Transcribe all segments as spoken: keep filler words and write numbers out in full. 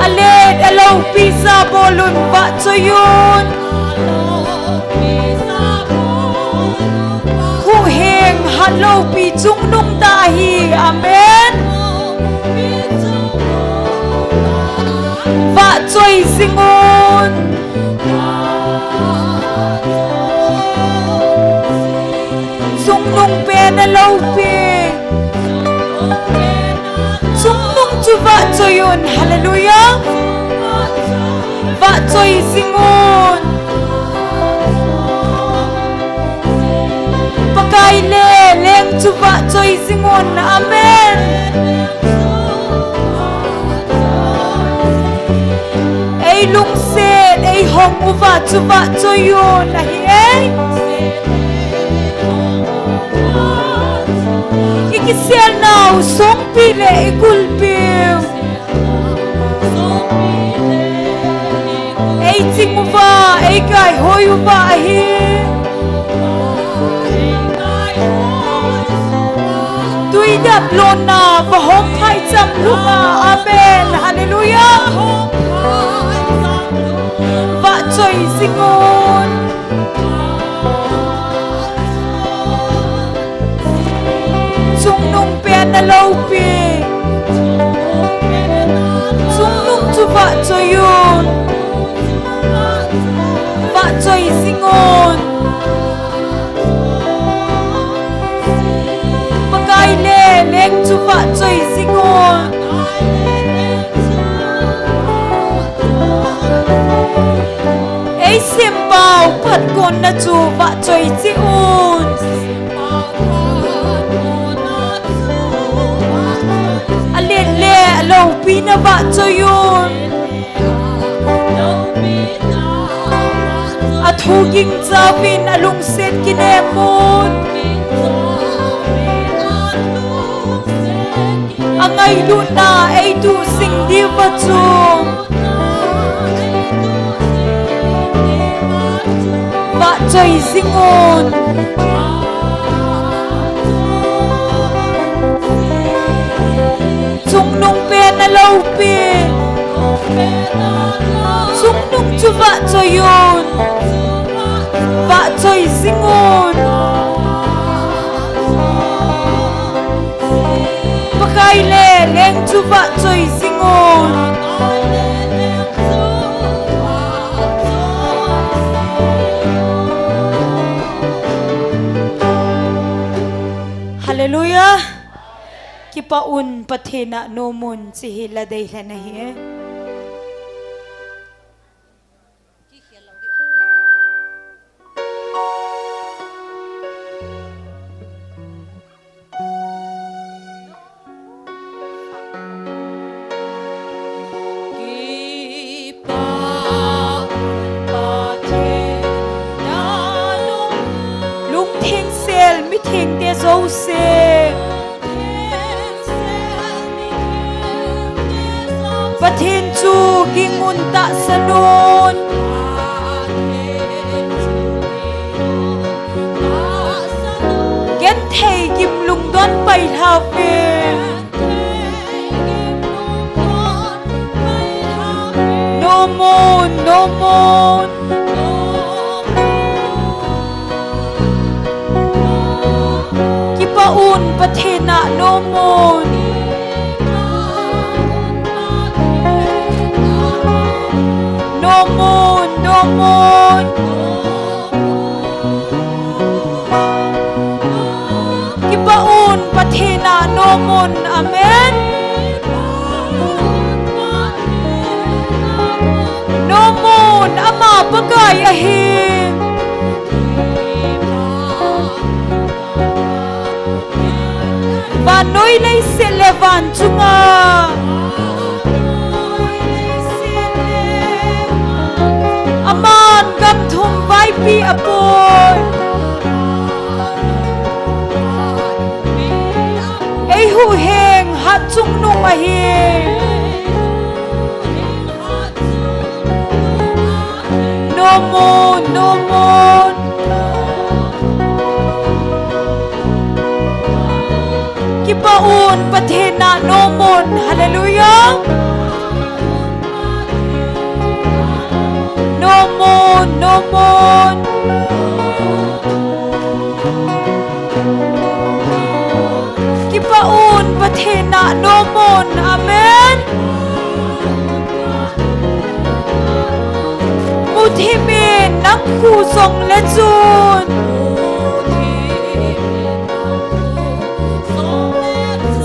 Alet aloupi jabol un vahchoi un. Huhhing hat loupi chungnung tah ahi. Amen. Vahchoi jing un. Chungnung pen aloupi. Chungnung chu vahchoi un. Hallelujah. Vahchoi jing un. Pakai le leng chu vahchoi jing un. Amen. Ei lungset, ei hong uva chu vahchoi un ahi e. I kiselnau songpi le i kulpiu. Ei ching uva, ei kaihoi uva ahi. Tui dap lonna, vahom phaicham lhunga. Amen. Hallelujah. Vahchoi jing un. Chungnung pen aloupi. Chungnung chu vahchoi un. Vahchoi jing un. Pakai le leng chu vahchoi jing un. Ei sempau phatkawnna chu vahchoi cheh un. Alet le aloupina vahchoi un. Athu gingchauvin alungset kinem un. Angailutna ei tuhsing diuva chu vahchoi jing un. Chungnung pen aloupi. Chungnung chu vahchoi un. Vahchoi jing un. Pakai le leng chu vahchoi jing un. Hallelujah. Kipah un, Pathen a nom un, chu hi la dei lheh ahi. Lungthengsel mithengte jouse. Pathen chu ging un, tahsan un. Genthei gim lungdon pai lhau ve. Nom un, nom un. Kipah un, Pathen a nom un. Nom un, nom un. Kipah un, Pathen a nom un. Amen. Nom un, ama Pakai ahi. Vannoi leiset le van chunga aman gam thum vaipi apoi. Ei huhhing hat chungnung ahi. Nom un, nom un. Kipah un, Pathen a nom un. Hallelujah. No more, no more. Kipah un, Pathen a no more. Amen. Muthim in nang khu jong le chun.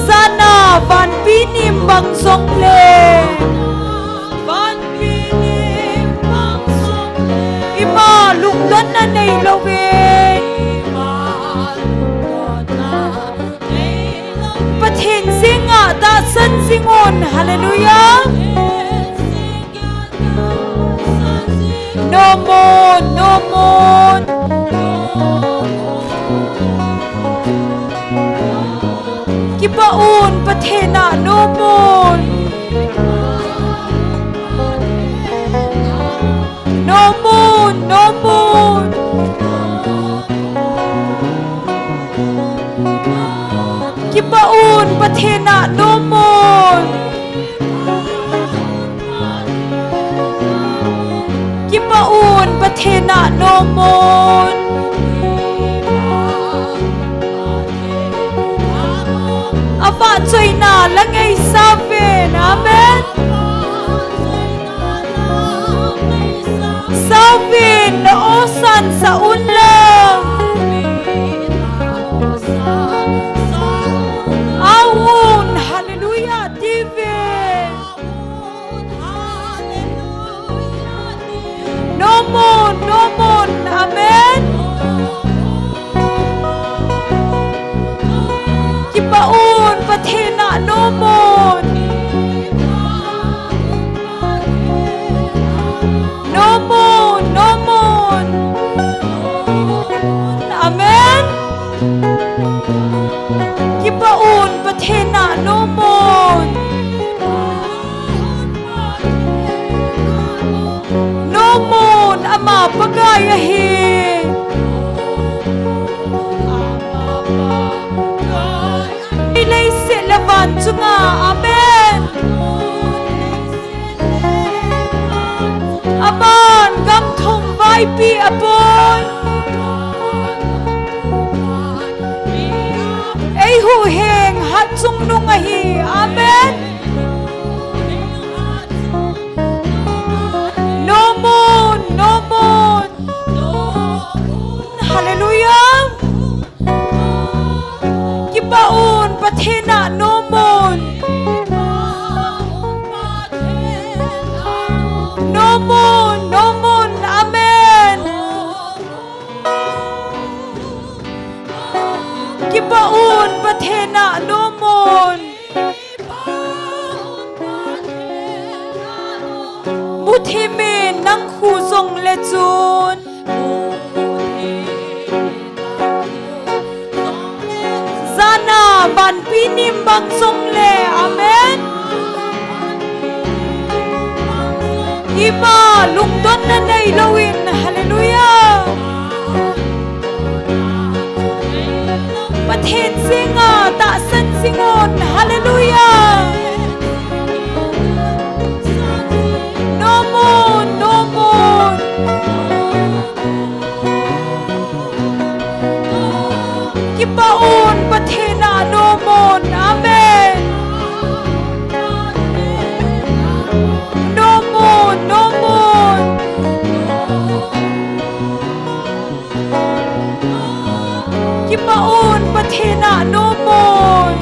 Jana vanpi nim bang jong le. Ima lungdonna nei lou ve. Pathen jeng a tahsan jing un. Hallelujah. No more, no more. Kipah un, Pathen a no more. No more, no more. Kipah un, Pathen a no more. Kipah un, Pathen a no more. Avahchoina la ngaisah uvin. Amen. Sauvin, na osan sa un lang. Au un, hallelujah, tivin. No more, no more, amen. Kipah un, Pathen a no more. No more, no more. Amen. Kipah un, Pathen a no more. No more, ama Pakai ahi. Leiset le van chunga, amen. Aman gam thum vaipi apon. Eihuhhing hatchungnung ahi. Amen. No more, no more. Hallelujah. Kipah un, Pathen a no more. No more, no more. Amen. Kipah un, Pathen a no more. Muthim in nang khu jong le chun. Jana vanpi nim bang jong le. Amen. Ima lungdonna nei lou in. Hallelujah. Pathen jeng a tahsan jing un. Hallelujah. No more, no more. Kipah un, Pathen a no more. Amen. No more, no more. Kipah un, Pathen a no more.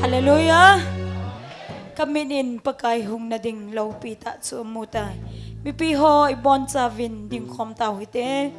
Hallelujah. Ka mit in Pakai hung na ding loupi tah chu amu tai. Mipi ho, ibonchauvin dingkhom tau hite.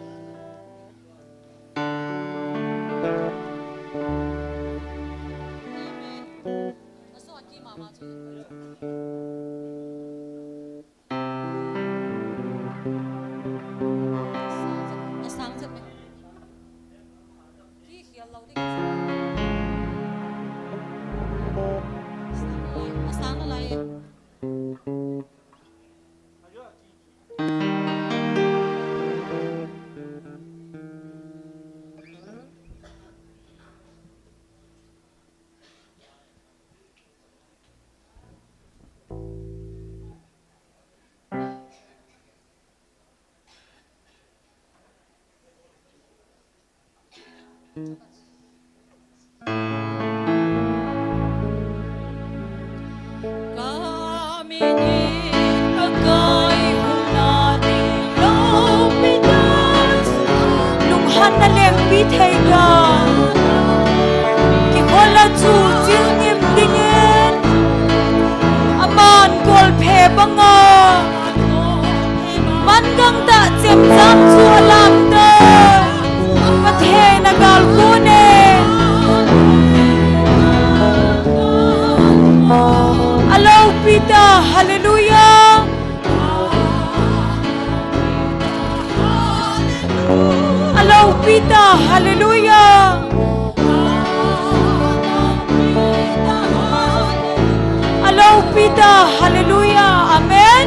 Lunghanna lengpi thei ga. Kikhola chu chil ngim dingin. Aman kolphe banga. Man gangtah chemjam chu alamte. Pathen agalkon e. Alopi ta, hallelujah. Alopi ta, hallelujah. Alopi ta, hallelujah. Amen.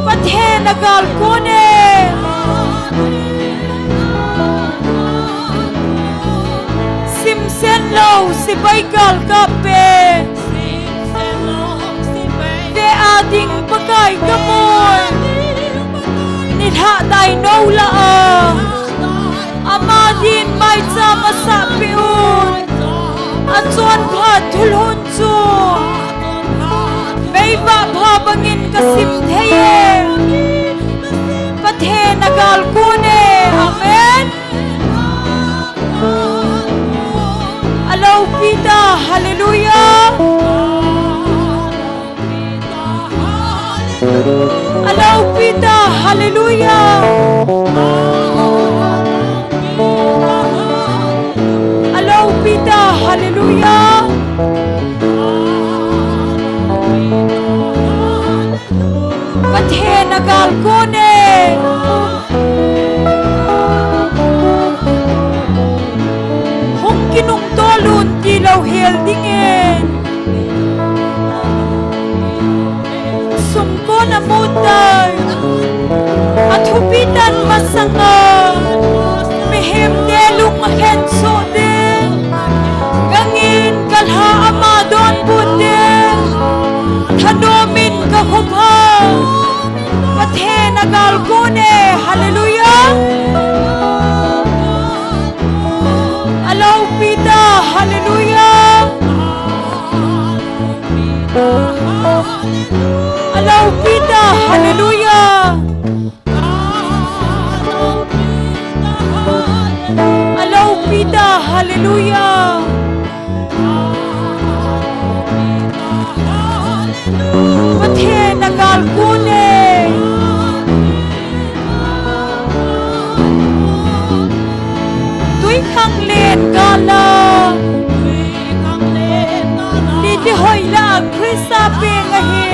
Pathen agalkon e. Simsen lou, sipai galkap pen. Ve a ding Pakai kamun. Nilhah dai nou lah a. Ama din maicham asah peh un. Achonphat thulhun chu. Meivah pha bangin kasim thei e. Pathen agalkon e. Amen. Alopi ta, hallelujah. Alopi ta, hallelujah. Alopi ta, hallelujah. Pathen agalkon e. Hung kinungtol un tilou hel dingin. Sumkon amutai. Athupi tan masanga. Mihem te lung akhensoh ding. Gangin kalha ama donbut ding. Thanom in kakhop ha. Pathen agalkon e, hallelujah. Alopi ta, hallelujah. Alopi ta, hallelujah. Alopi ta, hallelujah. Pathen agalkon e. Twikhanglen gala. Nitihoi lah a Christa peng ahi.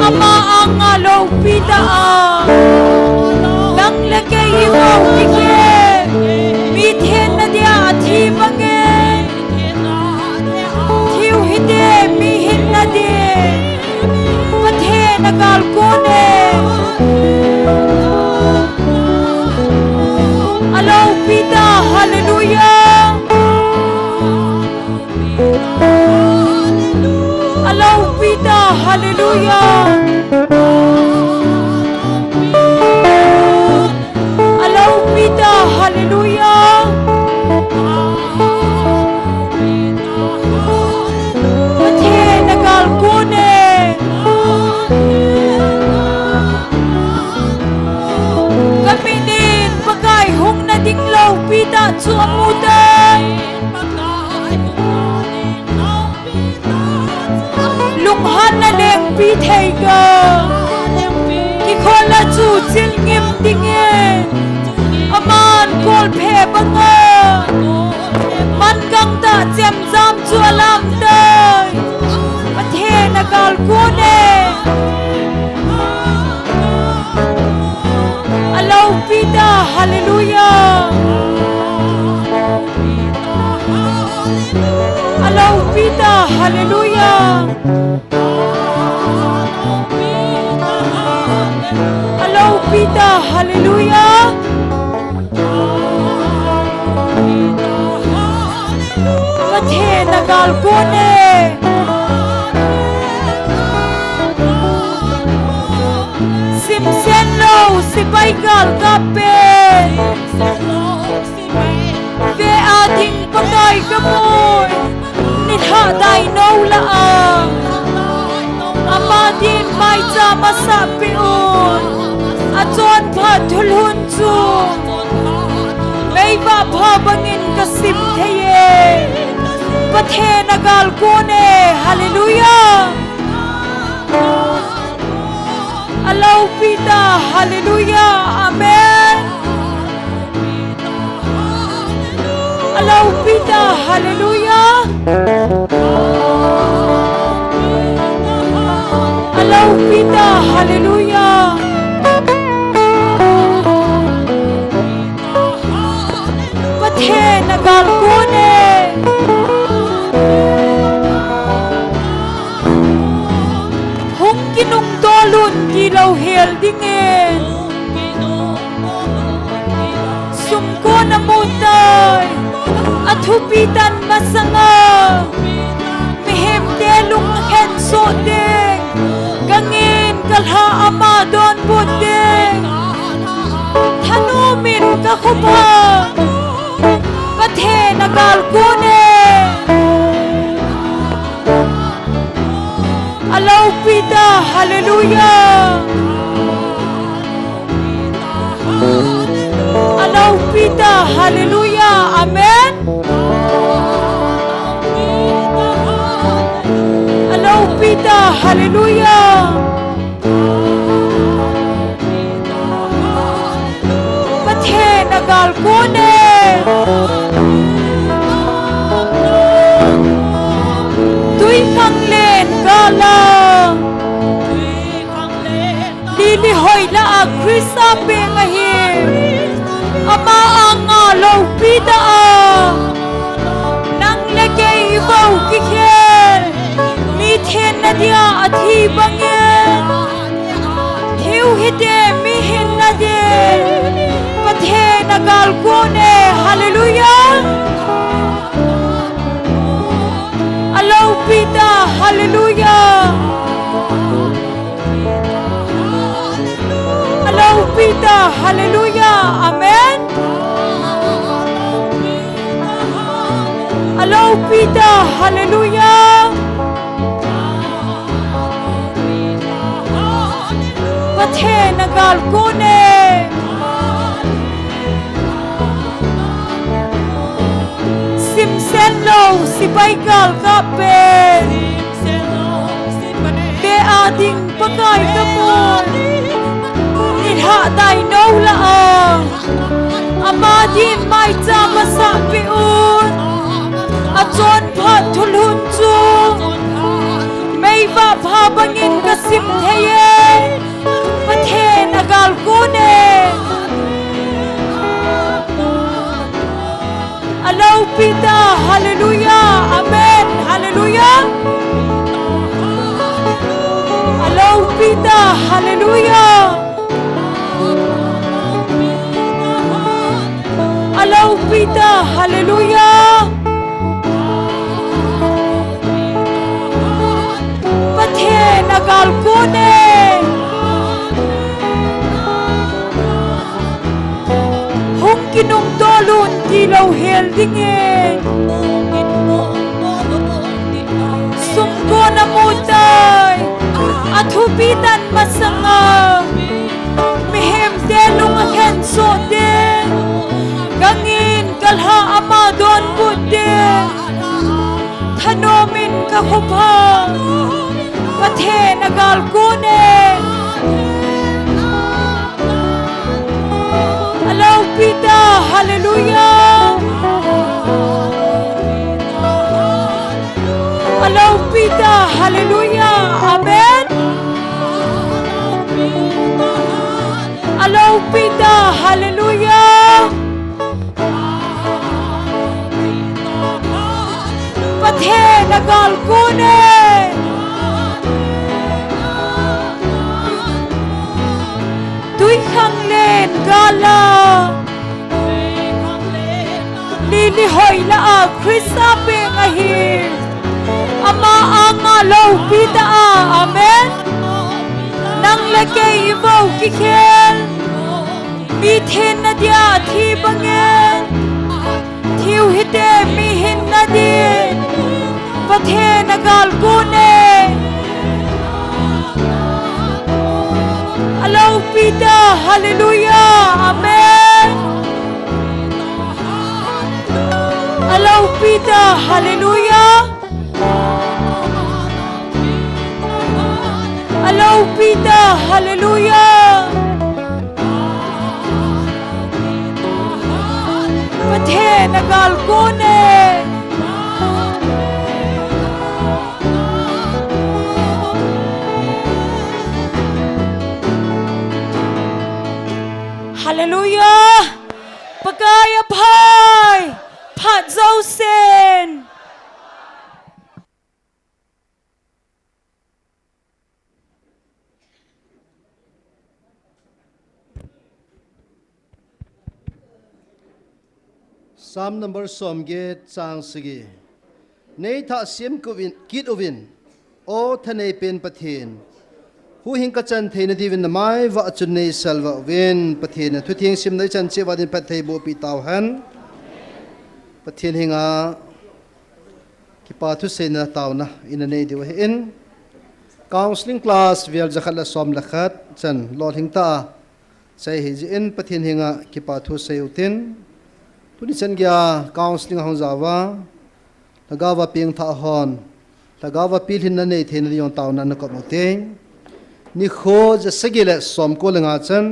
Ama anga loupi ta a. Nang le kei i vau kike. Mi thenna dia athi bangin. Thiu hite, mi hinna dia. Pathen agalkon e. Alopi ta, hallelujah. Alopi ta, hallelujah. Alopi ta, hallelujah. Pathen agalkon e. Kaminin Pakai hung nading loupi ta chu amu tai. Lunghanna lengpi thei ga. Kikhola chu chil ngim dingin. Aman kolphe banga. Man gangtah chemjam chu alamtai. Pathen agalkon e. Alopi ta, hallelujah. Alopi ta, hallelujah. Alopi ta, hallelujah. Pathen agalkon e. Simsen lou, sipai galkap pen. Ve a ding Pakai ka mui. Nilhah dai nou lah a. Ama din maicham a sah peh un. A chonphat thulhun chu. Meivah pha bangin ka sim thei e. Pathen a gal kon e. Hallelujah. A loupi ta, hallelujah, amen. A loupi ta, hallelujah. A loupi ta, hallelujah. Pathen a gal kon e. Hung kinungtol un ti louhel dingin. Sumkon a mu tai. A thupi tan masanga. Mihemte lung a khen soh ding. Ka ngin ka lha ama donbut ding. Thanom in ka khopa. Pathen a gal kon e. A loupi ta, hallelujah. A loupi ta, hallelujah, amen. A loupi ta, hallelujah. Pathen a gal kon e. Twikhanglen gal a. Lily hoilah a Christa peng ahi. Ama anga loupi ta a. Nang le kei i vou kikhel. Mi thenna dia a thi bangin. Thiu hite mi hinna dia. Pathen a gal kon e. Hallelujah. A loupi ta. Hallelujah. A loupi ta, hallelujah, amen. A loupi ta, hallelujah. Pathen a gal kon e. Simsen lou, sipai galkap pen. Ve a ding Pakai ka mu. Nilhah dai nou lah a. Ama din maicham a sah peh un. A chonphat thulhun chu. Meivah pha bangin ka sim thei e. Pathen a gal kon e. A loupi ta, hallelujah, amen, hallelujah. A loupi ta, hallelujah. A loupi ta, hallelujah. Pathen a gal kon e. Hung kinungtol un ti louhel dingin. Sumkon a mu tai. A thupi tan masanga. Mihemte lung a khen soh ding. Ka ngin ka lha ama donbut ding. Thanom in ka khopa. Pathen a gal kon e. A loupi ta, hallelujah. A loupi ta, hallelujah. Amen. A loupi ta, hallelujah. Pathen a gal kon e. Twikhanglen gal a. Lily hoilah a Christa peng ahi. Ama anga loupi ta a. Amen. Nang le kei i vou kikhel, mi thenna dia thi bangin, thiu hite mi hinna din, Pathen a gal kune. A lopi ta, hallelujah, amen. A lopi ta, hallelujah. A lopi ta, hallelujah. Pathen a gal kune. Hallelujah. Pakai a phai. Phat jousen. Psalm number som get chang sagi. Nei thah siam kit uvin, kit uvin, O thanei pen Pathen. Huhhing ka chan theina diuvin na mai vah chun nei salvah uvin, Pathen a thutheng simna i chan cheh uva din phatthei boh peh tauhen. Pathen henga kipa thuseina taona ina nei diu ahin. Counseling class vel jakhat le som le khat chan lolhing tah a chai hijeh in Pathen henga kipa thu sei utin. Tuni chan geiya counseling ahung jao uva, lhagao va pengthah hon, lhagao va pilhinna nei theina ding jong taona na kop ute. Nikho ja sagi le som ko le nga chan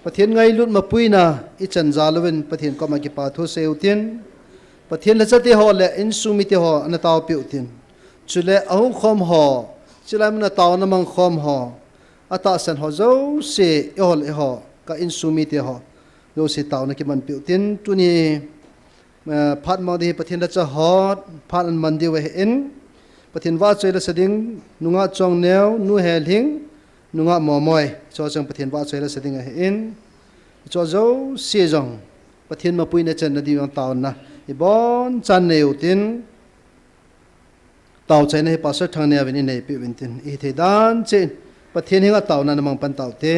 Pathen ngailut mapuina i chan jal uvin Pathen koma kipa thu sei utin. Pathen lhacha te ho le insung mite ho ana taopeh utin. Chule ahung khom ho, chulai mun a taona mang khom ho, atahsan ho jouse, eiho le eiho, ka insung mite ho jouse taona kiman peh utin. Tuni, eh, phat mang ding hi Pathen lhacha hot phat ana man diu ahin. Pathen vahchoi lasa ding, nungah Chongneo, nu Helhing, nungah Momoi, hicho chang Pathen vahchoi lasa ding ahin. Hicho jouse jong Pathen mapuina channa diu jong taona i bonchan nei utin. Taochaina hi Pastor Thangneo vin i neipeh uvin tin, i hithei dan cheh in Pathen henga taona na mang pan taute.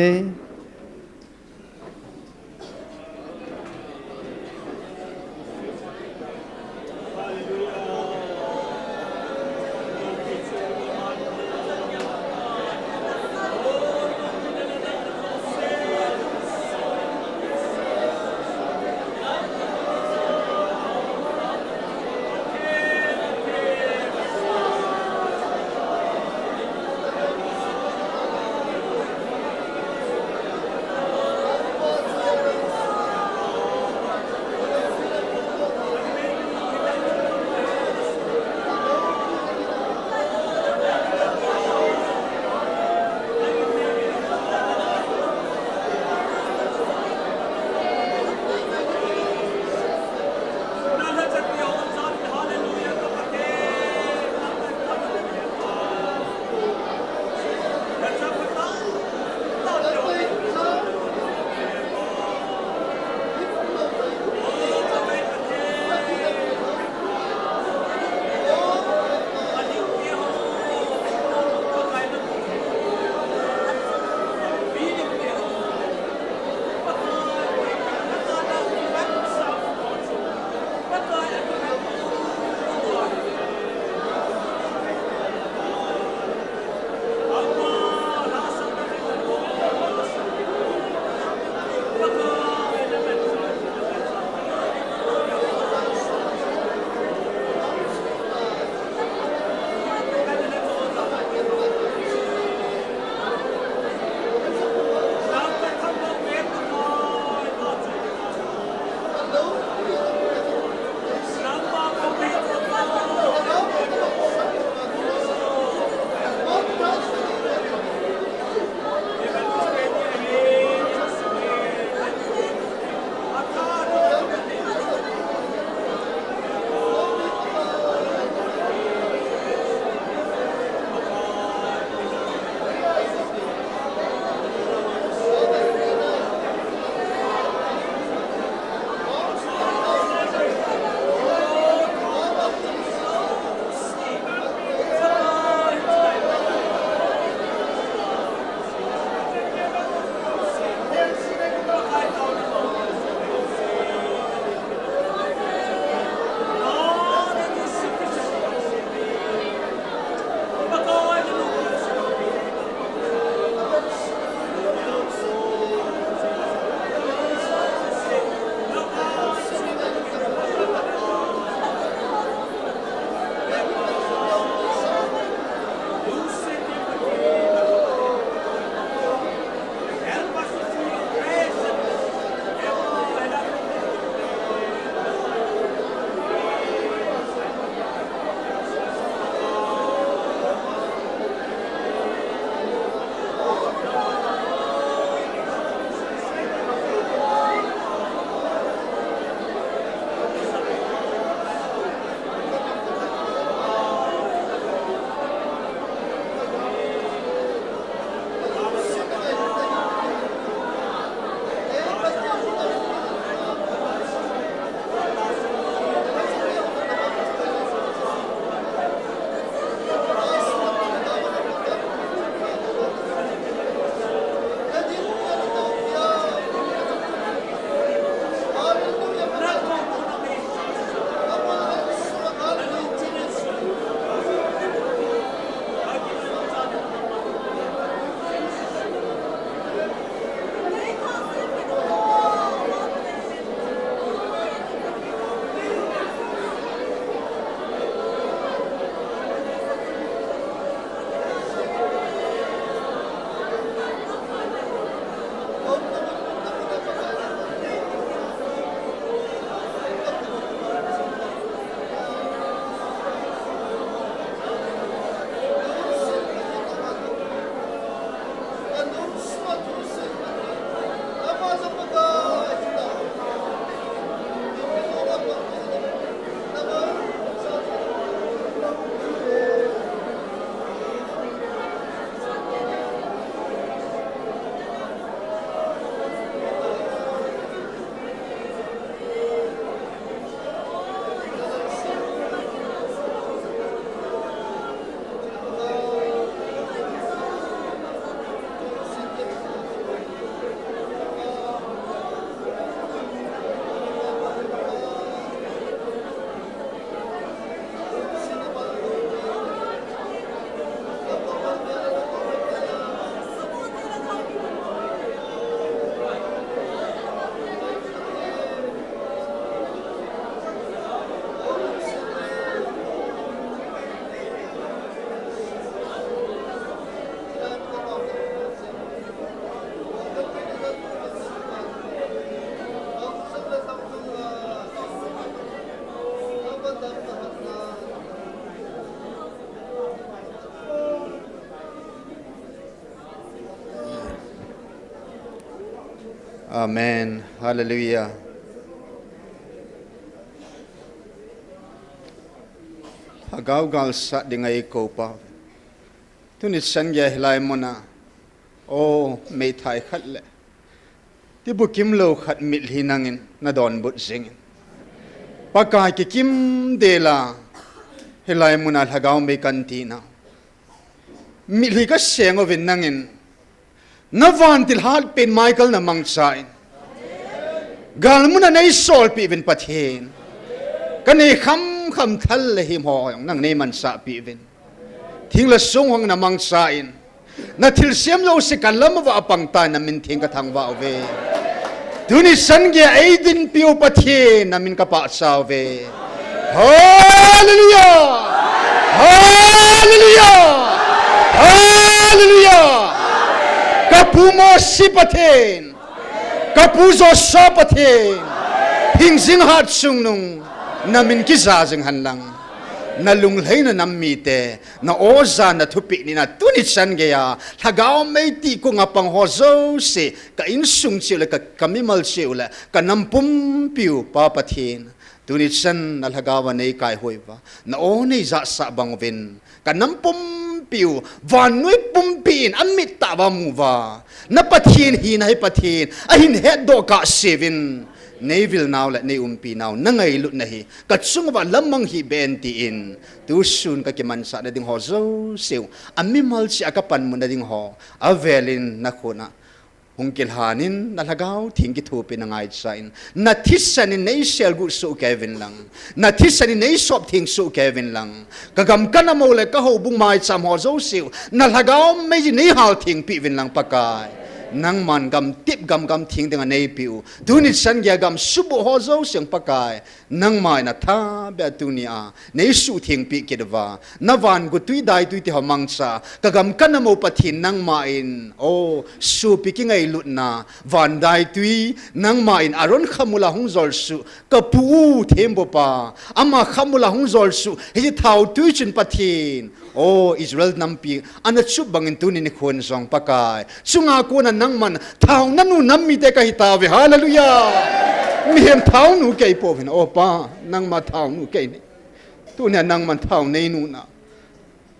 Amen. Hallelujah. Lhagao galsat ding a eikou pa. Tuni chan geiya hilai muna, o, meithai khat le tibukim lou khat mitlhi nangin nadonbut jingin, Pakai, kikim dela hilai muna lhagao mei kan tina. Mitlhi kaseng uvin nangin, na vantil hatpen Michael namangchan, galmuna neisolpeh uvin Pathen. Kanei khamkham thal le him ho jong nang neimansahpeh uvin. Thing le song ho namangchan, nathilsem jouse kalam uva apangtan namin theng kathangvah uve. Tuni chan geiya eidinpiu Pathen namin kapahcha uve. Hallelujah! Hallelujah! Hallelujah! Kapu Mosi Pathen, kapu Joshua Pathen, hingjing hatchungnung, namin kija jing henlang. Nalunglhaina nam mite, na-o jana thupeh nina tuni chan geiya lhagao mei tih konga pang ho jouse, ka insung cheh u le, ka, kamimal cheh u le, kanam pumpiu Pa Pathen, tuni chan nalhagao a neikaihoi uva, na-o neijahsah bang uvin, kanam pumpiu vannoi pumpi in amit tah uva amu uva, na Pathen hina hi Pathen ahin hetdoh kahse uvin, neivil nau le neiumpi nau, nangailutna hi kachung uva lamang hih beh in tin, tusun kakimansah nading ho jouse u amimal cheh a kapanmun nading ho avelin nakhut a hung kilhan in, nalhagao theng kithopi nangaicha in, nathisan in neiselguh soh kei uvin lang, nathisan in neisop theng soh kei uvin lang, kagam kanam u le kahoubung maicham ho jouse u nalhagao mei jin neihal thengpeh uvin lang Pakai. Nangman gamtep gam gamtheng dinga neipeh u, tuni chan geiya gam suboh ho jouse u Pakai, nangma in athabeh a tunia neisuhthengpeh kit uva, na vangutui daitui te ho mangcha, kagam kanam u Pathen nangma in, o, sopi kingailutna van daitui, nangma in Aaron khamul a hung jolsuh, kapu u thembupa, ama khamul a hung jolsuh hiche thaotui chun Pathen, o, Israel nampi ana chup bangin tuni nikhon jong Pakai, chunga kona nangman thaona nu nam mite kahitauve. Hallelujah! Mihem thaonu keipouvin, o Pa, nangma thaonu kei nei. Tunia nangman thao neinu nau,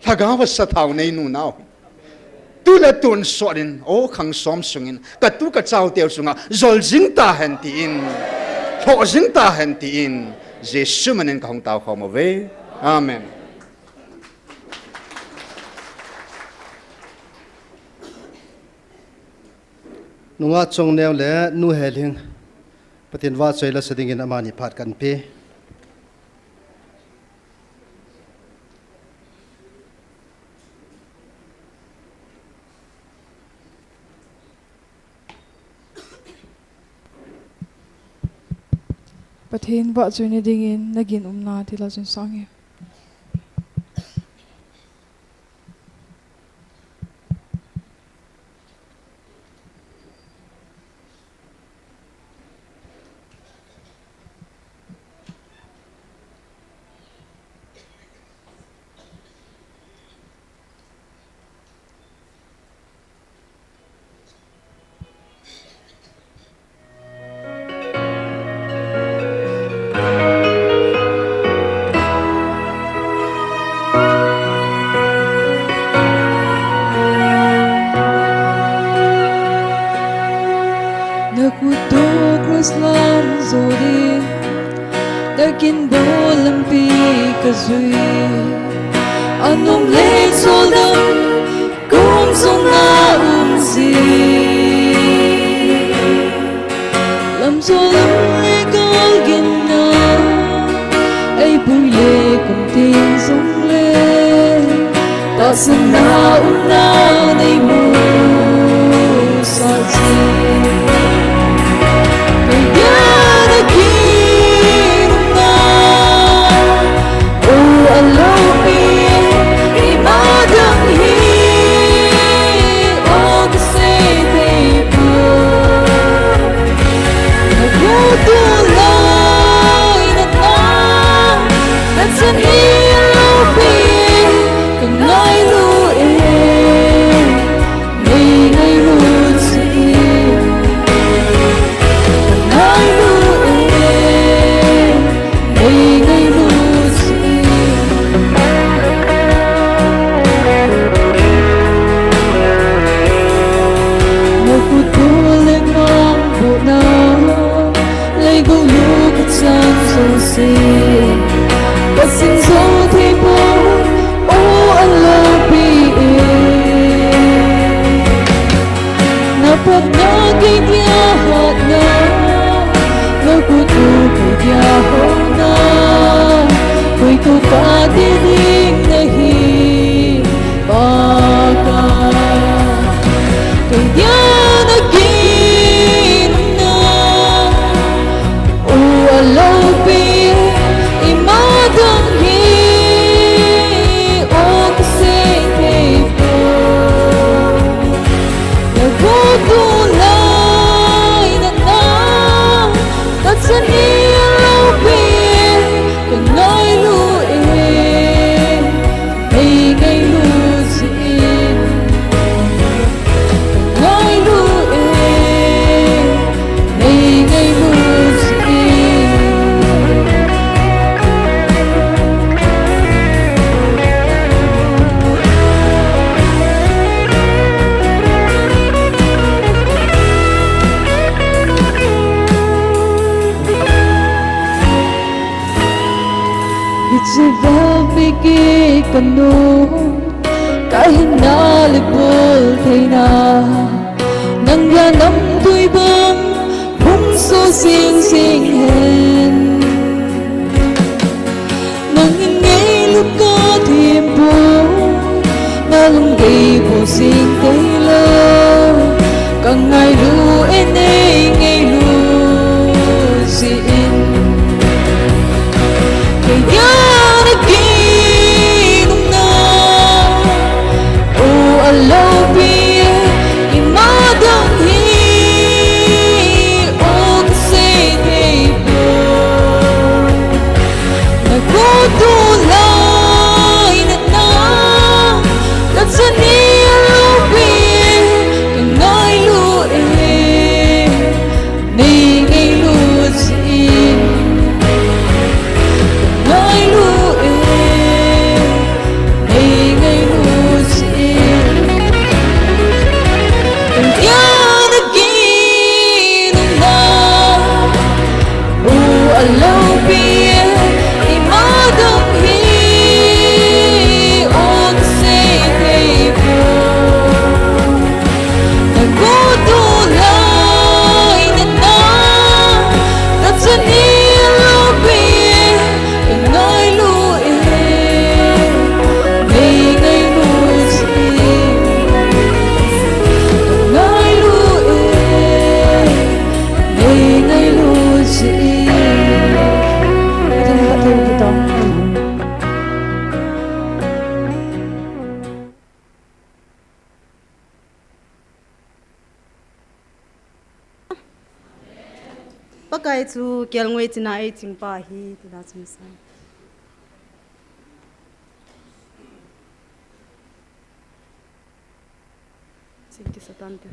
lhagao a sathao neinu nau, tu le tonsot in, o, khang som sungin katu kachao teu chunga jol jing tahen tin, lhoh jing tahen tin, Jesu min in kahung taokhom uve. Amen. Nungah Chongneo le Nu Helhing, Pathen vahchoi la sa dingin amani phat kahin pe. Pathen vahchoina dingin nagin umna thilha chun sangin. Nakhut toh cross lam jodin, nakinbol lampi kajui, anom le choldam kom jong na um jing. Lamjot lam le gal ginna, eipui le kum teng jongle, tahsanna umna neimusah jing. Kei dia nakinumna, o, alopi, ima dang hi, o, kasei thei poi. Nakhut toh lai nana, nachan hi alopi, kangailu e. Kasin jou thei poi, o aloupi e. Na phatna kei dia hatna, na kut u kei dia houna, koi tou pa ding nahi, Pakai. Kei dia na ginna, o aloupi, ima dang hi, o kasei thei poi. Na kut u lai na na, ka chani aloupi, ka ngailu e. Nei ngailu jin, ngailu e, nei ngailu jin. Hiche vel biki kanu, kahinna le bol theina, nang dia namtui bang hung so sing sing hen. Nang in ngailu ka thempu, na lung kei pu sing thei lou, ka ngailu e nei ngailu jin. Kei dia na ginna, o aloupi, ima dang hi, o kasei thei poi. Na kut u lai na na, ka chani aloupi, ka ngailu e. Nei ngailu jin, ngailu e, nei ngailu jin. Kei dia na ginna, o aloupi, ima dang hi, o kasei thei poi. Na kut u lai na na, ka chani aloupi, ka ngailu e. Nei ngailu jin, ka ngailu e. Nei ngailu jin. Pakai chu kelngoi china eiching pa ahi, tina chun sa. Sing kisatante.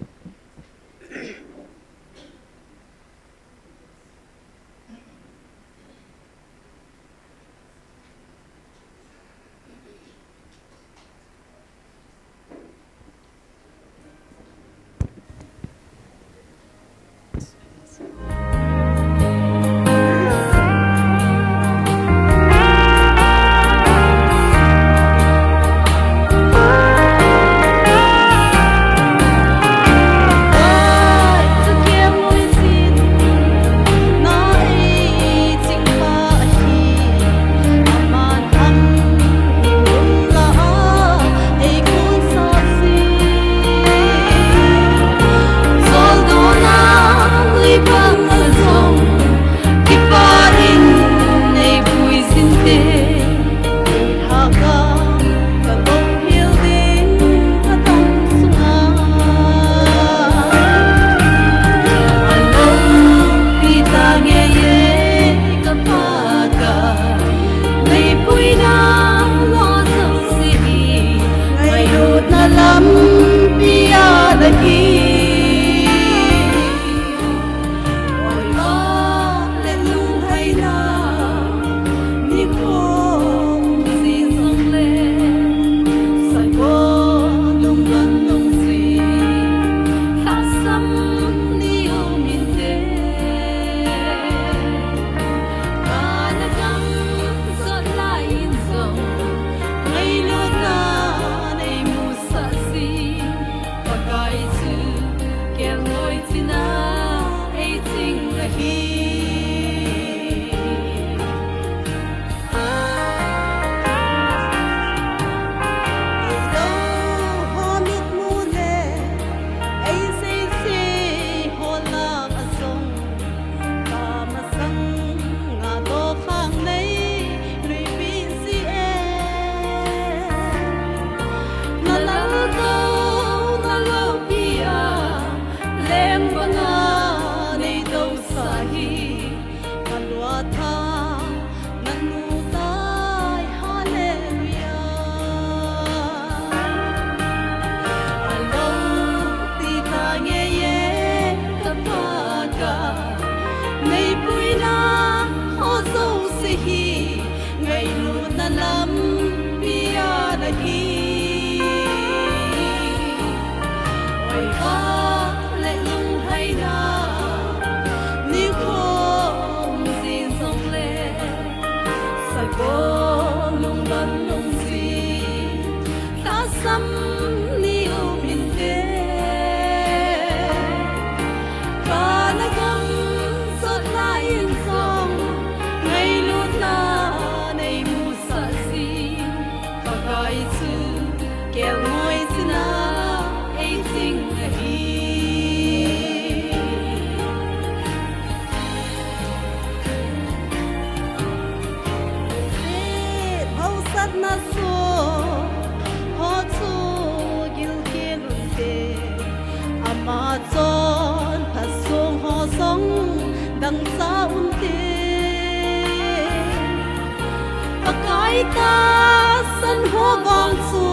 Tahsan ho vang chu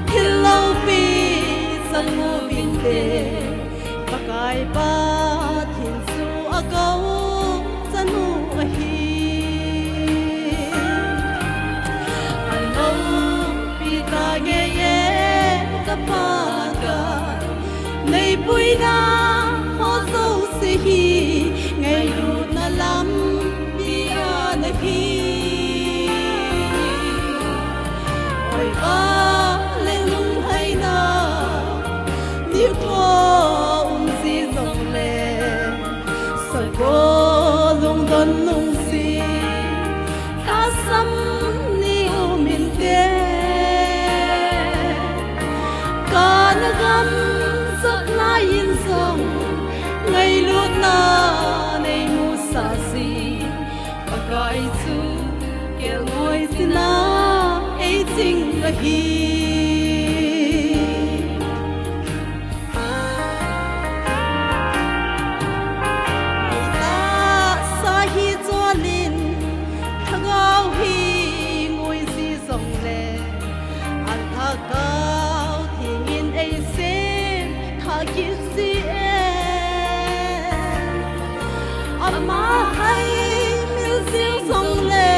thil loupi chan uvinte, Pakai Pathen chu akou chan u ahi. Aloupi tah ngeiye ka Pakai, neipuina ho jouse hi ngailutna lampi ana hi. Oiva le lungheina nikho um ji jongle, sagoh lungdon lungset tahsan ni uminte. Kana gam jot lai in jong ngailutna neimusah jin, Pakai chu kelngoi china eiching ahi. Tahsa hi chol in, lhagao hi ngui ji jongle, Alhagao Theng in eisem thah kit ji e. Ama hai mil jing jongle,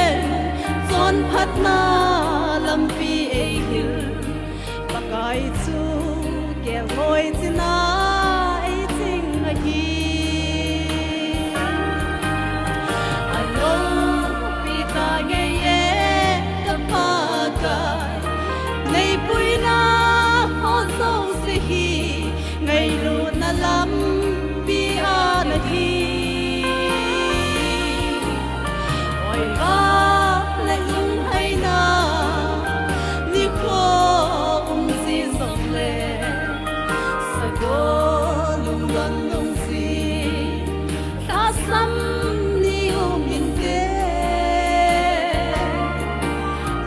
chonphatna lampi eihil, Pakai chu kelngoi china eiching ahi. Aloupi tah ngeiye ka Pakai, neipuina ho jouse hi ngailutna lampi ana hi. Oiva le lungheina nikho um ji jongle, sagoh lungdon lungset tahsan ni uminte.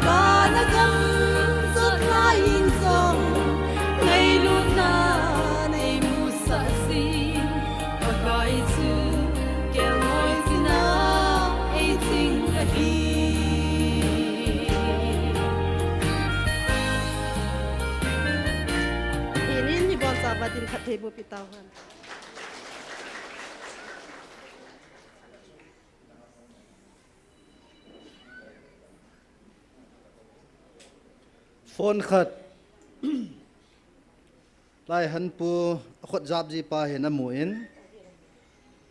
Kana gam jot lai in jong ngailutna neimusah jin, Pakai chu kelngoi china eiching ahi. Hinin ibonchauva ding khat thei bu pi tauhen. Phone khat. Laihanpu akhut jap ji pa hin amun.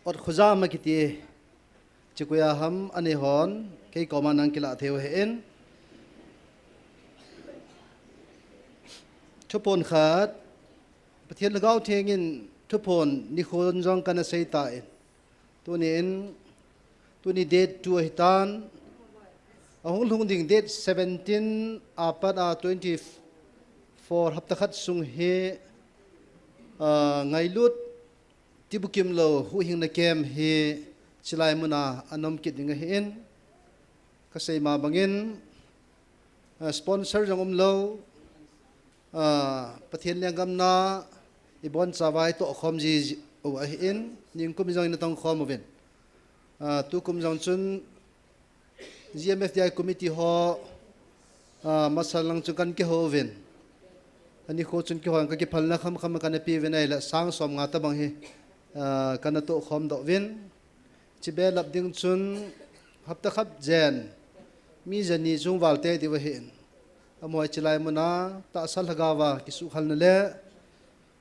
Ot khujam akiti. Chikuiya ham anei hon, kei koma nang kilah theiu ahin. Thuphon khat. Pathen Lhagao Theng in thuphon nikhon jong kana sei tan. Tunin, tuni date two ahitan. Ahung lhung ding date seventeen apat a twenty-four hapta khat sung hi, ah, ngailut tibukim lou huhhingna camp hi chilai muna ana um kit ding ahin. Kasei ma bangin, ah, sponsor jong umlou, ah, Pathen lenggam na ibonchauva itoh khom ji u ahin, ningkum jong ina tong khom uvin. Ah, tukum jong chun G M F D I committee ho, ah, masang lang chun kan kihou uvin. Ani kho chun kihou in kakiphalna khamkham kana pe uvin ahile sang som nga tabang hi, ah, kana toh khom doh uvin. Chibelap ding chun hapta khat jen, mi jani chung val te diu ahin. Amaho chilai muna tahsa lhagaova kisukhalna le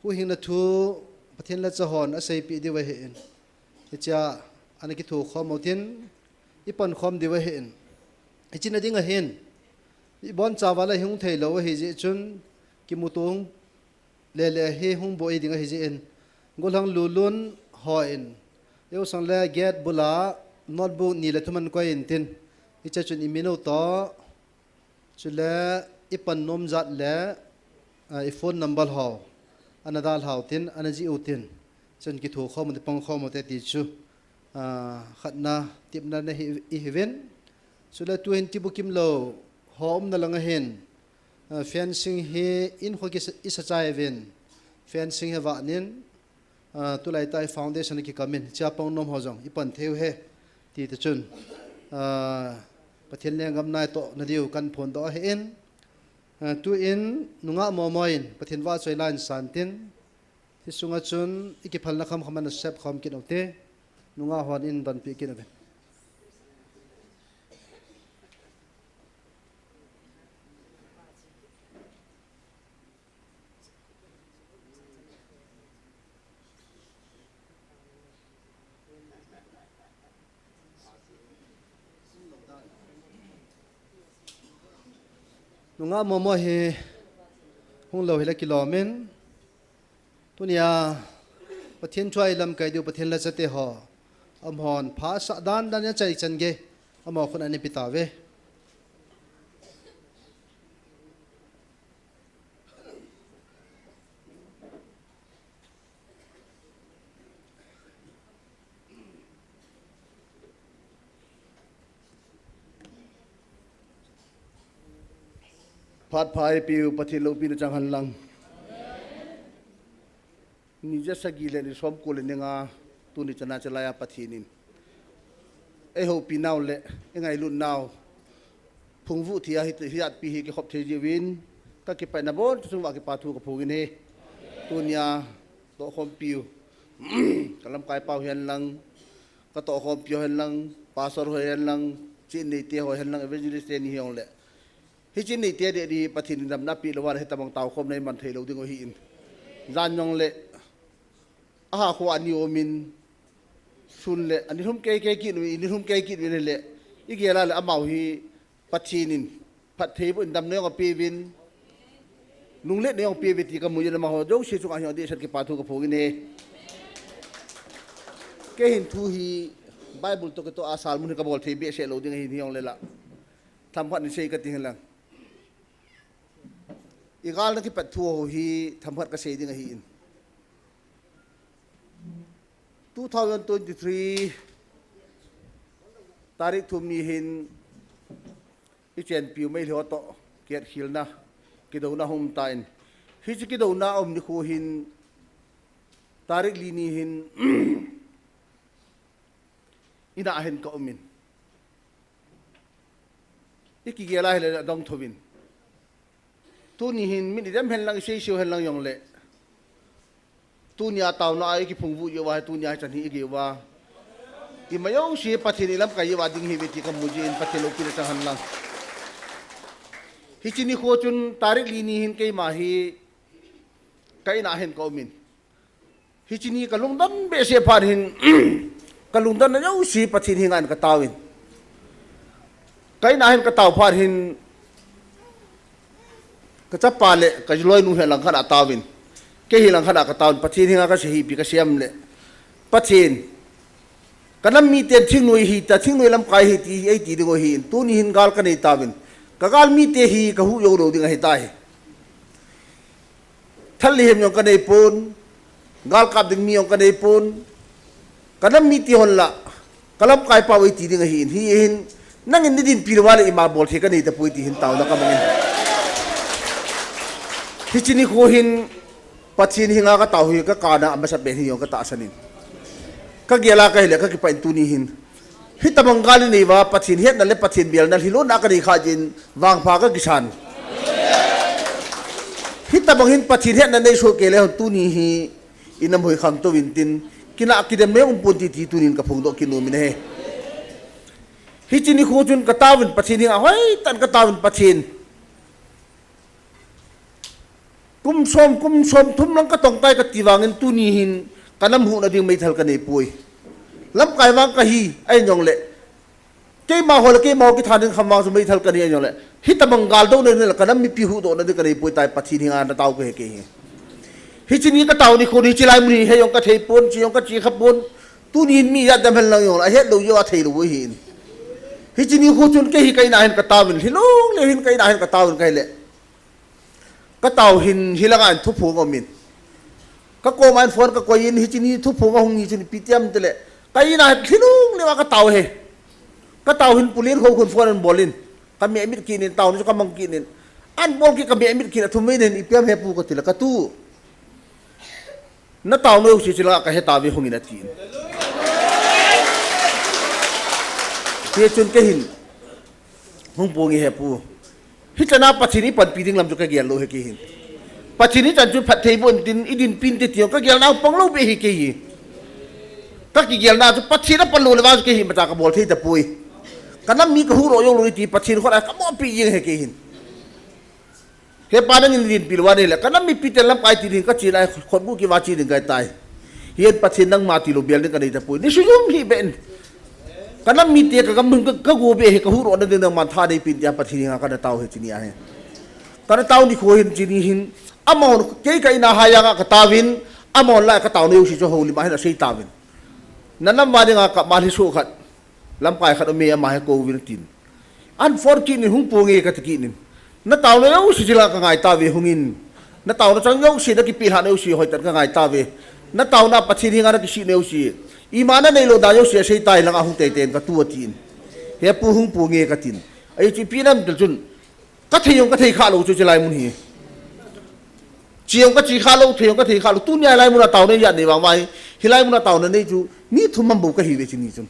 huhhingna thu Pathen lhacha hon aseipeh diu ahin. Hichea ana kitho khom utin, ipan khom diu ahin. Hichena ding ahin. Ibonchauva le hung theilou ahi jeh chun kimuto hung lele hi hung boi ding ahi jeh in, Golhang Lulun hon, eusang le gate bula notebook ni le thum ahin koi intin, hiche chun imin u toh, chule ipan nom jat le, ah, iphone number ho ana dalhau tin, ana jih utin, chun kitho khom utin, pang khom ute ti chu, ah, khatna tipna na hi, ihiuvin. Chule tuhin tibukim lou ho umna langa hin, ah, fencing hi in kho kisa, isa chai uvin, fencing hi vah nin, ah, tulai tah foundation kikam in, chea pang nom ho jong ipan theiu ahi, ti te chun, ah, Pathen lenggam natoh nadiu kahin phondoh ahin. Ah, tuin nungah momo in Pathen vahchoi la in santin, hiche sunga chun ikiphalna khamkham a nasep khom kit uvin te, nungah hon in donpeh kit uvin. Nungah momo hi hung lou hile kilom in. Tunia Pathen thu a ilamkai diu Pathen lhacha te ho, amahon pha asah dan dan in achai chan gei amaho khut a ana pe tauve. Phat pha eipeu Pathen loupina chang hen lang. Ni ja sagi le ni som ko le ni nga, tuni chana chalai a Pathen in eihoupi nau le eingailut nau phungvuh thei a hi, hiche pi hi kikhop thei jiuvin, kakipah in abon chunga kipa thu kaphong in ahi. Tunia tohkhompiu, kalamkai pau hihen lang, katohkhompiu hihen lang, pastor ho hihen lang, chi in neite ho hihen lang, evangelist te ni hijongle, hiche in neite deh ding hi Pathen in damna apeh lou a le hitabang taokhomna iman thei lou ding u ahin. Jan jongle, aha kho a ni um in, sun le ani lhum kei kei kit uvin, ini lhum kei kit uvin le, igel a le amaho hi Pathen in phattheiboh in damna jong apeuvin, lungletna jong apeuvin ti kamu jin, amaho jouse chunga hi adehset kipa thu kaphong in ahi. Kei hin thu hi Bible toh kitoh a sermon hi kabol thei behseh lou ding ahin, hijongle la themkhat in sei kati hen lang. Igalna kipat thu ho hi themkhat kasei ding ahin. Two thousand twenty-three tarik thum ni hin ichenpiu Meitei ho toh kihetkhel na, kidouna hung um tan, hiche kidouna aum nikho hin, tarik li ni hin, ina hin kaum in. Ikigel a hile adong thouvin. Tuni hin min idem hen lang, isei seiu hen lang jongle, tunia taona a ikiphungvuh jeh uva hi, tunia hichan hi igei uva, ima jouse Pathen ilamkai jeh uva ding ahiuve ti kamu jin, Pathen loupina chang hen lang. Hiche nikho chun tarik li ni hin keima hi ka ina hin kaum in. Hiche ni kalungdon behseh phat hin, kalungdonna jouse Pathen henga in kataovin. Ka ina hin katao phat hin, kachapa le kaloinu hi langkhat a ataovin. Kei hi langkhat a kataovin, Pathen henga kasei hi ipi kasei ham le, Pathen, kanam miten thingnoi hita, thingnoi lamkai hiti, eiti ding u ahin, tuni hin gal kanei tauvin. Kagal mite hi kahuh jou lou ding ahitai. Thal le hem jong kanei pon, gal kap ding mi jong kanei pon, kanam mite hon la, kalamkai pau eiti ding ahin, hiche hin, nangin neidinpi lou a le ima bol thei kanei tapoi ti hin taona kamang in. Hiche nikho hin, Pathen henga katao hi kakana amasapen hi jong katahsan in. Kagel a kahile kakipah in tuni hin, hitabang gal inei uva Pathen hetna le Pathen belna lhilona kanei kha jeh in vangpha kakisan. Hitabang hin Pathen hetna nei soh kei le hon tuni hi inam hoi khangtou vintin, kinah kidemna jong umpon ti, ti tunin kaphongdoh kit nom in ahi. Hiche nikho chun kataovin Pathen henga hoitah in kataovin, Pathen, kum som, kum somthum lang katongtai kati vangin tuni hin kanam huhna ding meithal kanei poi. Lamkai vang kahi ahin jongle, keima ho le keima ho kithanin kham vang chu meithal kanei ahin jongle, hitabang gal douna ding le kanam mipi huhdohna ding kanei poi tai, Pathen henga natao kahi kei hi. Hiche ni katao nikho, hiche lai mun hi he jong kathei pon, che jong kache kha pon. Tuni hin mi ijat dem hen lang jongle ahet lou jeh uva athei lou ahin. Hiche nikho chun kei hi ka ina hin kataovin, lhilung leu hin ka ina hin kataovin kahile, katao hin hilanga hin thuphong aum in. Kakoma hin phone kakoi in, hiche ni thuphong ahung ni chun ipi ti ham tile, ka ina hin lhilung leu a katao e. Katao hin Pu Lenkhokhun phone ahin bol in, kameh mit kit in, taona chu kamang kit in. Ahin bol kit, kameh mit kit, athumvei in, ipi ham he pu katile, katu, nataona jouse chilanga kahe tauve hung in atin. Hichun kei hin Hung pung e he pu. Hichan a Pathen in panpi ding lam chu kagel lou ahi kei hin. Pathen in hichan chu phatthei boh in tin, idinpi inte ti jong kagel nau pang lou beh ahi kei hi. Kakigel na chu Pathen apan lou le vang chu kei hi imacha kabol thei tapoi. Kanam mi kahuhdoh jou lou ding ti Pathen khut a kabolpi jeng ahi kei hin. He pa nangin dinpi lou va nahile, kanam mipite lamkai ti ding kache lai, khutbul kiva che ding kahi tai. Hiche Pathen nangma tilou bel ding kanei tapoi. Nei sujum hih beh in. Kanam mite kagam hung ka, kago beh ahi, kahuhdoh na ding nangman tha neipen tia Pathen henga kana tao ahi hiche ni ahi. Kana tao nikho hin hiche ni hin. Amahon kei ka in a ha janga kataovin, amahon la kataona jouse chu houlim a hin asei tauvin. Nanam va dinga kap ma lhiso khat. Lamkai khat aume ama hi kouvin tin. An for kit in hung pung e kati kit in. Nataona jouse jila kangai tauve hungin. Nataona chang jouse nakipelhah na jouse hoitah in kangai tauve. Nataona Pathen henga nakisih na jouse. Ima nanei lou dan jouse asei tai langa hung teitei in katu atin. He pu hung pung e katin. Ahi chu ipi nam tel chun. Kathei jong kathei kha lou chu hiche lai mun hi. Che jong kache kha lou, thei jong kathei kha lou. Tunia hilai muna taona ijat nei vang uva hi. Hilai muna taona nei chu. Mi thum ham bou kahiuve hiche ni chun.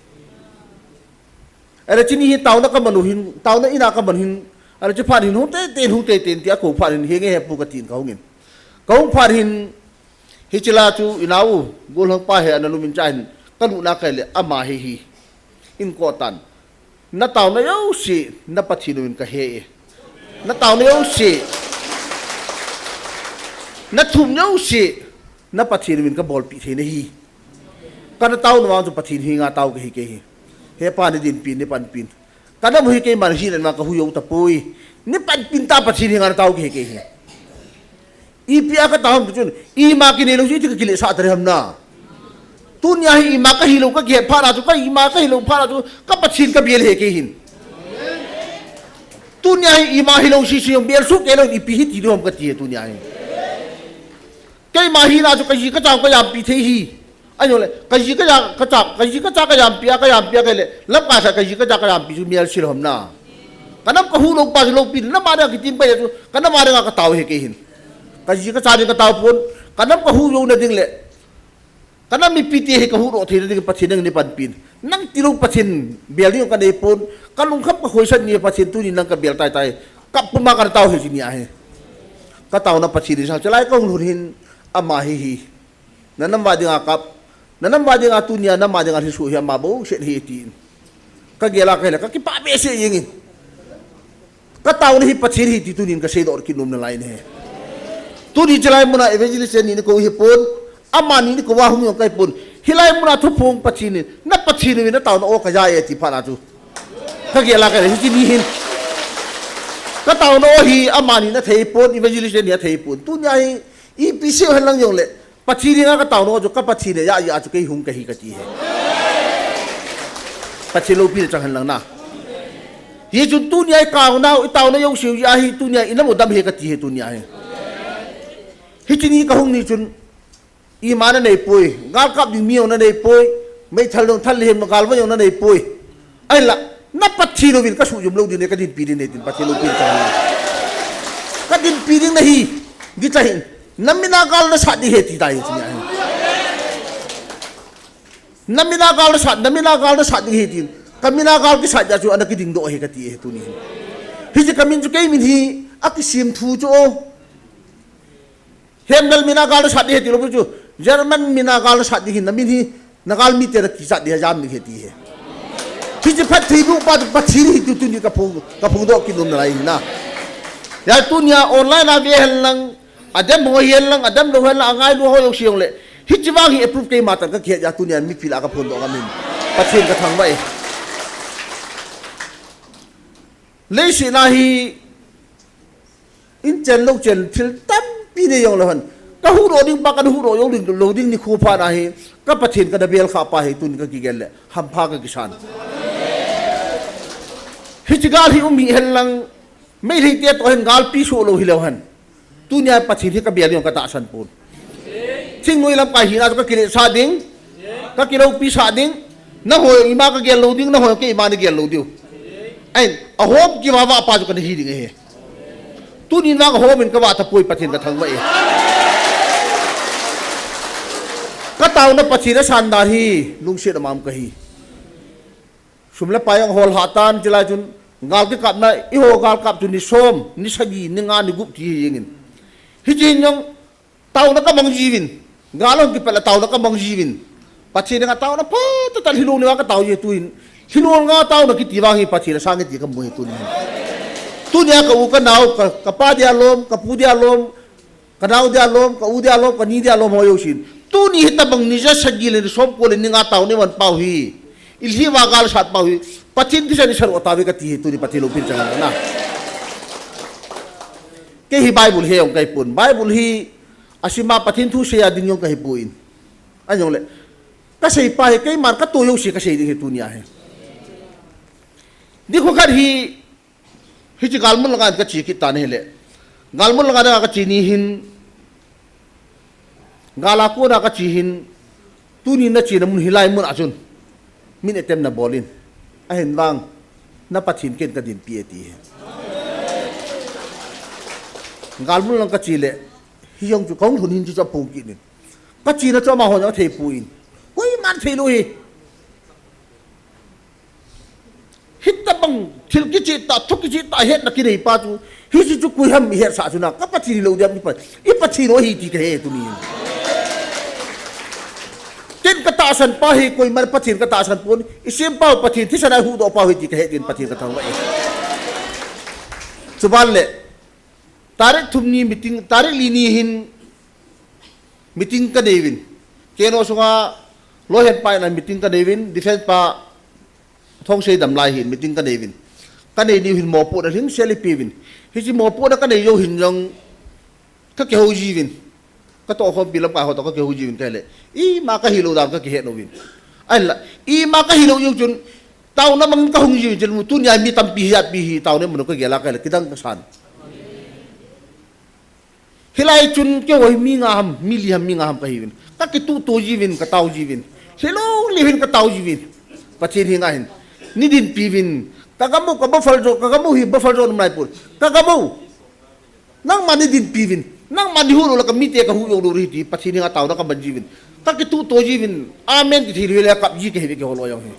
Ahile hiche ni hi taona kaman u hin, taona in a kaman hin, ahile hiche phat hin hung teitei in, hung teitei in tia akou phat hin, henge he pu katin kahungin. Kahung phat hin, hiche la chu inao u, gollhang pa hi analum in cha hin, kalutna kahi le ama hi hi. Inkoh tan. Nataona jouse, na Pathen uvin kahe e. Nataona jouse, nathum jouse, na Pathen uvin kabolpeh thei nahi. Kana taona vang chu Pathen henga tao kahi kei hi. He pa nei dinpin, nei panpin. Kanam u hi keiman hina vang kahu jou tapoi. Nei panpin ta Pathen henga natao kahi kei hi. Ipi a katao ham ti chun, ima kinei lou chu iti kakiletsah ta ding ham na. Tunia hi ima kahi lou kakihet phat na chu, ka ima kahi lou phat na chu, ka Pathen kabel ahi kei hin. Tunia hi ima hilou sese jong bel soh kei lou ipi hiti ding ham kati e tunia hi. Keima hina chu kaji kacha kajampi thei hi. Ahijongle, kaji kacha, kacha, kaji kacha kajampi a, kajampi a kahi le, lamkai sa kaji kacha kajampi chu melse lou ham na. Kanam kahu lou pa chu loupi, nam a dinga kitim pai chu, kanam a dinga katao ahi kei hin. Kaji kacha ding katao pon, kanam kahu jou na ding le, kanam mipite hi kahuhdoh thei na ding Pathen nangin nei panpin. Nang tilou Pathen bel ding kanei pon, kalungkham kakhoisan ni Pathen tuni nang kabel tai tai. Kap puma kana tao ahi hiche ni ahi. Kataona Pathen hi sang, hiche lai kahung lhun hin, ama hi hi. Nanam va dinga kap. Nanam va dinga tunia, nam a dinga lhiso hi ama bou set ahi tin. Kagel a kahi le, kakipah behseh jeng in. Kataona hi Pathen ahi ti tunin kaseidoh kit nom nalai ahi. Tuni hiche lai muna evangelist ni nakou hipon. Amani nakou a hung jong kahipon. Hilai muna thuphong Pathen in, na Pathen uvin nataona o kaja e ti phat na chu. Kagel a kahi le, hiche ni hin. Kataona o hi amani athei pon, evangelist ni athei pon. Tunia hi, ipi seiu henlang jongle, Pathen henga kataona o chu ka Pathen ahi, ahi a chu kei hung kahi kati ahi. Pathen loupina chang henlang na. Hichun tunia ikaonau, itaonau jouse jeh a hi tunia inam u dam ahi kati ahi tunia hi. Hiche ni kahung ni chun ima nanei poi, gal kap ding mi jong nanei poi, meithal jong thal le hem gal va jong nanei poi. Ahinla, na Pathen uvin kasuhjum lou ding ahi, kadinpi ding ahi tin Pathen loupina chang henlang. Kadinpi ding nahi, gicha hin. Namin a gal nasat ding ahi ti tai hiche ni ahi. Namin a gal nasat, namin a gal nasat ding ahi tin. Kamin a gal kisat jeh a chu ana kidingdoh ahi kati ahi tuni hin. Hiche kamin chu kei min hi, akisem thu chu o. Hemlal min a gal nasat ding ahi tilou pi chu. German min a gal nasat ding ahi, namin hi, nagal mite nakichat ding ahi, jam ding ahi ti ahi. Hiche phattheiboh pa chu Pathen ahi ti tuni kaphong, kaphongdoh kit nom nalai ahi na. Hijeh a tunia online a ve henlang, adem ho hihen lang, adem lou hihen lang, angailu ho jouse jongle. Hiche vang hi approve keima tah in kakihet jeh a tunia mipi lah a kaphondoh ngam in. Pathen kathangvah e. Leiset a hi inchen louchen thil tampi nei jongleu hen. Kahuhdoh ding pa, kahuhdoh jou ding, lou ding nikho phat na hi. Ka Pathen kana belkhah pa hi tun kakigel le hampha kakisan. Hiche gal hi um hihen lang, Meitei te toh hin galpi soh lou hileu hen. Tunia Pathen hi kabel ding katahsan pon. Thingnoi lamkai hina chu kakiletsah ding, kakiloupisah ding, nangho ima kagel lou ding, nangho keima nagel lou diu. Ahin, ahom kivah vah pa chu kana hi ding ahi. Tunin vang ahom in kavah tapoi Pathen kathangvah e. Kataona Pathen asan dan hi, lungset a mam kahi. Sum le pai ahol hah tan, chulai chun Gal kikapna, eiho gal kap chu ni som, ni sagi, ni nga, ni gup ti hi jengin. Hiche hin jong, taona kamang jiuvin. Gal ahung kipel a taona kamang jiuvin. Pathen henga taona phatah tah Lhilong langa katao ji tuhin. Lhilong langa taona kiti vang hi Pathen asang e ti kamu e tunin. Tunia ka u ka nao, ka, kapa dia lom, kapu dia lom, kanao dia lom, ka u dia lom, kani dia lom ho jousen. Tuni hitabang ni ja sagi le ni som ko le ni nga taona iman pau hi. Ilhi uva gal asat pau hi. Pathen thisan isadoh tauve kati hi tuni Pathen loupina chang na. Kei hi Bible he jong kahipon. Bible hi asima Pathen thu seiya ding jong kahipon. Ahijongle, kasei pa hi keiman katoh jouse kasei ding hi tunia hi. Nikho khat hi, hiche galmun langa kache kit tan ahile. Galmun langa kache ni hin, gal a kona kache hin, tuni nachena mun hilai mun a chun, min attempt nabol in. Ahin vang, na Pathen ken kadinpi e ti hi. Galmun lang kache le, hijong chu kahung lhun hin chu chu apung kit in. Kachena chu amahon jong athei pon. Koiman theilou hi. Hitabang thil kicheh tah, thu kicheh tah hetna kinei pa chu. Hiche chu koi ham ihetsah chu na. Ka Pathen hilou diam i Pa, i Pathen u ahi ti kahe tunin. Ken katahsan pa hi koiman Pathen katahsan pon. Isem pau Pathen thisan a ihuhdoh pau hi ti kahe tin Pathen kathangvah e. Chuban le, tarik thum ni meeting, tarik li ni hin meeting kanei uvin. Keno sunga loihen pa in a meeting kanei uvin, defense pa Thongsei Damlai hin meeting kanei uvin. Kanei niu hin mopohna lhingsel ipi uvin. Hiche mopohna kanei jou hin jong kakihou jiuvin. Katohkhompi lamkai ho toh kakihou jiuvin kahile. Ima kahilou dan kakihet louvin. Ahinla, ima kahilou jong chun, taona mangin kahung jiuvin chun, tunia mi tampi hi, api hi, taona manu kagel a kahile, kidang kasan. Hilai chun keiho hi mi nga ham, mi li ham, mi nga ham kahiuvin. Kakituhto jiuvin, katao jiuvin. Lhilong leu hin katao jiuvin. Pathen henga hin. Nei dinpi uvin. Ka gam u, ka buffalo, ka gam u hi buffalo um naipon. Ka gam u. Nangman nei dinpi uvin. Nangman nei huhdoh le ka mite kahuhdoh lou ding ahi ti Pathen henga taona kaman jiuvin. Kakituhto jiuvin. Amen ti thei lou le kap ji kahiuve keiho loi jong hi.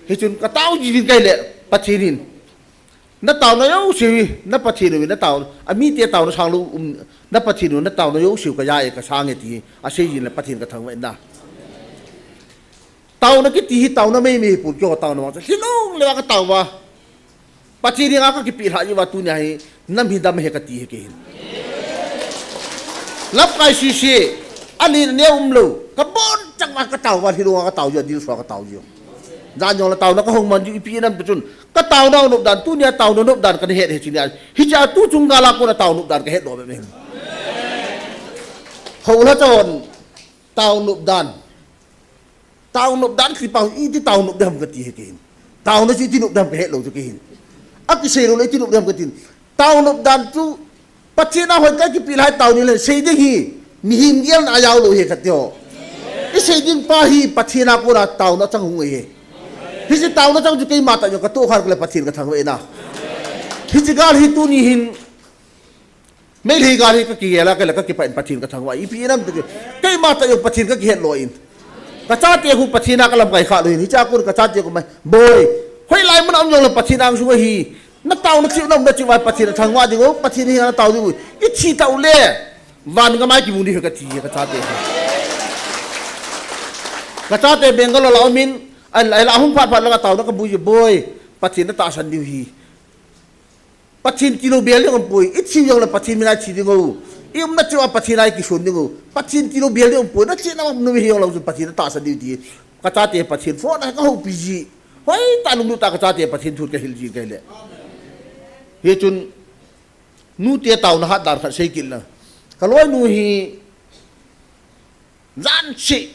Hichun katao jiuvin kahile Pathen in. Na taona jouse hi, na Pathen u hi, na taona, amite taona sang lou, um, na Pathen u, na taona jouse u kajah e kasang e ti, asei jin le Pathen kathangvah in na. Taona kiti hi taona meimei hipon keiho taona vang chu. Lhilong leuva katao uva. Pathen henga kakipeh lhah uva tunia hi, nam hi dam ahi kati ahi kei hin. Lamkai sese, anina neo umlou, kabonchauva katao uva, Lhilong a katao jiu, adilsua katao jiu. Jan jong le taona kahung man jiu, ipi nam tu chun, kataona nop dan, tunia taona nop dan kana het ahi chun, hichea tuchung gal a kona taona nop dan kahet lou bep ahi. Houlhacha hon, taona nop dan. Taona nop dan kiti pa, iti taona nop ding ham kati ahi kei hin. Taona chu iti nop ding ham kahet lou chu kei hin. Akisei lou le iti nop ding ham katin. Taona nop dan chu, Pathen a hoi kakipeh lai taona le, sei ding hi, mihem gelna ajao lou ahi kati ho. Isei ding pa hi, Pathen a kona taona chang hung ahi. Hiche taona chang chu keima tah jong katohkhah le Pathen kathangvah in a. Hiche gal hi tuni hin, Meitei gal hi kakigel a, kei le kakipah in Pathen kathangvah. Ipi nam ti, keima tah jong Pathen kakihet lou in. Kachate khu Pathen a kalamkai khah lou in. Hichea kon kachate khu mai, boi, hoilai mun a um jong le Pathen a um sung ahi. Na taona cheh u, na um na cheh uva Pathen athangvah ding u, Pathen henga na tao ding u. Ithi tah u le, van gam a kimu ding ahi kati ahi kachate khu. Kachate Bangalore a um in, ahinla, ahinla ahung phat phat langa taona kabui ji, boi, Pathen natahsan diu ahi. Pathen tilou bel ding umpoi, ithi u jong le Pathen mina ithi ding u. I um na cheh uva Pathen a ikison ding u. Pathen tilou bel ding umpoi, na chehna uva numei hijonglou chun Pathen natahsan diu ti. Kachate Pathen phone a kahoupi ji. Hoitah lunglut tah a kachate Pathen thu kahil ji kahile. Hichun, nute taona hat dan khat sei kit lang. Kaloinu hi, jan cheh,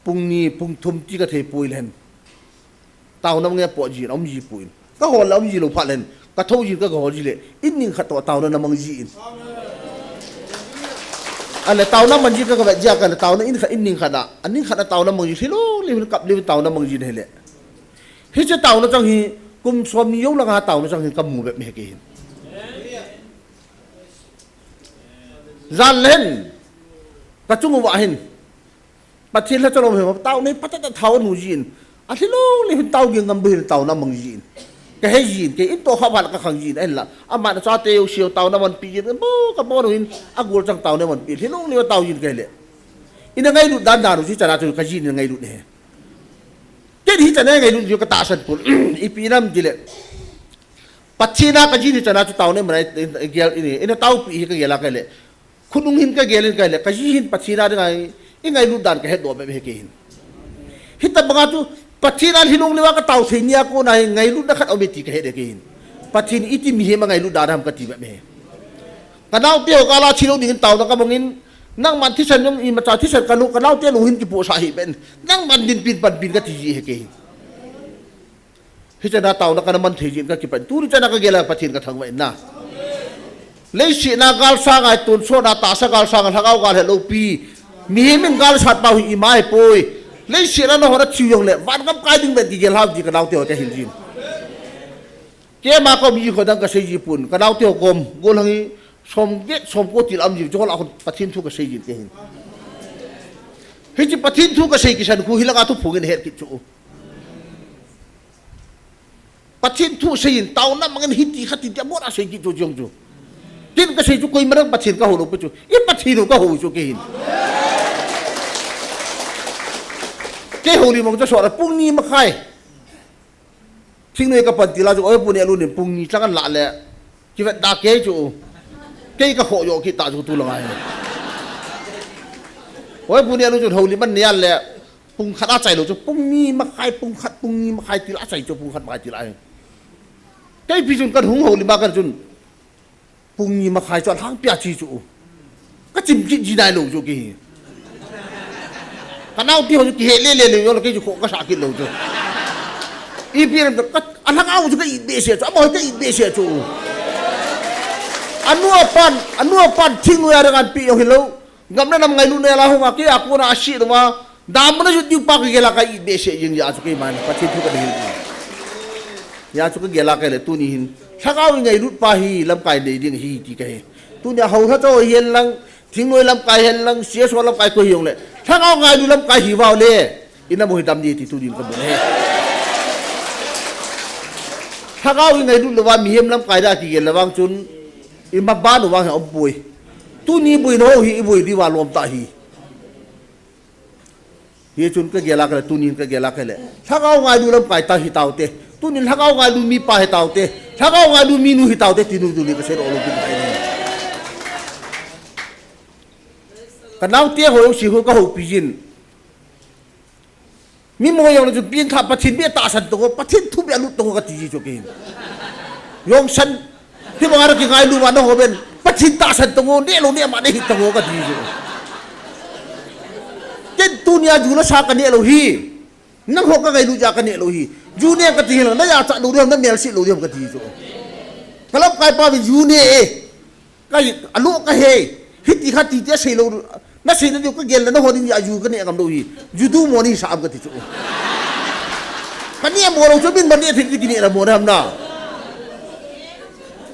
pung ni, pung thum ti kathei poi lehen. Taona nge po jin, aum ji poi. Kahol le aum ji lou phat lehen. Kathou jin kagahol ji le. In ning khat toh taona namang jin. Ahile taona man ji kagavet jia kale taona in khat in ning khat a. Aning khat a taona mang ji. Hilou, leu, kap leu taona mang jin ahile. Hiche taona chang hi, kum som ni jou langa taona chang hi kamu bep ahi kei hin. Jan lehen. Kachung uva hin. Pathen lhacha lom hi, taona hi phatah tah thao anu jin. Ahilou le hin tao ging ngam bou hin taona mang jin. Ka he jin, kei in toh kha bal ka khang jin, ahinla. Aman achate jouse taona aman pe jin, bo ka bon hin, agol chang taona aman pe, hilou le tao jin kei le. Ina ngailut dan dan u hichana chu ka jin ina ngailut ne. Kei hichana ngailut jong ka tahsan pon, ipi nam ti le. Pathen a ka jin hichana chu taona aman gel, ina taopi hi ka gel a kei le. Khonung hin ka gel in kei le, ka ji hin Pathen a dinga i ngailut dan ka hedoh bep e kei hin. Hitabanga chu Pathen a hilou le va ka tao thei nia kona hi ngailutna khat aume ti ka het e kei hin. Pathen iti mihem a ngailut dan ham ka ti bep e. Ka naote ho gal a thi lou dingin taona ka mangin, nangman thisan jong imacha thisan ka lou, ka naote lou hin kipohsah hih ben. Nangman dinpin panpin ka ti ji e kei hin. Hichana taona kana man thei jin ka kipah in. Tuni chana ka gel a Pathen ka thangvah in na. Leiset a gal sanga tonsot a tahsa gal sanga lhagao gal he loupi. Mihem in gal sat pau hi ima ahipoi. Leiset a nangho na thi jongle vangam kai ding ben kigel ham ti ka naote ho ka hil jin. Keima kom ji kho dang ka sei ji pon. Ka naote ho kom. Golhang hi som get som ko til am ji. Chu la khun Pathen thu ka sei jin kei hin. Hiche Pathen thu ka sei kisan khu hilanga thuphong in het kit chu. Pathen thu seiyin, taona mangin hiti khati tia bora sei kit chu jong chu. Tin ka sei chu koima dang Pathen ka hou lou pi chu. I Pathen u ka hou chu kei hin. Kei houlim mong chu sot a pung ni makhai. Thingnoi ka pan til a chu, oi pu ne lu nin pung ni chang an la le. Kivet da kei chu. Kei ka khoh jo kit ta chu tu langa hi. Oi pu ne lu chu houlim an ne an le. Pung khat a chai lou chu, pung ni makhai, pung khat, pung ni makhai til a chai chu, pung khat makhai til a. Kei pi chun kan hung houlim a kan chun. Pung ni makhai chu, alhang pia chi chu. Ka chim kit ji nai lou chu kei hi. Ka naote ho chu kihe le le lou, jong le kei chu khoh ka sah kit lou chu. Ipi ram chu, ka, alhagao chu ka it behseh chu, amaho ka it behseh chu. Anu apan, anu apan thingnoi a dang an pi jong hilou. Gamna nam ngailutna la hung a kei a kona a si lou a. Damna jut diu pa ka gel a ka it behseh jing a chu keiman Pathen thu ka ding. Hia chu ka gel a kei le tuni hin. Lhagao i ngailut pa hi lamkai nei ding hi ti ka hi. Tuni a hou lha cho hi hen lang, thingnoi lamkai hen lang, C S O lamkai koi hi jong le. Lhagao ngailu lamkai hi vang le. Ina mo hi dam ni ti tunin ka mu le. Lhagao i ngailut lou va mihem lamkai da kigel le vang chun. I ma ban u vang hi um poi. Tuni boina ho hi i boi diu va lom ta hi. Hichun ka gel a kei le, tunin ka gel a kei le. Lhagao ngailu lamkai ta hi taute. Tunin lhagao ngailu mipa hi taute. Lhagao ngailu minu hi taute, tinu tuni ka sei lou lou pi tai ni. Ka naote ho jong si ho ka houpi jin. Mi mo jong le chu pin tha Pathen bia tahsan to ko, Pathen thu bia lut to ko ka ti ji chu kei hin. Jong san. Hibanga ra kingailu va na ho ben. Pathen tahsan to ngo, ne lou ne ma ne hi to ngo ka ti chu. Ken tunia ju la sa ka ne lou hi. Nangho ka ngailu ja ka ne lou hi. Ju ne ka ti hi la, na ja cha lou ding, na mel si lou ding ka ti chu. Ka lamkai pa vi ju ne e. Ka, alo ka he. Hiti khati tia sei lou. Na seina diu ka gel le na ho ding a ju ka ne ngam lou hi. Ju du mo ni sa am ka ti chu. Ka ne mo lou chu min ma ne thei ti ki ne la mo na ham na.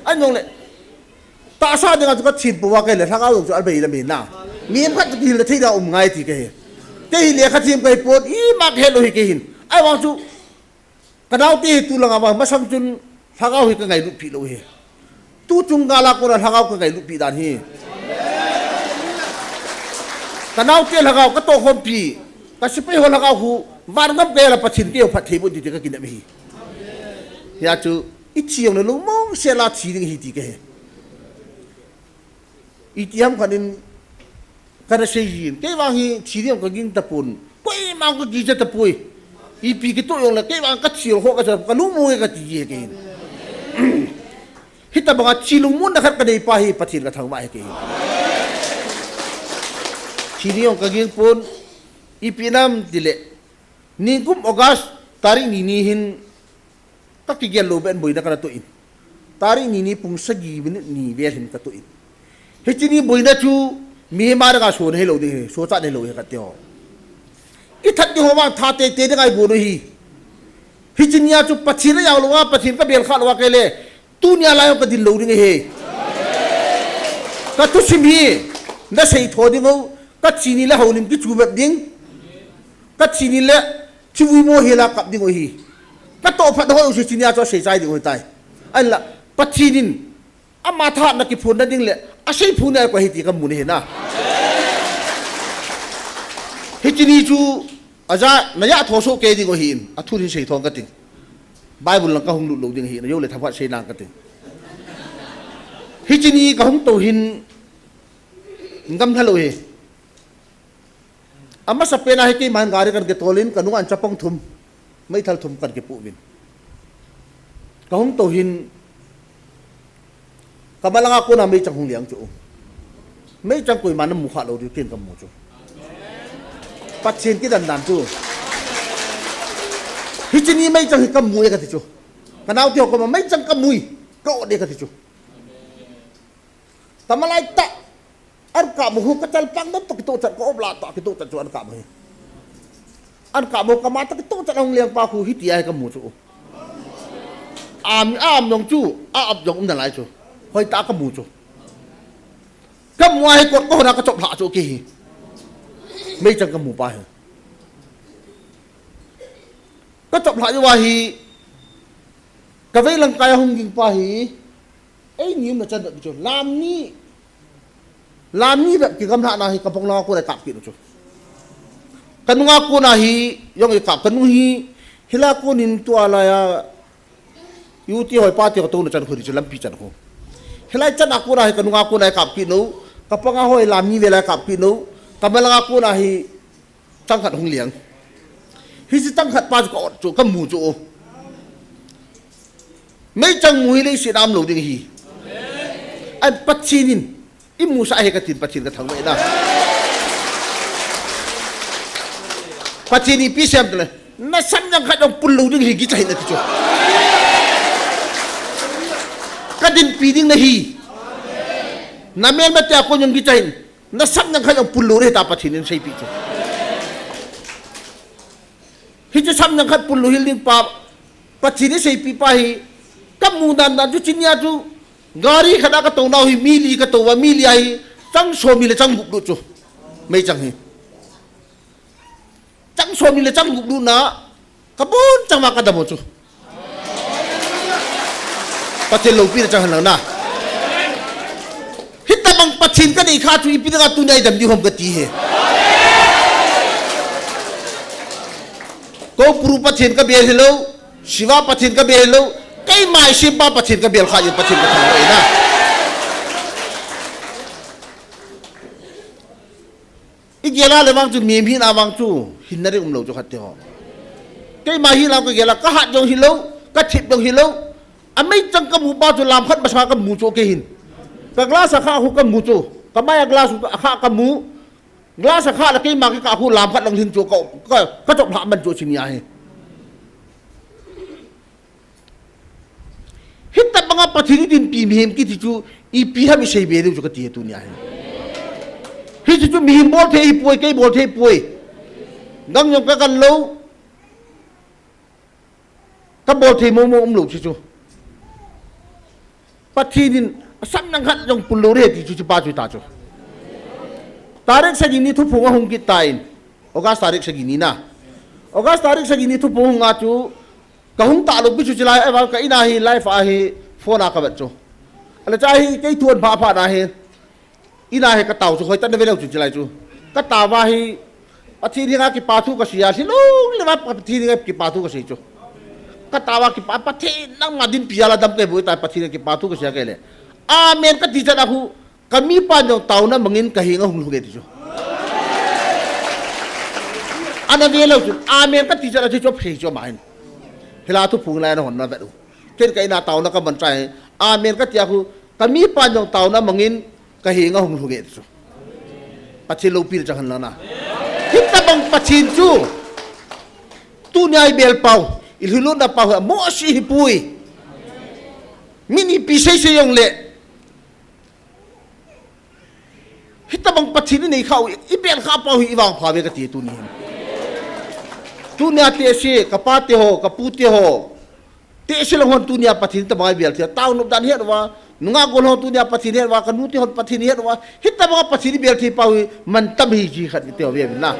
An jong le. Tahsa dinga chu ka thim pua kei le lhagao jong chu a bei la me na. Mi em khat chu ki hil na thei da um ngai ti ka he. Kei hi le kha thim ka hi pon i mak he lou hi kei hin. Ai vang chu Ka naote hi tu langa vang masang chun lhagao hi ka ngailut pi lou hi. Tu chung gal a kona lhagao ka ngailut pi dan hi. Ka naote lhagao ka tohkhompi, ka sepai ho lhagao khu, vangam ka la Pathen kei phatthei boh in ti ka kinep hi. Hia chu, i thi jong le lungmong sel a thi ding hi ti ka he. Itiham khat in kana sei jin. Kei vang hi thi ding ka ging tapon. Koima ka kicha tapoi. Ipi kitoh jong le kei vang ka thi ho ka cha ka lungmong e ka ti ji he kei hin. Hitabanga thi lungmonna khat ka nei pa hi Pathen ka thangvah he kei hin. Thi ding jong ka ging pon. Ipi nam ti le. Nikum August tarik ni ni hin ka kigel lou ben boina kana toh in. Tarik ni ni pung sagi minute ni vel hin ka toh in. Hiche ni boina chu mihem a dinga sona hilou ding hi, sochatna hilou hi ka ti ho. I that ding ho vang tha teitei dinga i bol u hi. Hiche nia chu Pathen a jao lou a, Pathen ka bel kha lou a kei le. Tunia lai ka ding lou ding ahi. Ka thusim hi, na sei tho ding u, ka thi ni le houlim kichu bep ding. Ka thi ni le, thivui mo hi la kap ding u ahi. Katoh phat hoi u chu hiche nia chu asei chai ding u ahitai. Ahinla, Pathen in ama thahatna kiphonna ding le asei phon nia koi ahi ti kamu nahi na. Hiche ni chu aja, najah tho soh kei ding u ahin, athu hin sei thong kating. Bible lang kahung lut lou ding ahin, ajou le thaphat sei nang kating. Hiche ni kahung tou hin, gamlha lou hi. Amasapen a hi keiman gari kan kitol in, kanung an chapang thum, meithal thum kan kipoh uvin. Kahung tou hin, kamalanga kona meichang hung liang chu. Meichang koiman amu kha lou diu ken kamu chu. Pathen kidan dan chu. Hiche ni meichang hi kamu e kati chu. Kanaote ho koma meichang kamu e, ka-ot e kati chu. Tamalai tah, an kap u hi kachalpang dam toh kitoh chat, ka-op lah toh kitoh chat chu an kap u hi. An kap u kama toh kitoh chat ahung leng pa khu hitia hi kamu chu. Am, am jong chu, a-ap jong um nalai chu. Hoitah kamu chu. Kamu a hi kot kahon a kachop lhah chu kei hi. Meichang kamu pa hi. Kachop lhah jou a hi, kavei lang kai ahung ging pa hi, eini umna chan bep chu. Lam ni, lam ni bep kigamlhahna hi kaphung langa kona ikap kit u chu. Kanunga kona hi, jong ikap, kanung hi, hilai a konin tua laiya, u te hoi pa te ho touna chan khu di chu lampi chan khu. Hilai chan a kona hi kanunga kona ikap kit u, kapanga hoi lam ni vela ikap kit u, kamalanga kona hi, tangkhat hung liang. Hiche tangkhat pa chu ka-ot chu, kamu chu. Meichang mu hi leiset a um lou ding ahi. An Pathen in, imusah ahi katin Pathen kathangvah e na. Pathen in ipi asei em tile, nasamjang khat jong pul lou ding ahi kicha hih in ati chu. Kadinpi ding nahi. Namelmate a kon jong kicha hih in. Nasamjang khat jong pul lou ding ahi tia Pathen in seipeh chu. Hiche samjang khat pul lou hel ding pa, Pathen in seipeh pa hi, kamu dan dan chu hiche nia chu, gari khat a katou nau hi mi li katou uva, mi li a hi, chang som ni le chang gup lut chu. Meichang hi. Chang som ni le chang gup lut na, kabon chang uva kadam u chu. Pathen loupina chang hen lang na. Hitabang Pathen kanei kha chu ipi dinga tunia idam diu ham kati hi. Koupuru Pathen kabel hilou, Shiva Pathen kabel hilou, keima isempa Pathen kabel kha jeh in Pathen kathangvah e na. Igel a le vang chu, mihem hina vang chu, hinna ding umlou chu khat te ho. Keima hi lam kagel a, kahat jong hilou, kathip jong hilou. Ameichang kamu pa chu lam khat masanga kamu chu kei hin. Ka glass akha khu kamu chu. Kamai a glass akha kamu. Glass akha le keima kikah khu lam khat lang lhin chu ka, ka, kachop lhah man chu hiche nia hi. Hitabanga Pathen idinpi mihem kiti chu, ipi ham isei be diu chu kati tunia hi. Hiche chu mihem bolthei ahipoi, kei bolthei ahipoi. Gang jong kagan lou. Kabolthei momo umlou hiche chu. Pathen in asamjang khat jong pul lou ding ahi ti chu hiche pa chu hita chu. Tarik sagi ni thuphong ahung kit tan. August tarik sagi ni na. August tarik sagi ni thuphong hunga chu kahung talou pi chu hiche lai, ahivang ka in a hi live a hi phone a kavet chu. Ale cha hi kei thu aphah phah na hi. In a hi katao chu, hoitah in nave leu chu hiche lai chu. Katao uva hi, Pathen henga kipa thu kasei a, hilou le uva Pathen henga kipa thu kasei chu. Katao uva kipa, Pathen nangma dinpi jal a dam kabol tai, Pathen henga kipa thu kasei a kei le. Amen kati chan a khu, kamipa jong taona mangin kahenga hung lhung e ti chu. Ana ve leu chun, amen kati chan a chu chu phei chu ama hin. Hilai thuphong lai a nahon navet u. Ken ka in a taona kaman chai, amen kati a khu, kamipa jong taona mangin, kahenga hung lhung e ti chu. Pathen loupina chang hen lang na. Hitabang Pathen chu. Tunia ibel pau, ilhilutna pau hi, amosi ahipoi. Min ipi seisei jongle. Hitabang Pathen inei khah u, ibel khah pau hi ivangpha uve kati tuni hin. Tunia tehse, kapa te ho, kapu te ho. Tehse lang hon tunia Pathen tabang ibel thei a, taonop dan het uva, nungah gol ho tunia Pathen het uva, kanu te hon Pathen het uva, hitabang Pathen ibel thei pau hi mantam ahi ti khat kiti uve na.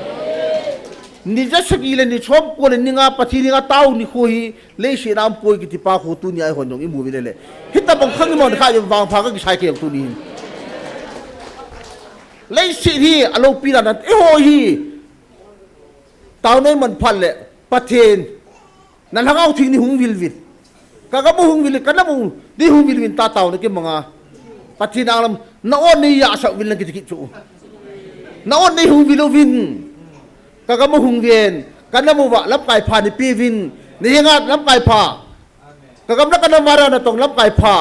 Ni ja sagi le ni som ko le ni nga Pathen henga tao nikho hi, leiset a umpoi kiti pa khu tunia eihon jong imu uve le le. Hitabang khang imang kha jong vangpha kakisai kei jong tuni hin. Leiset hi alopi dan a, eiho hi. Taona iman phat le, Pathen, na lhagao theng nei hung vil vil. Ka gam u hung vil, ka nam u nei hung vil uvin tia taona kimang a. Pathen a lam, na ot nei yasah uvin lang kiti kit chu. Na ot nei hung vil uvin. Ka gam u hung uvin, ka nam uva lamkai pha nei pe uvin. Nei henga lamkai pha. Ka gam le ka nam uva natong lamkai pha.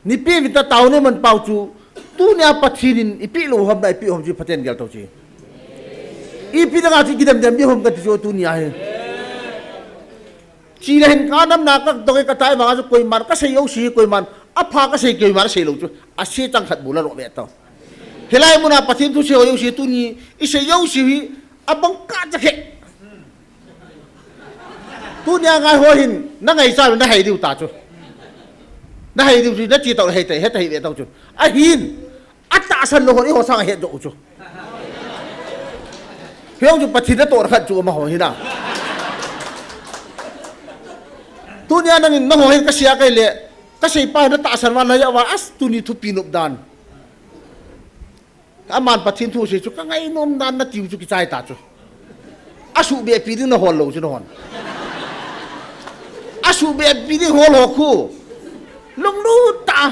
Nei pe uvin tia taona iman pau chu, tunia Pathen in eipeh lou ham na eipeh u ham chu Pathen gel tao chu. Ipi dinga chu kidem dem ding ham kati chu tunia hi. Chi le hin ka nam na ka dong ka tai vang a chu koiman ka sei jouse hi koiman, apha ka sei koiman asei lou chu. Ase chang khat bou la lo ve tao. Hilai muna Pathen thu sei ho jouse tuni, isei jouse hi, abang kah cha khe. Tunia ngai ho hin, na ngaicha na hei diu ta chu. Na hei diu chu, na chi tao hei tai, hei tai ve tao chu. Ahin, atahsan lou hon eiho sang ahet jo u chu. Hiong chu Pathen natoh khat chu amaho hi na. Tunia nangin nangho hin ka sia kei le, ka sei pa hin na tahsan uva na ja uva, as tuni thupi nop dan. Aman Pathen thu sei chu ka ngainom dan na tiu chu kichai ta chu. Asuhbeh pi ding na hol lou chu na hon. Asuhbeh pi ding hol ho khu. Lunglut ta.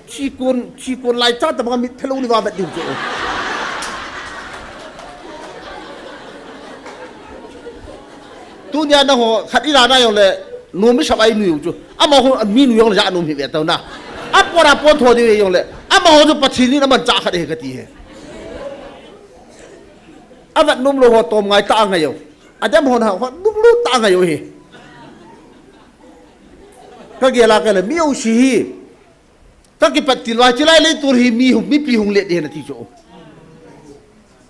Chikon, chikon lai cha tabang a mit phelou ni va vet diu chu. Tunia nangho khat ila na jong le, nom isap a inui u chu. Amaho mi nui jong le ja nom hi ve tao na. Apon apon tho diu jong le. Amaho chu Pathen in amanchah khat ahi kati hi. Avet nom lou ho tom ngai ta ngai u. Adem hon ha ho nom lou ta ngai u hi. Ka gel a ka le mi jouse hi. Ka kipat til uva, chilai leiset hi mi hung, mipi hung let ding ahi na ti chu.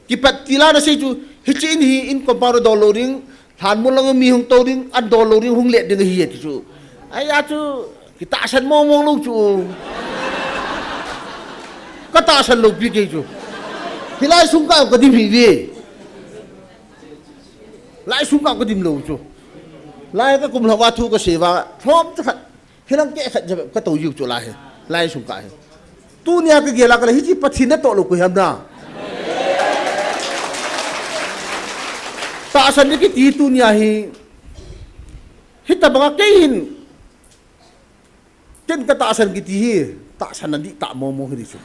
Kipat til a na sei chu, hiche in hi in compound dol lou ding, lhanmol lang mi hung tou ding, an dol lou ding hung let ding ahi ti chu. Ahi a chu, kitahsan mong mong lou chu. Ka tahsan lou pi kei chu. Hilai sung ka ka dim hi ve. Lai sung ka ka dim lou chu. Lai ka kum lhou va thu ka sei va, lhom cha khat. Hilang keh khat jep ka tou jiu chu lai hi. Lai sung ka hi. Tunia ka gel a ka le hiche Pathen natoh lou koi ham na. Tahsan ni kiti tunia hi. Hitabang a kei hin. Ken ka tahsan kiti hi. Tahsan na di ta mo mo hi di chu.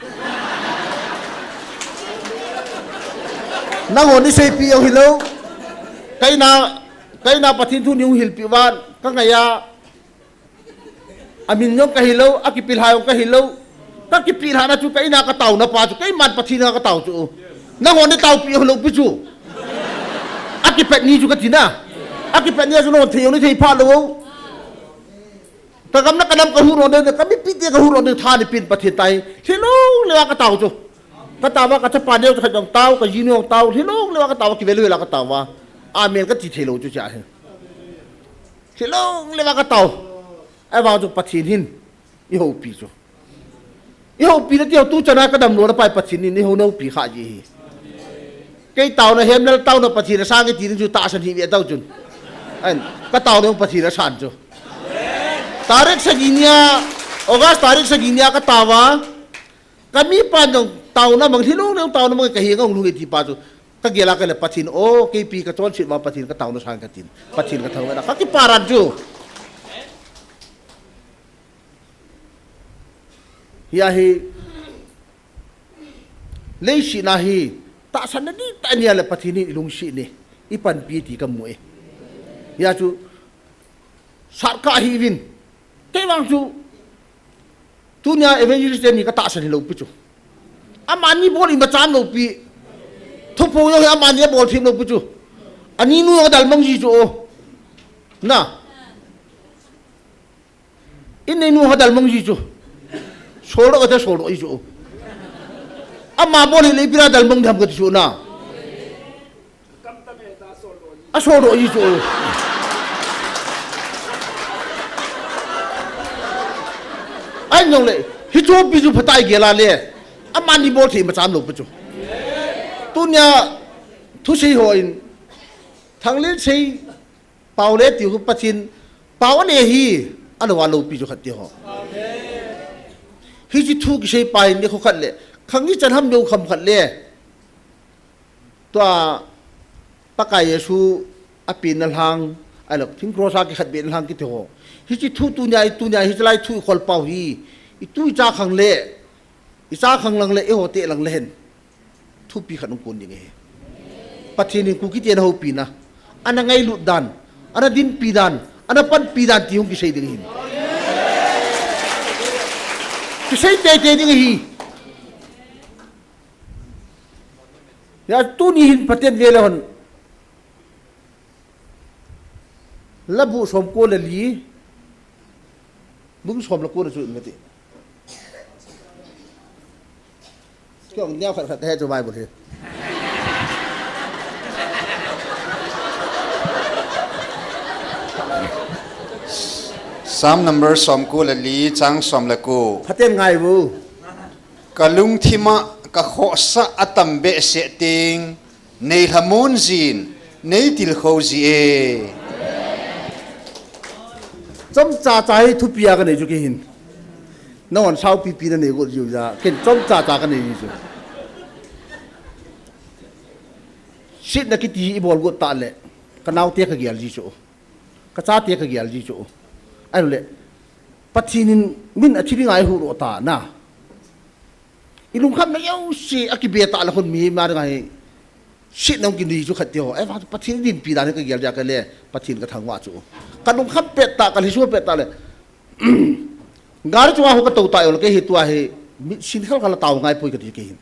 Nangho ni seipi jong hilou. Kaina, kaina Pathen thu nei hung hilpi uva. Ka ngai a. Amin jong ka hilou, akipilha jong ka hilou. Ka kipilha na chu ka in a ka taona pa chu, keiman Pathen a ka tao chu. Nangho nei taopi hilou pi chu. Akipat ni chu ka ti na. Akipat ni a chu nangho thei jong nei thei pha lou. Ka gam le ka nam ka huhdoh ding, ka mipi te ka huhdoh ding tha nei pen Pathen tai. Hilou le a ka tao chu. Ka tao va ka chapa neo chu khat jong tao, ka ji neo jong tao, hilou le a ka tao, kivel vel a ka tao va. Amen ka ti thei lou chu cha hi. Hilou le va ka tao. Ahivang chu Pathen hin eihoupi chu. Eihoupi na ti ho tu chana ka damlou na pai Pathen in eihou na pi kha ji hi. Kei taona hemlel taona Pathen asang kiti ding chu tahsan hi ve tao chun. An, ka taona Pathen asan chu. Tarik sagi nia, August tarik sagi nia ka tao va. Ka mipa jong taona mang hilou le taona mang ka hi ngong lu nge ti pa chu. Ka gel a ka le Pathen, o, keipi ka chonset va Pathen ka taona sang ka tin. Pathen ka thangvah na ka kiparan chu. Hia hi, leiset na hi, tahsan na di ta nia le Pathen in ilungset ni, ipanpi ti ka mu e. Hia chu, Sat ka hi vin. Kei vang chu. Tunia evangelist te ni ka tahsan hilou pi chu. Amani bol imacha lou pi. Thupho jong hi amani abol thim lou pi chu. Ani nu jong adalmang ji chu o. Na. In nei nu adalmang ji chu. Soldoh kate soldoh ji chu o. Ama bol hi le ipi a dalmang ding ham kati chu na. Asoldoh ji chu. Ahin jongle, hiche pi chu phatai gel a le. Amani bol thei imacha lou pi chu. Tunia, Thusei ho in, Thanglinsei pao le tiu Pathen pao anei hi, alou a loupi chu khat ti ho. Hiche thu kisei pa hin nikho khat le, khang ichan ham jou kham khat le. Tua Pakai Jesu apenna lhang, ahilou, thing cross a kikhetbehna lhang kiti ho. Hiche thu tunia, tunia hiche lai thu ikhol pau hi, itu icha khang le, icha khang lang le, eiho te lang le hen. Thupi khat hung kon ding ahi. Pathen in Kuki te ana houpina, ana ngailut dan, ana dinpi dan, ana panpi dan ti hung kisei ding ahi. Kisei teitei ding ahi. Hia tuni hin Pathen ve le hon. Labu somko le li. Bung som le ko na chu in kati. Kong neo khat khat he chu Bible hi. Psalm number somko le li, chang som le ko. Pathen ngai vu. Ka lungthim a ka khohsah atam behseh teng, nei lhamon jin, nei tilkhou ji e. Chomcha cha hi thupi a kanei chu kei hin. Nahon saupi pi nanei got jiu ja, ken chomcha cha kanei ji chu. Sitna kiti ibol got tah le, kanaote kagel ji chu. Kachate kagel ji chu. Ahilou le, Pathen in min athi dinga eihuhdoh ta na. Ilungkhamna jouse akibe tah le khun mi ma dinga hi. Sitna hung kinei chu khat ti ho. Ahivang Pathen idinpi dan hi kagel dia kale, Pathen kathangvah chu. Kalungkham pet tah, kalhiso pet tah le. Gari chunga ho katou tah jong le kei hi tua hi, mit sin khal khal a tao ngai poi kati kei hin.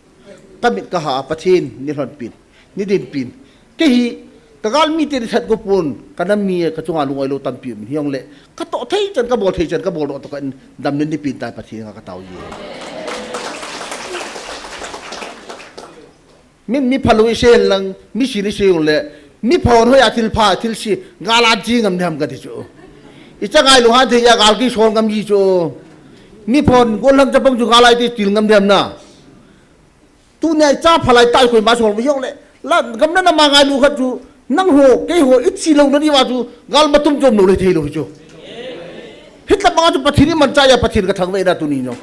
Kamit kaha a Pathen neilhonpin, neidinpin. Kei hi, kagalmi te neithat go pon, kanam mi kachunga lungoilou tampi um in hijongle, katoh thei chan, kabol thei chan, kabol doh tokah in, damna neipeh tai Pathen henga katao ji. Min mi phalou isei lang, mi sin isei jongle, mi phon hoiya thil pha, thil se, gal a che ngam ding ham kati chu. Icha ngai lou han thei a gal kisol ngam ji chu. Mi phon gollhang chapang chu gal a iti til ngam ding ham na. Tunia icha phalai tai koima sol hijongle, la gamna nama ngailu khat chu, nangho, keiho, ichi louna diuva chu, gal matum chom lou le thei lou hi chu. Hitobanga chu Pathen imanchah a Pathen kathangvah e na tuni jong.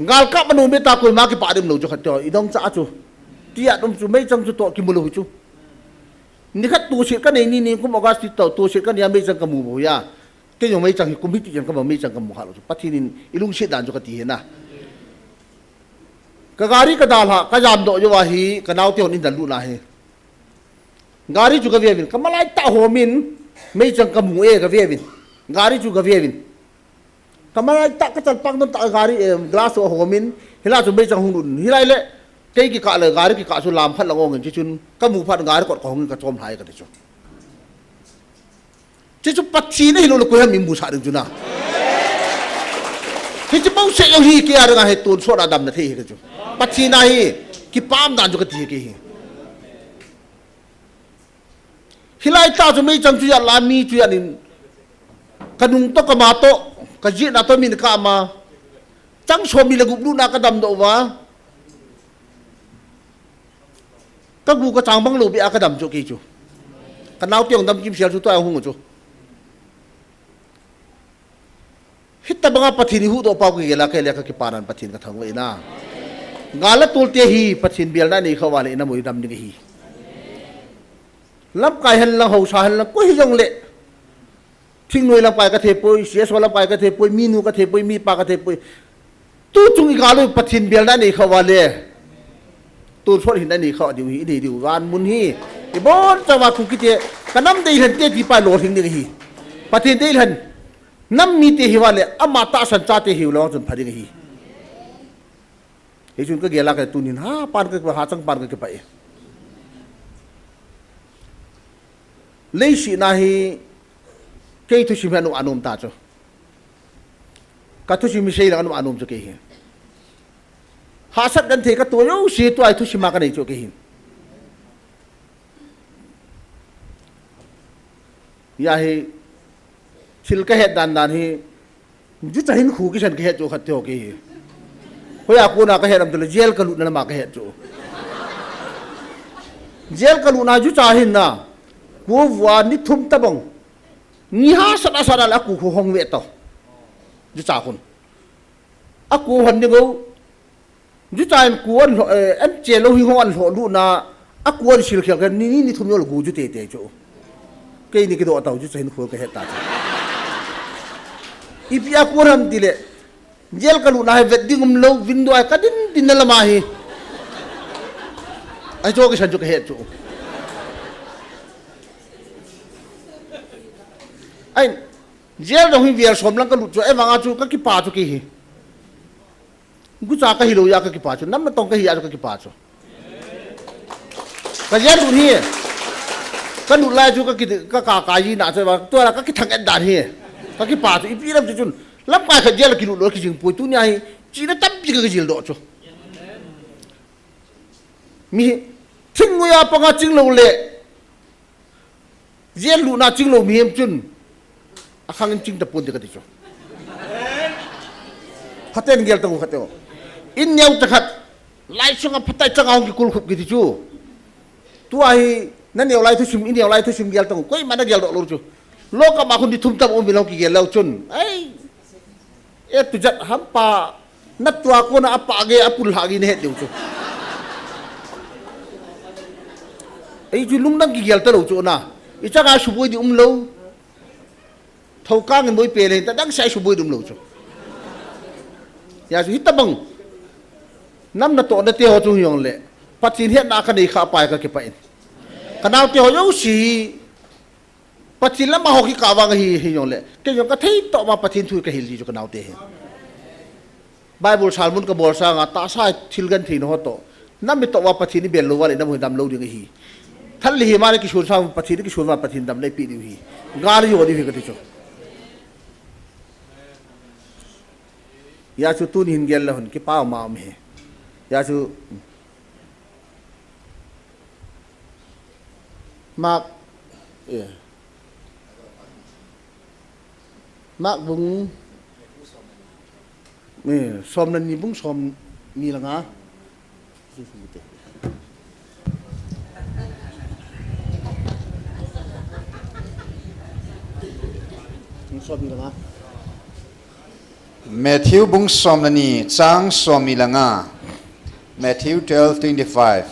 Gal kap manu mita koima kipah dem lou chu khat chu, idong cha chu. Tia dum chu meichang chu toh kimu lou hi chu. Nikhat toset kanei ni, nikum August ni toh, toset kanei a meichang kamu bou hi a. Kei jong meichang hi kum hiti chan kamu, meichang kamu kha lou chu. Pathen in ilungset dan chu kati hi na. Ka gari kadalha, kajamdoh jouva hi, kanaote hon eidalhahna hi. Gari chu kaveuvin, kamalai tah homin, meichang kamu e kaveuvin. Gari chu kaveuvin. Kamalai tah kachalpang don tah gari, eh, glass ho homin, hilai chu meichang hung lut. Hilai le, kei kikah le, gari kikah chu lam khat lang ong in, chuchun, kamu phat gari kot kahong in kachom lhai kati chu. Chuchu Pathen ahilou le koi ham imusah ding chu na. Hiche bouseh jong hi kei a dinga hi tonsot a damna thei hi kati chu. Pathen a hi kipah dan chu kati hi kei hi. Hilai tah chu meichang chu jat la mi chu jat in. Kanung toh kama toh, kajihna toh min kama. Chang som ni le gup lutna kadamdoh uva. Kagu kachang bang lou beh a kadam chu kei chu. Kanaote jong damkim sel chu tua hung chu. Hitobanga Pathen ihuhdoh pau kagel a kei le kakipah nan Pathen kathangvah e na. Gal a tolte hi Pathen belna nei khah uva le ina mu idam ding ahi. Lamkai hen lang, haosa hen lang, koi hijongle. Thingnoi lamkai kathei poi, C S O lamkai kathei poi, minu kathei poi, mipa kathei poi. Tuchung igal u Pathen belna nei khah uva le. Tonsot hinna nei khah diu hi, inei diu van mun hi. Ibonchauva Kuki te, kanam deilhen te tipa lolhing ding ahi. Pathen deilhen, nam mite hiuva le, ama tahsan chate hiu lou chun pha ding ahi. Hichun kagel a ka tunin hapan ka, hachang pan kakipah e. Leiset na hi kei thusim hi anu anom ta chu. Kathusim hi seilang anu anom chu kei hi. Hahsat genthei katoh jouse tua hi thusim a kanei chu kei hi. Hia hi thil kahet dan dan hi, jucha hin khu kisan kahet chu khat teo kei hi. Hoiya kona kahet ham tile, jail kalutna lama kahet chu. Jail kalutna jucha hin na. Kua vua ni thum tabang. Ni hahsat a sat a le akua khu hong ve tau. Jucha khun. Akua hon ni go. Jucha in kua an lho, eh, an che lou hi hong an lho lutna. Akua an sil khel kha ni, ni, ni thum jong le gu ju tete chu. Keini kidoh tau jucha hin khu kahet ta chu. Ipi akua ham tile. Jail kalutna hi vet ding umlou, window a kadin din na lama hi. Ahi chu kisan chu kahet chu. Ahin, jail jong hi vel som lang kalut chu, ahivanga chu kakipah chu kei hi. Gucha kahi lou jeh a kakipah chu, nam natong kahi jeh a chu kakipah chu. Ka jail lut hi. Kalut lai chu kaki, ka, ka, ka ji na chu, tua la kakithang et dan hi. Kakipah chu, ipi lam chu chun. Lamkai khat jail kilut lou kijing poi, tunia hi, chihna tampi kakijil doh chu. Mi, thingnoiya panga ching lou le. Jail lutna ching lou mihem chun, akhang in ching tapon te kati chu. Phaten gel tang u khat te o. In neo ta khat, lai sunga phatai changa hung kikul khup kiti chu. Tua hi, na neo lai thusim, i neo lai thusim gel tang u, koima na geldoh lou chu. Loka ma khun ni thum tam um vin hung kigel leu chun. Ai. E tu jat hampa, na tua kona apa ge, apul ha ge na het diu chu. Ei chu lungdang kigel talou chu na. I changa suboi ding umlou. Thokang in boi pe le, ta dang sai suboi ding umlou chu. Hijeh chu hitabang. Nam natohna te ho chu hijongle. Pathen hetna kanei kha pai kakipah in. Kanao te ho jouse hi. Pathen lama ho kikah vang ahi, hijongle. Kei jong kathei toh ma Pathen thu kahil ji chu kanao te hi. Bible sermon kabol sanga, tahsa thil genthei na ho toh. Nam i toh uva Pathen i bel lou uva le, nam hoi dam lou ding ahi. Thal le hi ma le kisun sang Pathen, kisun uva Pathen dam le pi diu hi. Gal i jo diu hi kati chu. Hijeh chu tuni hin gel le hon kipa ma um hi. Hijeh chu Mark, eh. Mark bung, eh, som le ni bung som ni le nga. Bung som ni le nga. Matthew bung som le ni, chang som ni le nga. Matthew twelve twenty-five.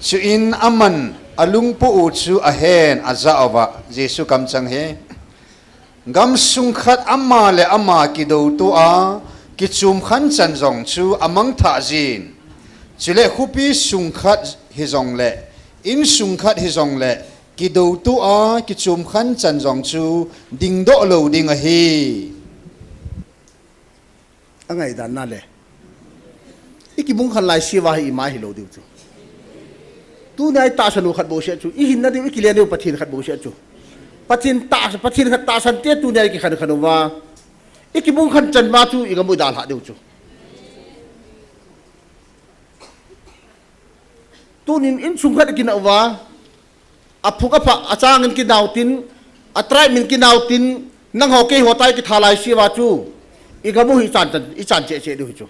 Chuin aman alungpu u chu ahen ajah uva, Jesu kamchang hi. Gamsung khat ama le ama kidoutoa, kichom khan chan jong chu amangthah jin. Chule khopi sung khat hijongle, insung khat hijongle, kidoutoa, kichom khan chan jong chu dingdoh lou ding ahi. Angaidan na le. I kibung khan laise uva hi ima hilou diu chu. Tunia i tahsan u khat bou seh chu. I hinna diu, i kilen diu Pathen khat bou seh chu. Pathen tah, Pathen khat tahsan te tunia i kikhen khen uva. I kibung khan chan uva chu i gam u i dalhah diu chu. Tunin insung khat i kinah uva. Aphung apha, achang in kinao tin, a tribe min kinao tin, nangho keiho tai kitha laise uva chu, i gam u hi i chan chan, i chan cheh cheh diu hi chu.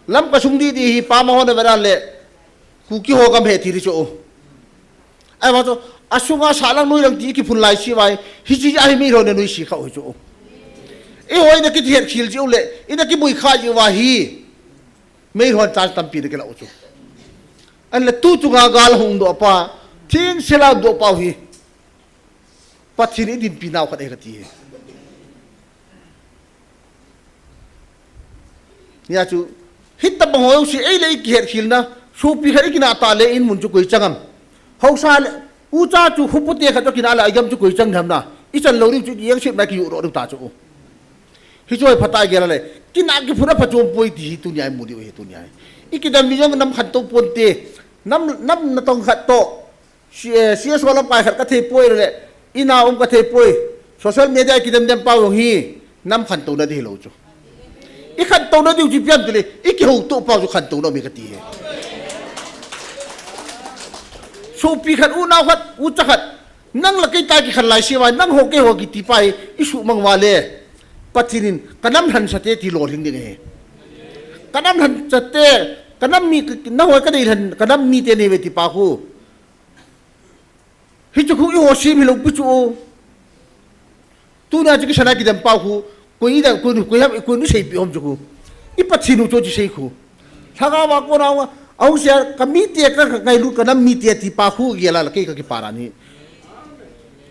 Lamka sung didi hi pama ho na ve dan le, Kuki ho gam he ti di chu. Ahivang chu, asunga sahlang noilang ti i kiphun laise uva hi, hiche a hi mi ho na noise kha u hi chu. Eiho i na kihet khel jiu le, i na kibui kha jiu uva hi. Meilhon chance tampi na kila u chu. Ahinla tu chunga gal hung doh pa, thingse la doh pa u hi. Pathen in dinpi nau khat ahi kati hi. Hijeh chu, hitabang ho jouse, ei le ei kihet khel na, sopi khat i kinah tah le in mun chu koi chang ham. Haosa le, ucha chu hupu te khat chu kinah le, a gam chu koi chang ham na. I chan lou ding chu i jeng sep na kijoh doh ding ta chu. Hichu hi phatah a gel le, kinah kiphun a phachom poi ti hi tunia i mu diu hi tunia hi. I kidam mi jong nam khantou ponte, nam, nam natong khat toh, C-, eh, C S O lamkai khat ka thei poi le, ina um ka thei poi, social media i kidem dem pau jong hi, nam khantouna di hilou chu. I khantouna diu chu ipi ham tile, i kihoutoh pau chu khantouna um hi kati hi. Sopi khat, unau khat, ucha khat, nang le kei ta kikhen laise uva, nangho keiho kiti pa hi, i suhmang uva le. Pathen in, ka nam lhansate ti lolhing ding ahi. Kanam lhan chate, kanam mi, nahoi kadei lhan, kanam mite neive ti pa khu. Hichu khu eiho sem hilou pi chu. Tunia chu kisan a kidem pa khu, koi ida, koi, koi ham, koi nu seipi hom chu khu. I Pathen u chu chu sei khu. Lhagao a kona, ahung sia, kamite ka, ka ngailut kanam mite ti pa khu gel a la kei kakipah a ni.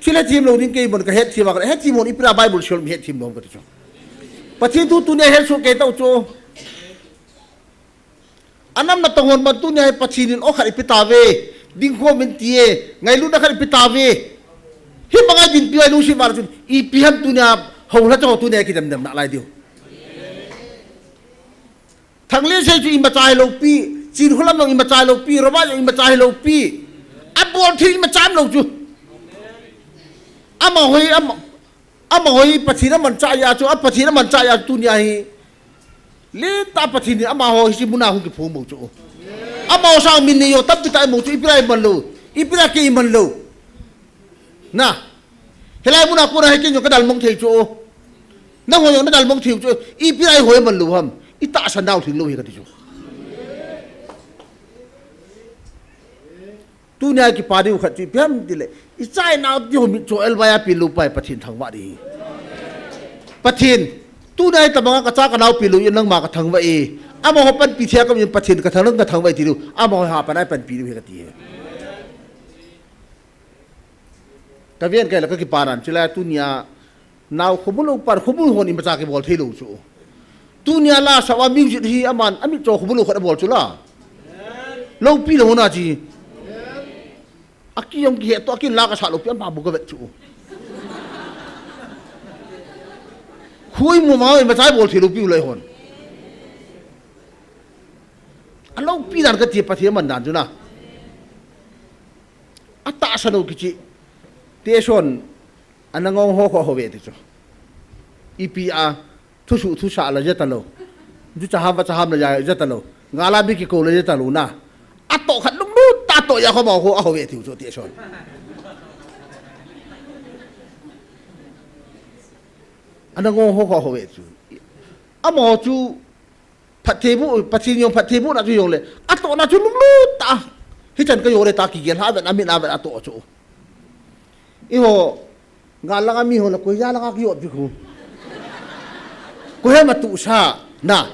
Chule thim lou ding kei mon kahet thim a, kahet thim hon ipi a Bible sim mi het thim lou kati chu. Pathen thu tunia het su kei tau chu. Anam natong hon man tunia hi Pathen in o khat ipi tave, ding khom in tie, ngailutna khat ipi tave. Hi banga dinpi a lungset val chun, ipi ham tunia, houla chang tunia kidemdem nalai diu. Thanglen sei chu imacha hilou pi, Chinkholam jong imacha hilou pi, Roma jong imacha hilou pi. Abol thei imacha umlou chu. Amaho hi, ama, amaho hi Pathen amanchah a chu, a Pathen amanchah a tunia hi. Lentah Pathen in amaho hiche muna hung kiphong bou chu. Amaho sang min nei ho tampi tah imu chu, ipi a iman lou, ipi a kei iman lou. Na. Hilai muna kona hi kei jong kadalmong thei chu. Nangho jong nadalmong thei chu. Ipi a eiho iman lou ham. Itahsan nau lhing lou hi kati chu. Tunia kipa diu khat chu ipi ham tile. Icha inau diu mitcho elvai a pelou pai Pathen thangvah ding. Pathen. Tunia itobanga kacha kanao pelou in nangma kathangvah e. Amaho panpi thei a kaum in Pathen kathang nang kathangvah e ti diu. Amaho hapan a panpi diu hi kati e. Kaven kaila kakipah nan, chulai tunia nao khomu lou pan, khomu hon imacha kibol thei lou chu. Tunia la sa a music hi aman, amitcho khomu lou khat abol chu la. Loupi lou na chi. Aki jong kihe to, akin la kasa lou pi ama bu kavet chu. Khui mu ma, imacha bol thei lou pi u lai hon. Aloupi dan kati Pathen aman dan chu na. Atahsan u kichi. Teson, ana ngong ho ho ho ve ti chu. Ipi a, thusuh thusa la jeta lou. Jucha ham vacha ham la ja, jeta lou. Ngal a mi kikou la jeta lou na. Atoh khat lunglut tah atoh a khoma ho a ho ve ti chu teson. Ana ngong ho ho ho ve chu. Amaho chu phattheiboh, Pathen jong phattheibohna chu jong le. Atohna chu lunglut tah. Hichan ka jong le ta kigel ha ven, amin a ven atoh chu. Eiho, ngal langa mi ho le, koi ja langa kihol pi khu. Koi ham atohsa, na.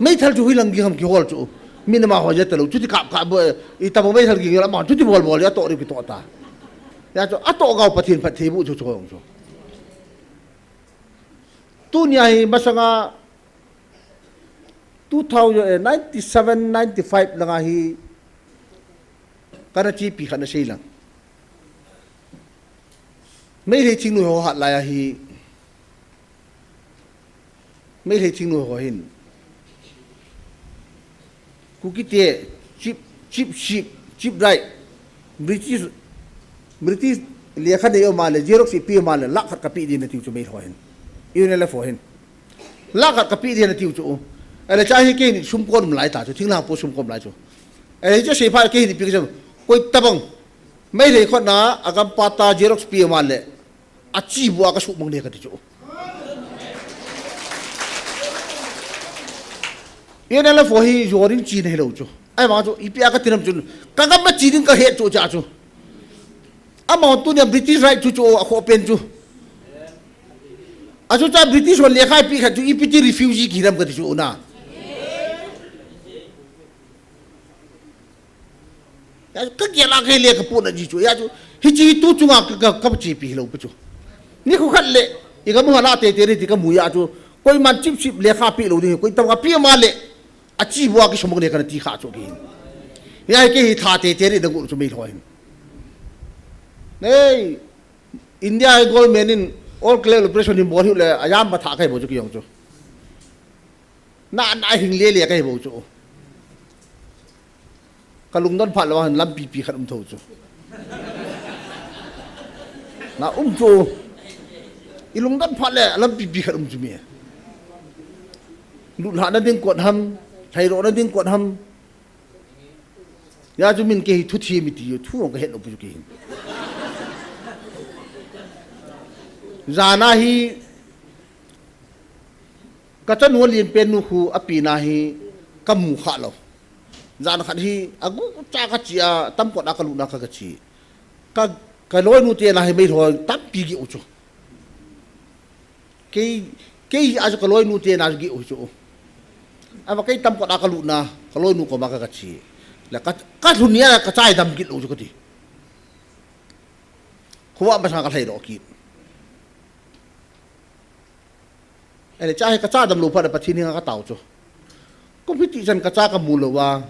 Meithal chu hoilang ging ham kihol chu. Min amaho jeta lou, chuti kap kap bou, itobang meithal ging jong le, amaho chuti bol bol, atoh diu kitoh ta. Hijeh chun, atoh gau Pathen phattheiboh chu chu jong chu. Tunia hi masanga two thousand, eh, ninety seven, ninety five langa hi kana chepi khat nasei lang. Meitei thingnoi ho hat lai ahi. Meitei thingnoi ho hin. Kukite, chip, chip, chip, chip right. British, British lekha nei um a le, Xerox ipi um a le, lakh khat kapeh ding atiu chu Meitei ho hin. U N L F ho hin. Lakh khat kapeh ding atiu chu. Ahile cha hi keini sum kon um lai ta chu, thinglhang po sum kon um lai chu. Ahile cha sei pha keini pi ka chu. Koi tabang. Meitei khut na, agam pa ta Xerox pe um a le. Achi bua kasuh mang ne kati chu. U N L F ho hi jorin chi na hilou chu. Ahivang chu, ipi a kati nam chun. Kagam ma chi ding kahe chu cha chu. Amaho tunia British right chu chu akhoh pen chu. Achu cha British hon lekha ipeh khat chu ipi ti refugee kihi nam kati chu na. Hijeh chun kagel a kahi le kapohna ji chu. Hijeh chun hiche tu chunga ka, ka, kachepi hilou pi chu. Nikho khat le, igam u hala tete ri ti kamu a chu. Koiman chip chip lekha peh lou ding, koi tam kape ma le. Achi bua kisomang ne kana ti kha chu kei hin. Hijeh a kei hi tha tete ri na gu chu Meitei ho hin. Nei, India government in all clear operation hin bol hi le, ayam ba tha kahi bou chu kei jong chu. Na, na hing le le kahi bou chu. Kalungdon phat lou a hin lampi pi khat um tho chu. Na um chu. Ilungdon phat le lampi pi khat um chu mi. Lutlhah na ding kot ham, lhairo na ding kot ham. Hijeh chun min kei hi thu thi mi ti u, thu ong kahet lou pu chu kei hin. Jana hi, kachanu alen pen nu khu api na hi, Kamu kha lou. Jan khat hi, agu cha kache a, tamkot a kalutna kha kache. Ka, kaloinu te na hi meilhei tampi geh u chu. Kei, kei a chu kaloinu te na geh u chu. Ama kei tamkot a kalutna, kaloinu koma ka, kache. Le ka, kalhun nia kacha hi dam geh lou chu kati. Khovah masang kalhai doh kit. Ele cha hi kacha damlou phat a Pathen henga katao chu. Kum hiti chan kacha kamu lou a.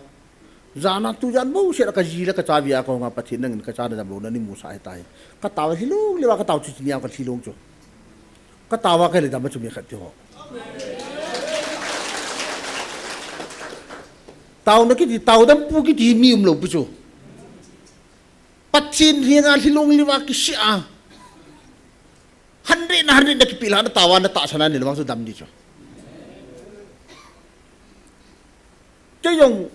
Jan a tujan bouseh a kaji le kacha via kahung a Pathen nangin kacha nadamlouna neimusah ahitai. Katao lhilung leuva katao chu, chuni a kalhilung chu. Katao a kahile dam a chu mi khat ti ho. Taona kiti, taodam pu kiti mi umlou pi chu. Pathen henga lhilung leuva kisih a. Hundred na hundred na kipilha na taova na tahsan a nilvang chu dam di chu. Kei jong,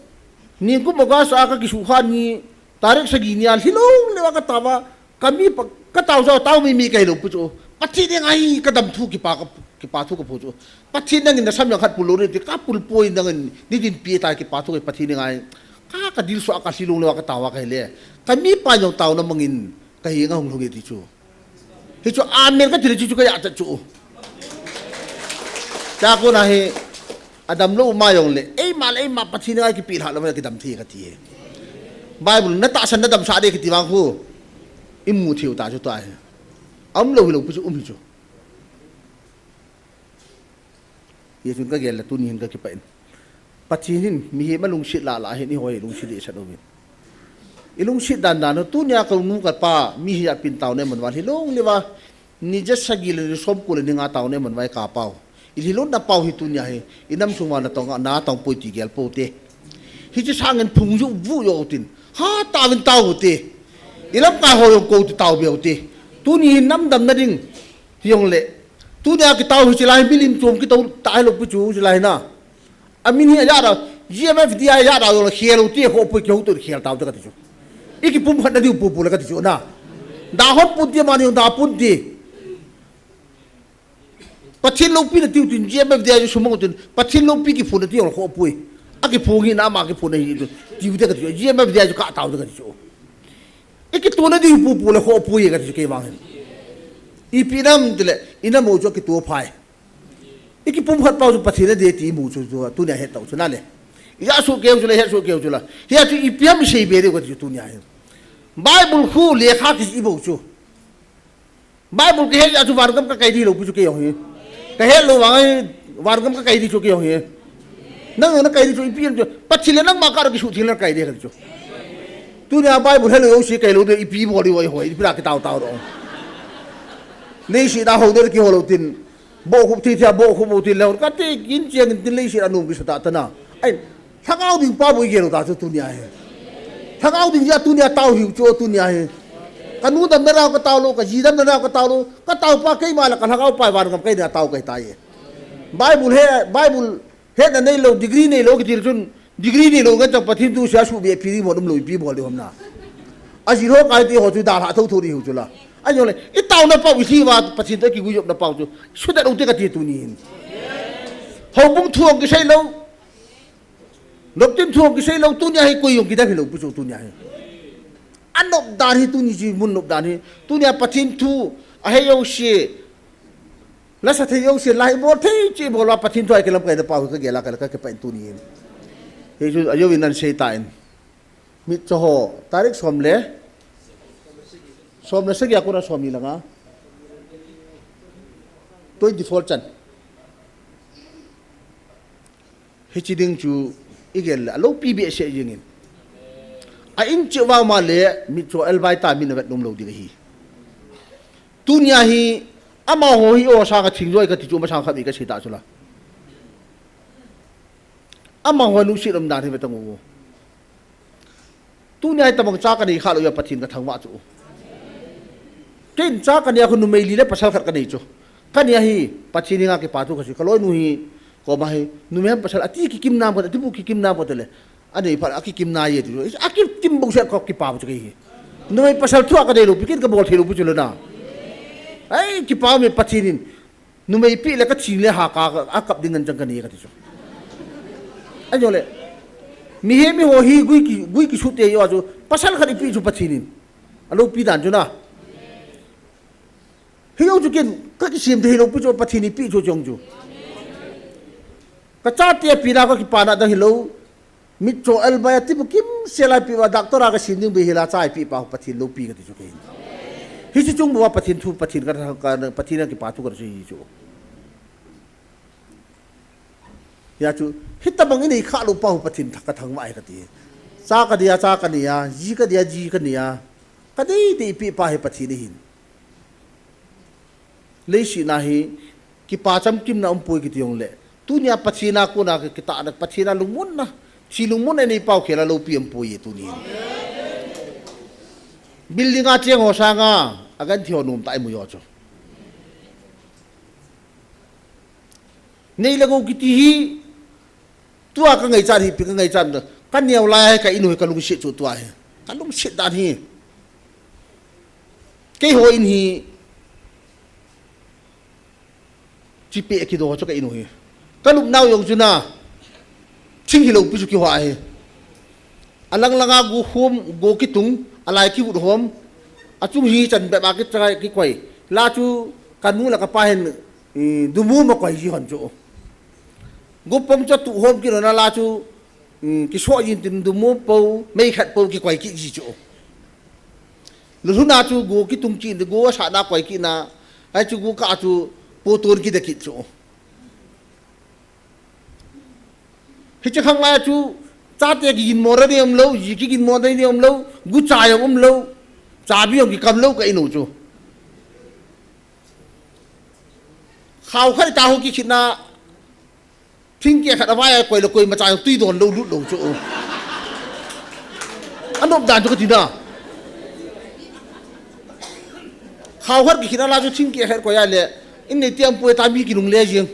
nikum August a kakisukha ni, tarik sagi nia lhilung leuva kataova, kami pa, katao jao tao mi mi kahilou pu chu. Pathen henga hi kadam thu kipa ka, kipa thu kapho chu. Pathen nangin nasam jang khat pul lou nati, kapul poi nangin, nidinpi tai kipa thu ka Pathen henga hi. Ka, kadilsuh a kalhilung leuva kataova kahile. Kamipa jong taona mangin, kahenga hung lhung e ti chu. Hichu amen kati le chu chu kaya ta chu. Cha kona hi, adamlou ma jongle, eima le eima Pathen henga kipilha lou ma kidam thei kati e. Bible na tahsan na damsah de kiti vang khu. Imu theiu ta chu tua hi. Umlou hilou pu chu um hi chu. Hichun kagel le tuni hin kakipah in. Pathen hin mihem alungset lah lah hin eiho hi lungset dehset uvin. Ilungset dan dan u tunia kanu kapa mi hi apin taona iman uva lhilung leuva. Ni ja sagi le ni somko le ni nga taona iman uva ikapau. Ilhilunna pau hi tunia hi. Inam sung uva natong, natong poi ti gel pou te. Hiche sangin phung ju vu jou tin. Hatah uvin tao u te. Ilamkai ho jong kou ti tao beu te. Tuni hin nam damna ding. Hijongle. Tunia kitao hi chilai milim chom kitao ta hilou pu chu chilai na. Amin hi ajat a, G M F D I ajat a, khel u ti, khoh pui kihou tu khel tao te kati chu. Iki pumkhat na diu pu pu le kati chu na. Da hon pun ti mani da pun ti. Pathen loupi na tiu tin G M F D I chu sumang u tin, Pathen loupi kiphun na tiu khoh pui. Akiphun hi na ma kiphun na hi tu. Tiu te kati chu, G M F D I chu ka tao te kati chu. Ikitona diu pu pu le khoh pui kati chu kei vang hin. Ipi nam tile, inam u chu kito phai. Ikipumkhat pau chu Pathen adei ti imu chu, chu, tunia het tau chu na le. Ija su keu chu le, het su keu chu la. Hia chu ipi ham isei be diu kati chu tunia hin. Bible khu lekha kisi ibou chu. Bible kahet a chu vangam kakai di lou pu chu kei jong hi. Kahet lou vang hi, vangam kakai di chu kei jong hi. Nang nakai di chu ipi ham chu. Pathen le nangma kah a kisuh thil nakai di kati chu. Tunia Bible helou jouse kai lou de ipi bol di oi hoi, ipi la kitao tao ro. Leiset a hou de kihou lou tin. Bohkhup thei thei a bohkhup u tin leu, kati kin cheng in tin leiset a nung kisa ta ta na. Ai, lhagao ding pa boi gel u ta chu tunia hi. Lhagao ding jeh a tunia tao hiu chu tunia hi. Kanu damna a katao lou, kaji damna a katao lou, katao pa keima le kalhagao pa vangam kai na tao kai tai. Bible he, Bible hetna neilou, degree neilou kiti chun, degree neilou ngen chang Pathen thu sia suhbeh pi ding mo um lou ipi bol di ham na. Ajil ho kai ti ho chu dalha thotho di hiu chu la. Ahijongle, itaona pau ilhi uva Pathen toh kiguijopna pau chu. Sudet u te kati tunin. Houbung thu kisei lou. Noptin thu kisei lou tunia hi koi jong kidam hilou pu chu tunia hi. Anop dan hi tuni chi mun nop dan hi. Tunia Pathen thu ahe jouse. Lasa thei jouse lai bol thei chi bol uva Pathen thu a kilamkaina pau hi kagel a kala kakipah in tunin. Hichu ajou in nan sei tan. Mitcho ho, tarik som le, som le sagi a kona som ni langa. Twenty four chan. Hichi ding chu igel le, aloupi behseh jingin. A in cheh uva ma le, mitcho elbai ta min avet nom lou ding ahi. Tunia hi, amaho hi o sanga thing joi kati chu masang khat mi kasei ta chu la. Amaho lungset um dan hi ve tang u. Tunia hi tabang cha kanei kha lou a Pathen kathangvah chu. Ken cha kanei a khu numei li le pasal khat kanei chu. Kanei a hi Pathen henga kipa thu kasu kaloinu hi koma hi numei ham pasal ati kikim nam khat ati bu kikim nam khat le. Anei phat akikim nai e ti chu. Akikim bouseh kho kipa chu kei hi. Numei pasal thu a kanei lou pi ken kabol thei lou pu chu le na. Ai kipa me Pathen in. Numei pi le kathing le ha ka, akap ding ngan chang kanei kati chu. Ajole. Mihem mi ho hi gui ki, gui kisut te jo chu. Pasal khat ipi chu Pathen in. Aloupi dan chu na. Hi jo chu ken, ka kisem te hi loupi chu Pathen in ipi chu chong chu. Ka chate pina ka kipana dang hilou. Mitcho elbai a tibu kimsel a ipi va doctor a ka sim ding bei hila cha ipi pa Pathen loupi kati chu kei. Hiche chung bou a Pathen thu, Pathen ka, ka, Pathen a kipa thu ka sei hi chu. Hia chu, hitabang inei kha lou pa Pathen thah ka thangvah e kati. Cha ka dia, cha ka nei a, ji ka dia, ji ka nei a. Ka deidei ipi pa hi Pathen ahin. Leiset na hi, kipa chamkimna umpoi kiti jongle. Tunia Pathen a kona kitahna, Pathen a lungmonna, thi lungmonna inei pau khel a loupi umpoi e tunin. Building a cheng ho sanga, agenthei ho nom tah imu jo chu. Nei le gou kiti hi, tua ka ngaichat hi, ipi ka ngaichat na. Ka neo lai a hi ka in u hi ka lungset chu tua hi. Ka lungset dan hi. Keiho in hi, chipe kido chu ka in u hi. Ka lupnau jong chu na, thing hilou pi chu kiho ahi. Alang langa go khom, go kitung, alai kivut hom. Achung hi chan bep a kichai kikoi. La chu ka nu le ka pa hin, i, dumum a koi ji hon chu. Go pom chu atuh hom kit hon a la chu, um, kisoh jin tin dumum po, mei khat po kikoi kit ji chu. Lulhun a chu go kitung kit, go asah na koi kit na, ai chu go kah chu po ton kit a kit chu. Hiche khang lai chu, chate kiginmo ra ding umlou, ji kiginmo ra ding umlou, gucha jong umlou, chabi jong kikam lou ka in u chu. Khao khat ta ho kikhit na, thingkeh khat avai a koi le koima cha jong tui don lou lut lou chu. Anop dan chu kati na. Khao khat kikhit na la chu thingkeh khat koi a le, in nei tiam poi ta mi kilungle jing.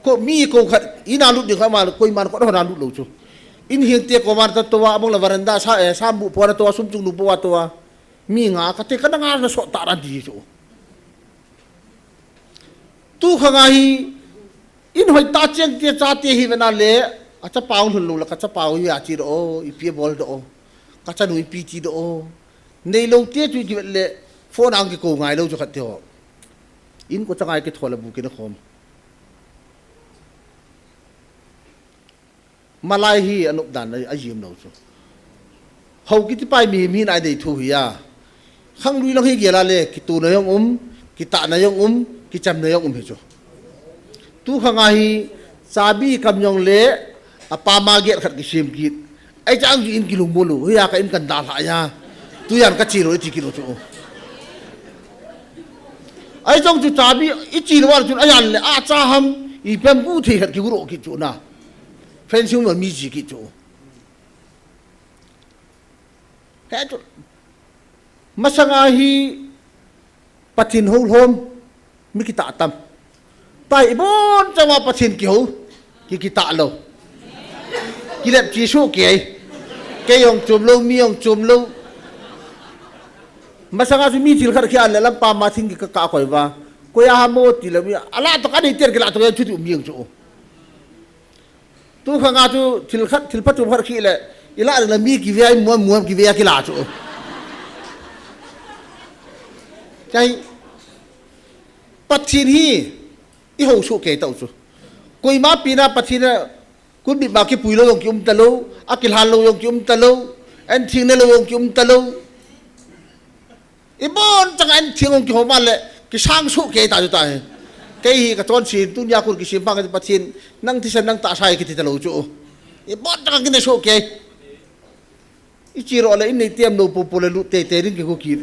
Ko mi ko khat, in a lut ding kha ma, koiman ko hon a lut lou chu. In hing te ko man ta to a, abang la veranda sa, eh, sambu po na to a, sum chung nu po a to a. Mi nga kate ka na nga na so ta ran ti chu. Tu khang a hi, in hoi ta cheng te chate hi vena le, achapa u lhun lou la, ka chapa u hi achi do o, ipi bol do o. Ka chanu ipi ti do o. Neilou te chu kivet le, phone a hung kikou ngai lou chu khat te ho. In ko changai kithol a bu kina khom. Malai hi anop dan a, ajim lou chu. Hou kiti pai mi, mi nai dei thu hi a. Khanglui lang hi gel a le, kituna jong um, kitahna jong um, kichamna jong um hi chu. Tu khang a hi, chabi kam jong le, apa ma gel khat kisem kit. Ai chang chu in kilungmon u, hi a ka in kan dalha a. Tu jan ka chi lou, i chi kit lou chu. Ai chang chu chabi, i chi lou a chun, a jan le, a cha ham, i pem bu thei khat kigu ro kit chu na. Fencing ma mi ji kit chu. He chu. Masanga hi Pathen hou lhom, mi kitah tam. Pai ibon chama Pathen kihou, ki kitah lou. Kilep chi su kei. Kei jong chom lou, mi jong chom lou. Masanga chu mi thil khat khi a le lampa ma thing ki ka ka koi va. Koi a ham o ti le mi, ala to ka nei ter kila to ya chu ti um jeng chu. Tu khang a chu thil khat, thil pha chu khat khi le, i la le mi kive a, muam, muam kive a kila chu. Chai, Pathen hi, i hou soh kei tau chu. Koima pina Pathen a, kun bit ma kipui lou jong ki um ta lou, a kilhan lou jong ki um ta lou, an thing ne lou jong ki um ta lou. Ibon chang an thing ong kihou ma le, kisang soh kei ta chu ta hi. Kei hi ka chonse, tunia kon kisim pang ka Pathen, nang thisan nang tahsa hi kiti ta lou chu. Ibon chang kine soh kei. I chi ro le, in nei tiam lou po po le lut tei tei ding kiko kit.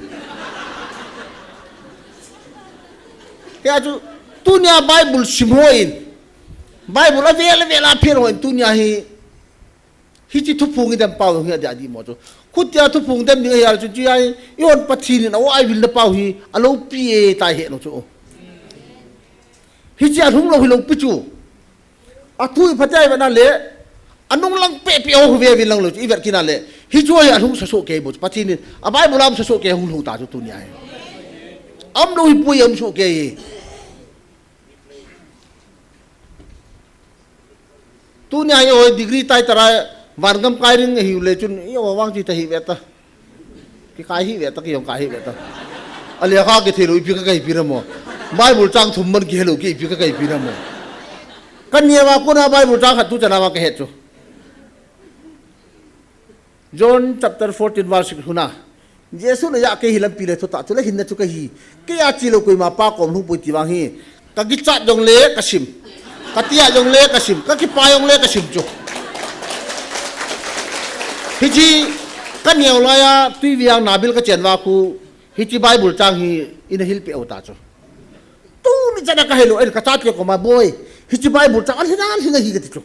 Tia chu, tunia Bible sim hon. Bible a vel a vel a phen hon, tunia hi. Hiche thuphong i dem pau hi a dia di mo chu. Khutia thuphong dem ding ahi a chu chu ai, i hon Pathen in a o ai vil na pau hi, a loupi e tai he no chu. Hiche a lhung lou hi loupi chu. A thu i phatai vena le, a nung lang pe pe o hu ve vil lang lou chu, i vet kina le. Hichu hi a lhung sa soh kei bo chu. Pathen in, a Bible a um sa soh kei hung lhung ta chu tunia hi. A um lou hi pui a um soh kei. Tunia hi oi degree tai tara vangam kai ring ahiu le chun, i o vang chi ta hi ve ta. Kikai hi ve ta, kihong kai hi ve ta. Alekha kithei lou ipi ka kaipi ra mo. Bible chang thum man kihe lou kei ipi ka kaipi ra mo. Ka neo a kona Bible chang khat tu chana vang ka het chu. John chapter fourteen verse six huna. Jesun ajah, "Kei hi lampi le thutah, chule hinna chu kahi. Keia chelou koima Pa kom lhung poi," ti vang hi. Ka kichat jongle ka sim. Ka tia jongle ka sim. Ka kipa jongle ka sim chu. Hichi ka neo laiya Tuivei a Nabil ka chen uva khu, hichi Bible chang hi ina hilpeh u ta chu. Tuni chana ka helou, ei, ka chate koma, "Boi, hichi Bible chang alhina, alhina hi," kati chu.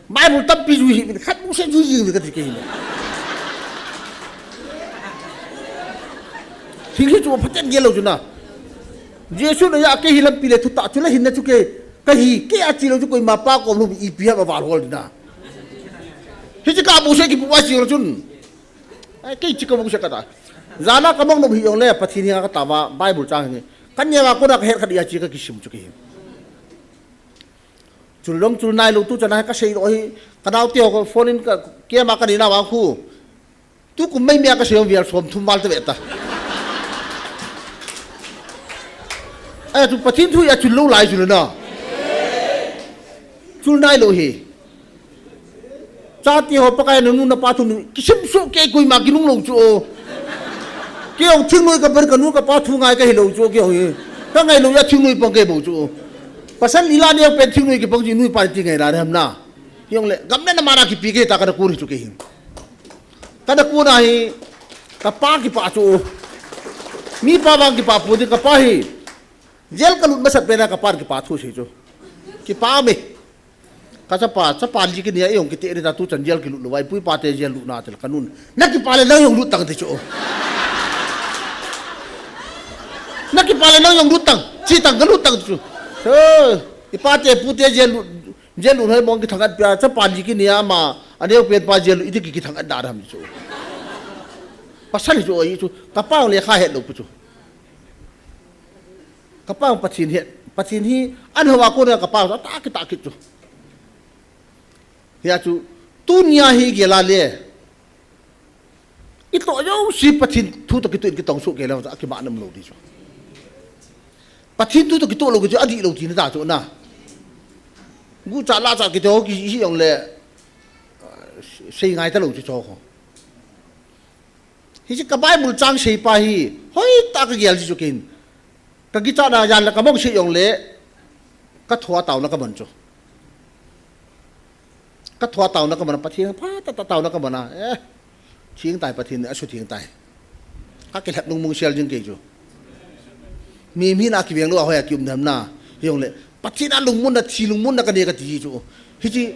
Bible tampi jui hi, khat mu se jui hi kati kei hi. Thil hi chu phaten gel lou chu na. Jesun ajah, "Kei hi lampi le thutah, chule hinna chu kei, kahi, keia chelou chu koima Pa kom lhung ipi ham aval hol ding na." Hichi ka bu se kipu va chi lou chun. Ai, kei chi ka bu se ka ta. Jana ka mong nom hi jongle, Pathen henga ka tao va, Bible chang hi. Ka neo a kona ka het khat a chi ka kisim chu kei hi. Chul jong chul nailou tu chana ka sei lou hi, ka naote ho phone in ka kema ka nei nau a khu. Tukum mai mia ka sei jong vel som thum val ta ve ta. Ai, tu Pathen thu a chul lou lai chu na. Chul nailou hi. Chate ho, Pakai, nanu napa thu kisim soh kei, koima kinung lou chu o. Kei jong thingnoi ka ber, ka nu ka pa thu ngai ka hilou chu o kei jong hi. Ka ngailou a thingnoi pang kei bou chu o. Pasal ila neo pen thingnoi kipang chu nuipa ti ngai na ham na. Hijongle, gam le nam a kipe kei ta ka na kon hi chu kei hi. Ka na kon a hi, ka pa kipa chu o. Mipa vang kipa pou ding ka pa hi. Jail ka lut masat pena ka pan kipa thu sei chu. Kipa me. Ka chapa, chapa li kini a, i jong kiti ni ta tu chan jail kilut lou va, i pu i pa te jail lut na tel ka nun. Na kipa le nang jong lut tang ti chu. Na kipa le nang jong lut tang, chi tang ka lut tang chu. So, i pa te pu te jail lut, jail lut hoi mong kithang at pia, chapa li kini a ma, aneo pen pa jail lut, iti ki kithang at da ram chu. Pasal hi chu oi chu, ka pa le kha het lou pu chu. Ka pa Pathen hi, Pathen hi, an hawa ko na ka pa ta ki ta ki chu. Hia chu, tunia hi gel a le. I to jouse Pathen thu to kitoh in kitong soh kei le, a kiman nom lou di chu. Pathen thu to kitoh lou kei chu, adih lou tina ta chu na. Gucha lacha kitoh ki hi jongle, sei ngai ta lou chu chu ko. Hichi ka Bible chang sei pa hi, hoi ta ka gel ji chu kin. Ka kichat na jan la ka mong sei jongle, ka thua tauna ka man chu. Ka thua tauna ka man, Pathen pha ta ta tauna ka man a. Eh, thing tai Pathen, a su thing tai. Ka kilhep nung mung sel jing kei chu. Mi, mi na kiveng lou a hoi a kium dem na. Jongle, Pathen a lungmonna, thi lungmonna ka nei ka ti chu. Hichi,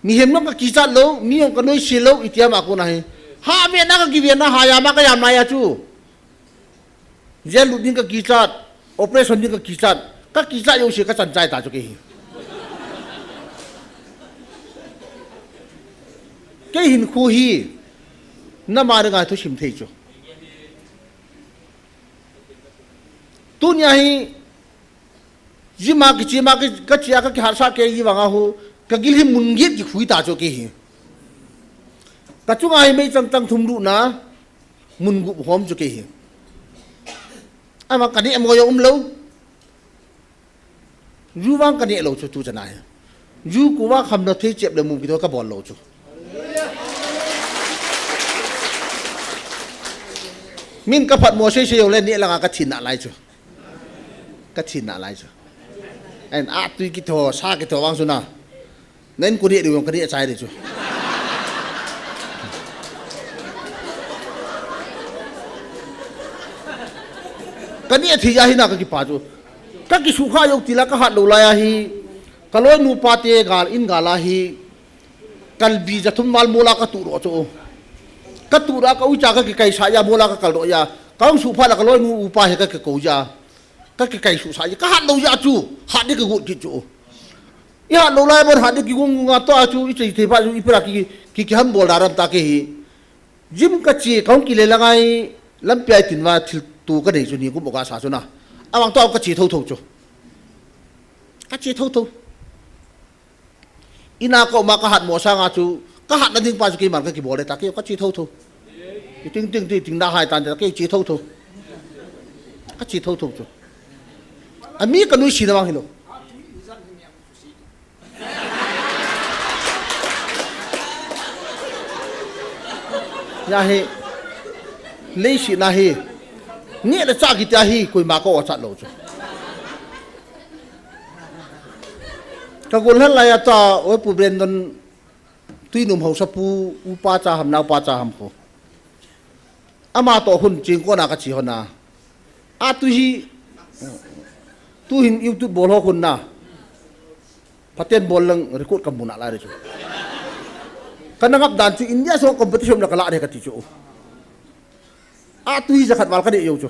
mihem jong ka kichat lou, mi jong ka noise lou, iti ama ko na hi. Ha, ve na ka kive na, ha, yam a ka yam na ya chu. Jail lut ding ka kichat, operation ding ka kichat, ka kichat jouse ka chan chai ta chu kei hi. Kei hin khu hi, na ma ri ngai thu sim thei chu. Tunia hi, jima kichima ki, ka chia ka kiharsa kei ji vang a hu, ka gil hi mun get kikhui ta chu kei hi. Ka chunga hi meichang tang thum lut na, mun gup hom chu kei hi. Ama ka neh mo jong um lou. Ju vang ka neh lou chu tu chana hi. Ju ku va kham na thei chep le mum kitoh ka bol lou chu. Min ka phat mo sei sei jongle neh langa ka thin na lai chu. Ka thin na lai chu. En a tui kitoh, sa kitoh vang chu na. Nen ku neh diu jong ka neh chai di chu. Ka neh thei a hi na ka kipa chu. Ka kisukha jou tila ka hat lou lai a hi. Ka loinu pa te gal in gal a hi. Kalbi ja thum val mola ka tu ro chu. Ka tu ra ka uicha ka kikai sa ya mola ka kal ro ya. Ka hung su pha la ka loinu upa hi ka kikou ja. Ka kikai su sa ya. Ka hat lou ya chu. Hat di ka gut kit chu. I hat lou lai bon hat di ki gung gung a to a chu i chei thei pha chu i pira ki, ki, ki ham bol da ram ta ke hi. Gym ka che, ka hung kile la ngai, lampi a i tin va thil tu ka nei chu ni kum oka sa chu na. Awang to ka che tho tho chu. Ka che tho tho. Ina ka um a ka hat mo sanga chu, ka hat na ding pa chu keiman ka kibol le ta, kei ka chi tho tho. Ting ting ting ting na hai tan ta, kei chi tho tho. Ka chi tho tho chu. A mi ka nuisat na vang hi lo. Ya hi, leiset na hi, neh le chah kiti a hi, koima ka o chat lou chu. Ka gol hel lai a ta, oi Pu Brandon, Tuinum Haosapu, upa cha ham, naopa cha ham ko. Ama toh hun chingkon a ka chi hon a. A tu hi, tu hin YouTube bol ho hun na. Pathen bol lang record ka mu nalai chu. Ka na ngap dan chu India so competition la ka la de ka ti chu. A tu hi jakhat val ka neh jou chu.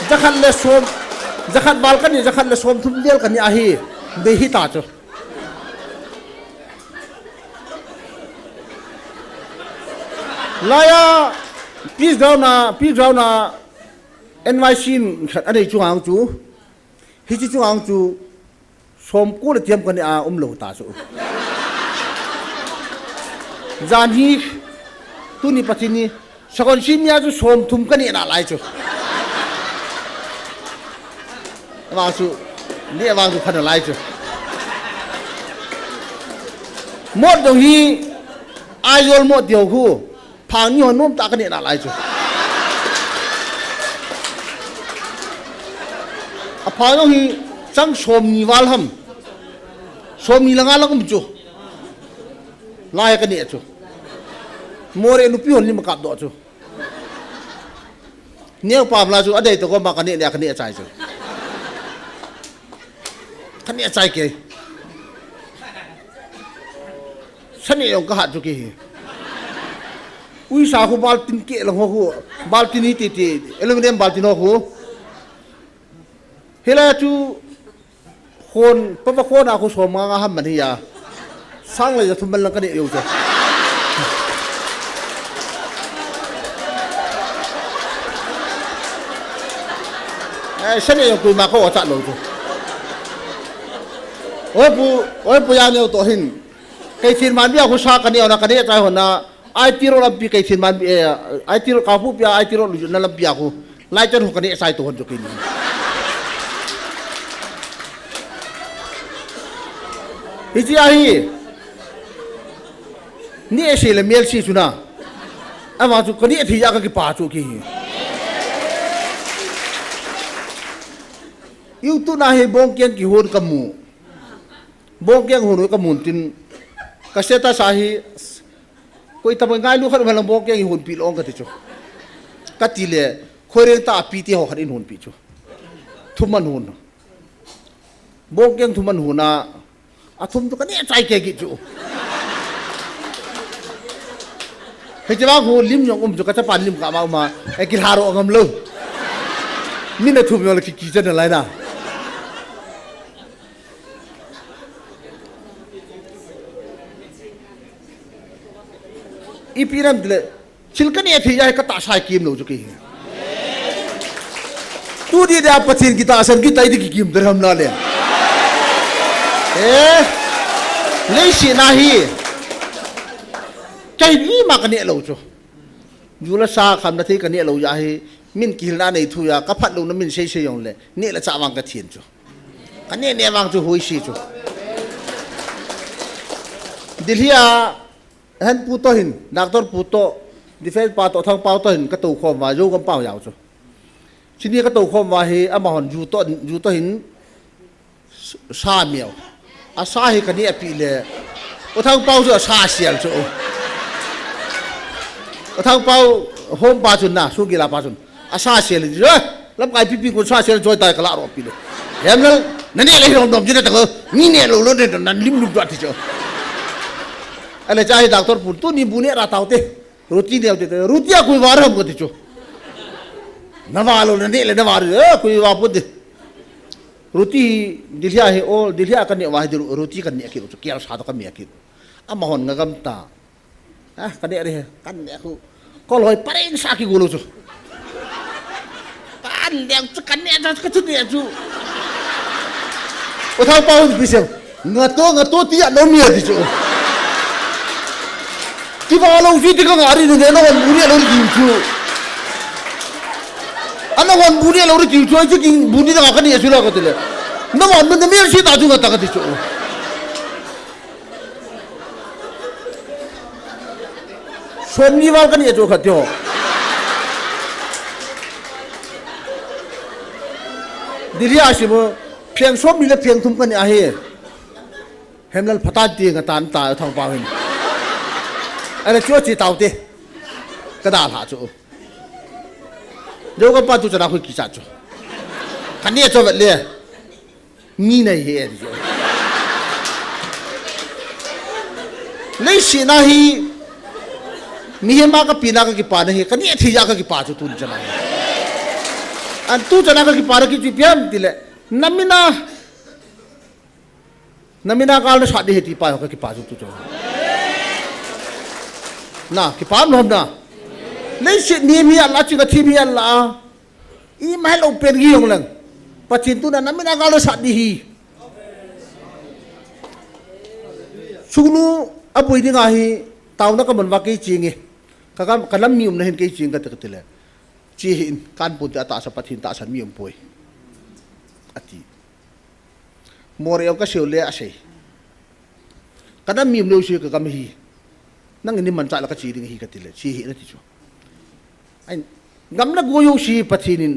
Jakhat le som, jakhat val ka neh, jakhat le som thum vel ka neh a hi. Bei hi ta chu. Laiya, peace ground a, peace ground a, N Y C in khat anei chu ang chu. Hichi chu ang chu, som ko le tiam ka neh a um lou ta chu. Jan hi, tuni Pathen ni, sakon si mi a chu som thum ka neh nalai chu. Vang chu, neh vang chu pha nalai chu. Mot dong hi, Aizawl mot deu hu, phang ni hon nom ta ka neh nalai chu. A phang dong hi, chang som ni val ham. Som ni langa lang um chu. Lai ka neh chu. More nupi hon lim kap doh chu. Neo pam la chu, a dei to ko ma ka neh, neh, ka neh chai chu. Ka neh chai kei. Sa neh jong ka hat chu kei hi. Uisa khu baltin keh lang ho khu, baltin hi ti ti, aluminium baltin ho khu. Hilai chu, Khon, papa khon a khu som nga nga ham man hi a. Sang le ja thum man lang ka neh jou chu. Eh, sa neh jong koima ka o chat lou chu. Oi Pu, oi Pu, ya neo toh hin. Kei thin man bia khu sa ka neh na ka neh chai hon na. I T road lampi kei thin man, eh, I T road ka pu pia, I T road lu na lampi a khu. Lai chan ho ka neh chai to hon chu kei ni. Hichi a hi. Neh se le mel se chu na. Ama chu ka neh thei a ka kipa chu kei hi. YouTube na hi bongkeng kihon ka mu. Bongkeng hon ka mun tin. Ka status a hi. Koi ta ngailu khat um lang bongkeng i hun pi long ka ti chu. Ka ti le, khoi reng ta pi ti ho khat in hun pi chu. Thum man hun. Bongkeng thum man hun a, a thum chu ka neh chai kei kit chu. Hiche vang khu lim jong um chu ka chapa lim ka ma um a, e ki haro ngam lou. Min a thum jong le ki ki chan lai na. Ipi nam tile, thil ka neh thei a hi ka tahsa a kim lou chu kei hi. Tuni dia Pathen kitahsan kit tai ti kikim te ham na le. Eh, leiset na hi. Kei ima ka neh lou chu. Ju le sa khamna thei ka neh lou a hi, min kihilna nei thu a, ka phat louna min sei sei jong le, neh le chah vang ka thei chu. Ka neh neh vang chu hoi si chu. Delhi a, hen pu toh hin, doctor pu toh, defense pa toh, Thangpao toh hin, ka tou khom uva, Zogam pau jao chu. Chuni ka tou khom uva hi, amahon ju toh, ju toh hin, sa miau. A sa hi ka neh a pi le. U Thangpao chu a sa sial chu. U Thangpao hom pa chun na, su gila pa chun. A sa sial chu. Eh, lamkai pipi kun sa sial choi tai ka la ro pi le. Hem na, na neh le hi rom dom chu na ta ko. Mi neh lou lou ne na lim lum dua ti chu. Ale cha hi doctor pun tuni bu neh ra tau te. Roti neh te. Roti a koi var ham ko ti chu. Na va lou na neh le na var. Eh, koi va pu de. Roti hi, Delhi a hi, o, Delhi a ka neh uva hi, ru-, roti ka neh kit u chu, kel sa toh ka neh kit u. Amahon nga gam ta. Ah, ka neh re, ka neh khu. Kol hoi pareng sa kigol u chu. Ka neh chu, ka neh chu, ka chu neh chu. U Thangpao hin pi sem. Ngato, ngato ti a nom e ti chu. Ti va lo ji ti ka nga ri ne, na hon bu ni a lo ri ti chu. Ana hon bu ni a lo ri ti chu, ai chu king bu ni na ka ni a chu la ka ti le. Na hon na mi si ta chu ngata ka ti chu. Som ni val ka ni a chu kha ti ho. Dili a si mo, pheng som ni le pheng thum ka ni a hi. Hemlal phatah ti nga tan ta thang pa hin. Ana chu chi tau te. Ka da la chu. Jo ka pa tu chana khu ki cha chu. Ka ni cho vet le. Ni nei he e chu. Leiset na hi. Mi he ma ka pi na ka ki pa na hi. Ka ni thi ya ka ki pa chu tu chana. An tu chana ka ki pa na ki chi piam ti le. Na mi na. Na mi na kal na sat di he ti pa ka ki pa chu tu chu. Na, ki pa lom na. Leiset ni mi a la chi ka thi mi a la. I ma lo pen gi yong lang. Pathen tu na, na mi na kal na sat di hi. Sunu a pui ding a hi, tau na ka man va kei chi nge. Ka kam, ka lam mi um na hin kei chi nge ka te ka ti le. Chi hin, kan pun te a ta sa Pathen ta sa mi um poi. A ti. Moreh ka seu le a sei. Ka nam mi um leu si ka gam hi. Nang ni man cha la ka chi ding hi ka ti le. Chi hi na ti chu. Ai, gam na go yo si Pathen in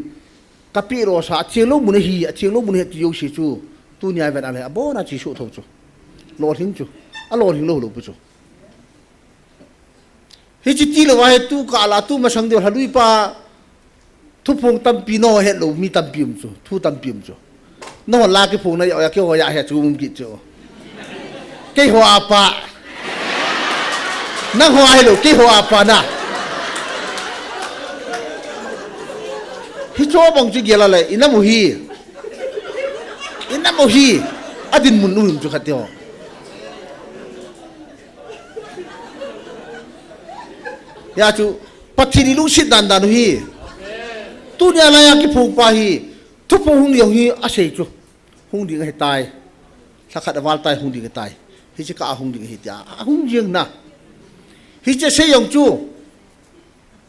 ka pi ro sa, a thiang lo mun hi, a thiang lo mun hi ti yo si chu. Tu ni a ven a le, a bo na chi su tho chu. Lo hing chu. A lo hing lo lo pu chu. Hichi ti lo va he tu ka la tu masang deu halui pa. Thuphong tampi no he lo mi tampi um chu. Thu tampi um chu. No la ki phong na ya ya ki ho ya he chu um ki chu. Kei ho apa. Nang ho a he lo, kei ho apa na. Hi cho bang chu gela le, ina mu hi. Ina mu hi. A din mun nu chu khat te ho. Ya chu, Pathen i lungset dan dan u hi. Tu ni a la ya ki phong pa hi. Thuphong hung ding hi a sei chu. Hung ding ahi tai. Lhakhat a val tai hung ding ahi tai. Hichi ka a hung ding ahi tia. A hung jing na. Hichi sei yong chu.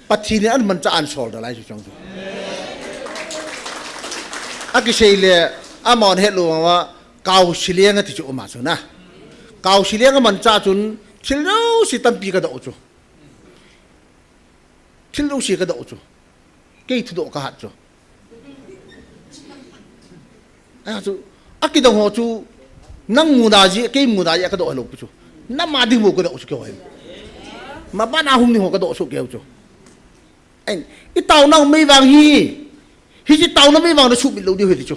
Pathen in an man cha an sol da lai chu chang chu. A ki sei le a mon het lo wa kau si liang a ti chu ma chu na. Kau si liang a man cha chun thil lo si tampi ka do chu. Thil lo si ka do chu. Kei thu do ka hat chu. A chu, a ki dong ho chu, nang mu da ji, kei mu da ji, ka do lo pu chu. Na ma ding mu ka do chu kei ho. Ma ba na hung ni ho ka do chu kei chu. Ai, i tau nang mei vang hi. Hichi tau na mei vang na su mit lo di ho ti chu.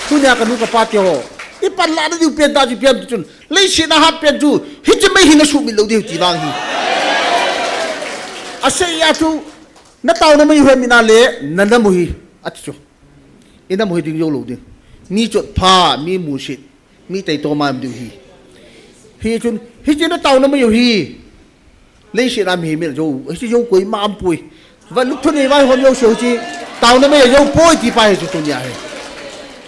Tu nia ka nu ka pa ti ho. I pan la na di pen ta ji pian tu chun. Lei si na hat pen chu. Hichi mei hi na su mit lo di ho ti vang hi. A sei ya chu. Na tau na mei ho mi na le, na na mu hi. A ti chu. I na mu hi ding yo lo ding. Mi chot pha, mi mu sit. Mi tei to ma em ding hi. Hi chun, hi chun na tau na mei yo hi. Lei si na mi hi mi jo, hi si jo koi ma am pui. Va luk thun ni vai hon yo si ho chi. Tau na mei yo poi ti pa hi chu tu nia hi.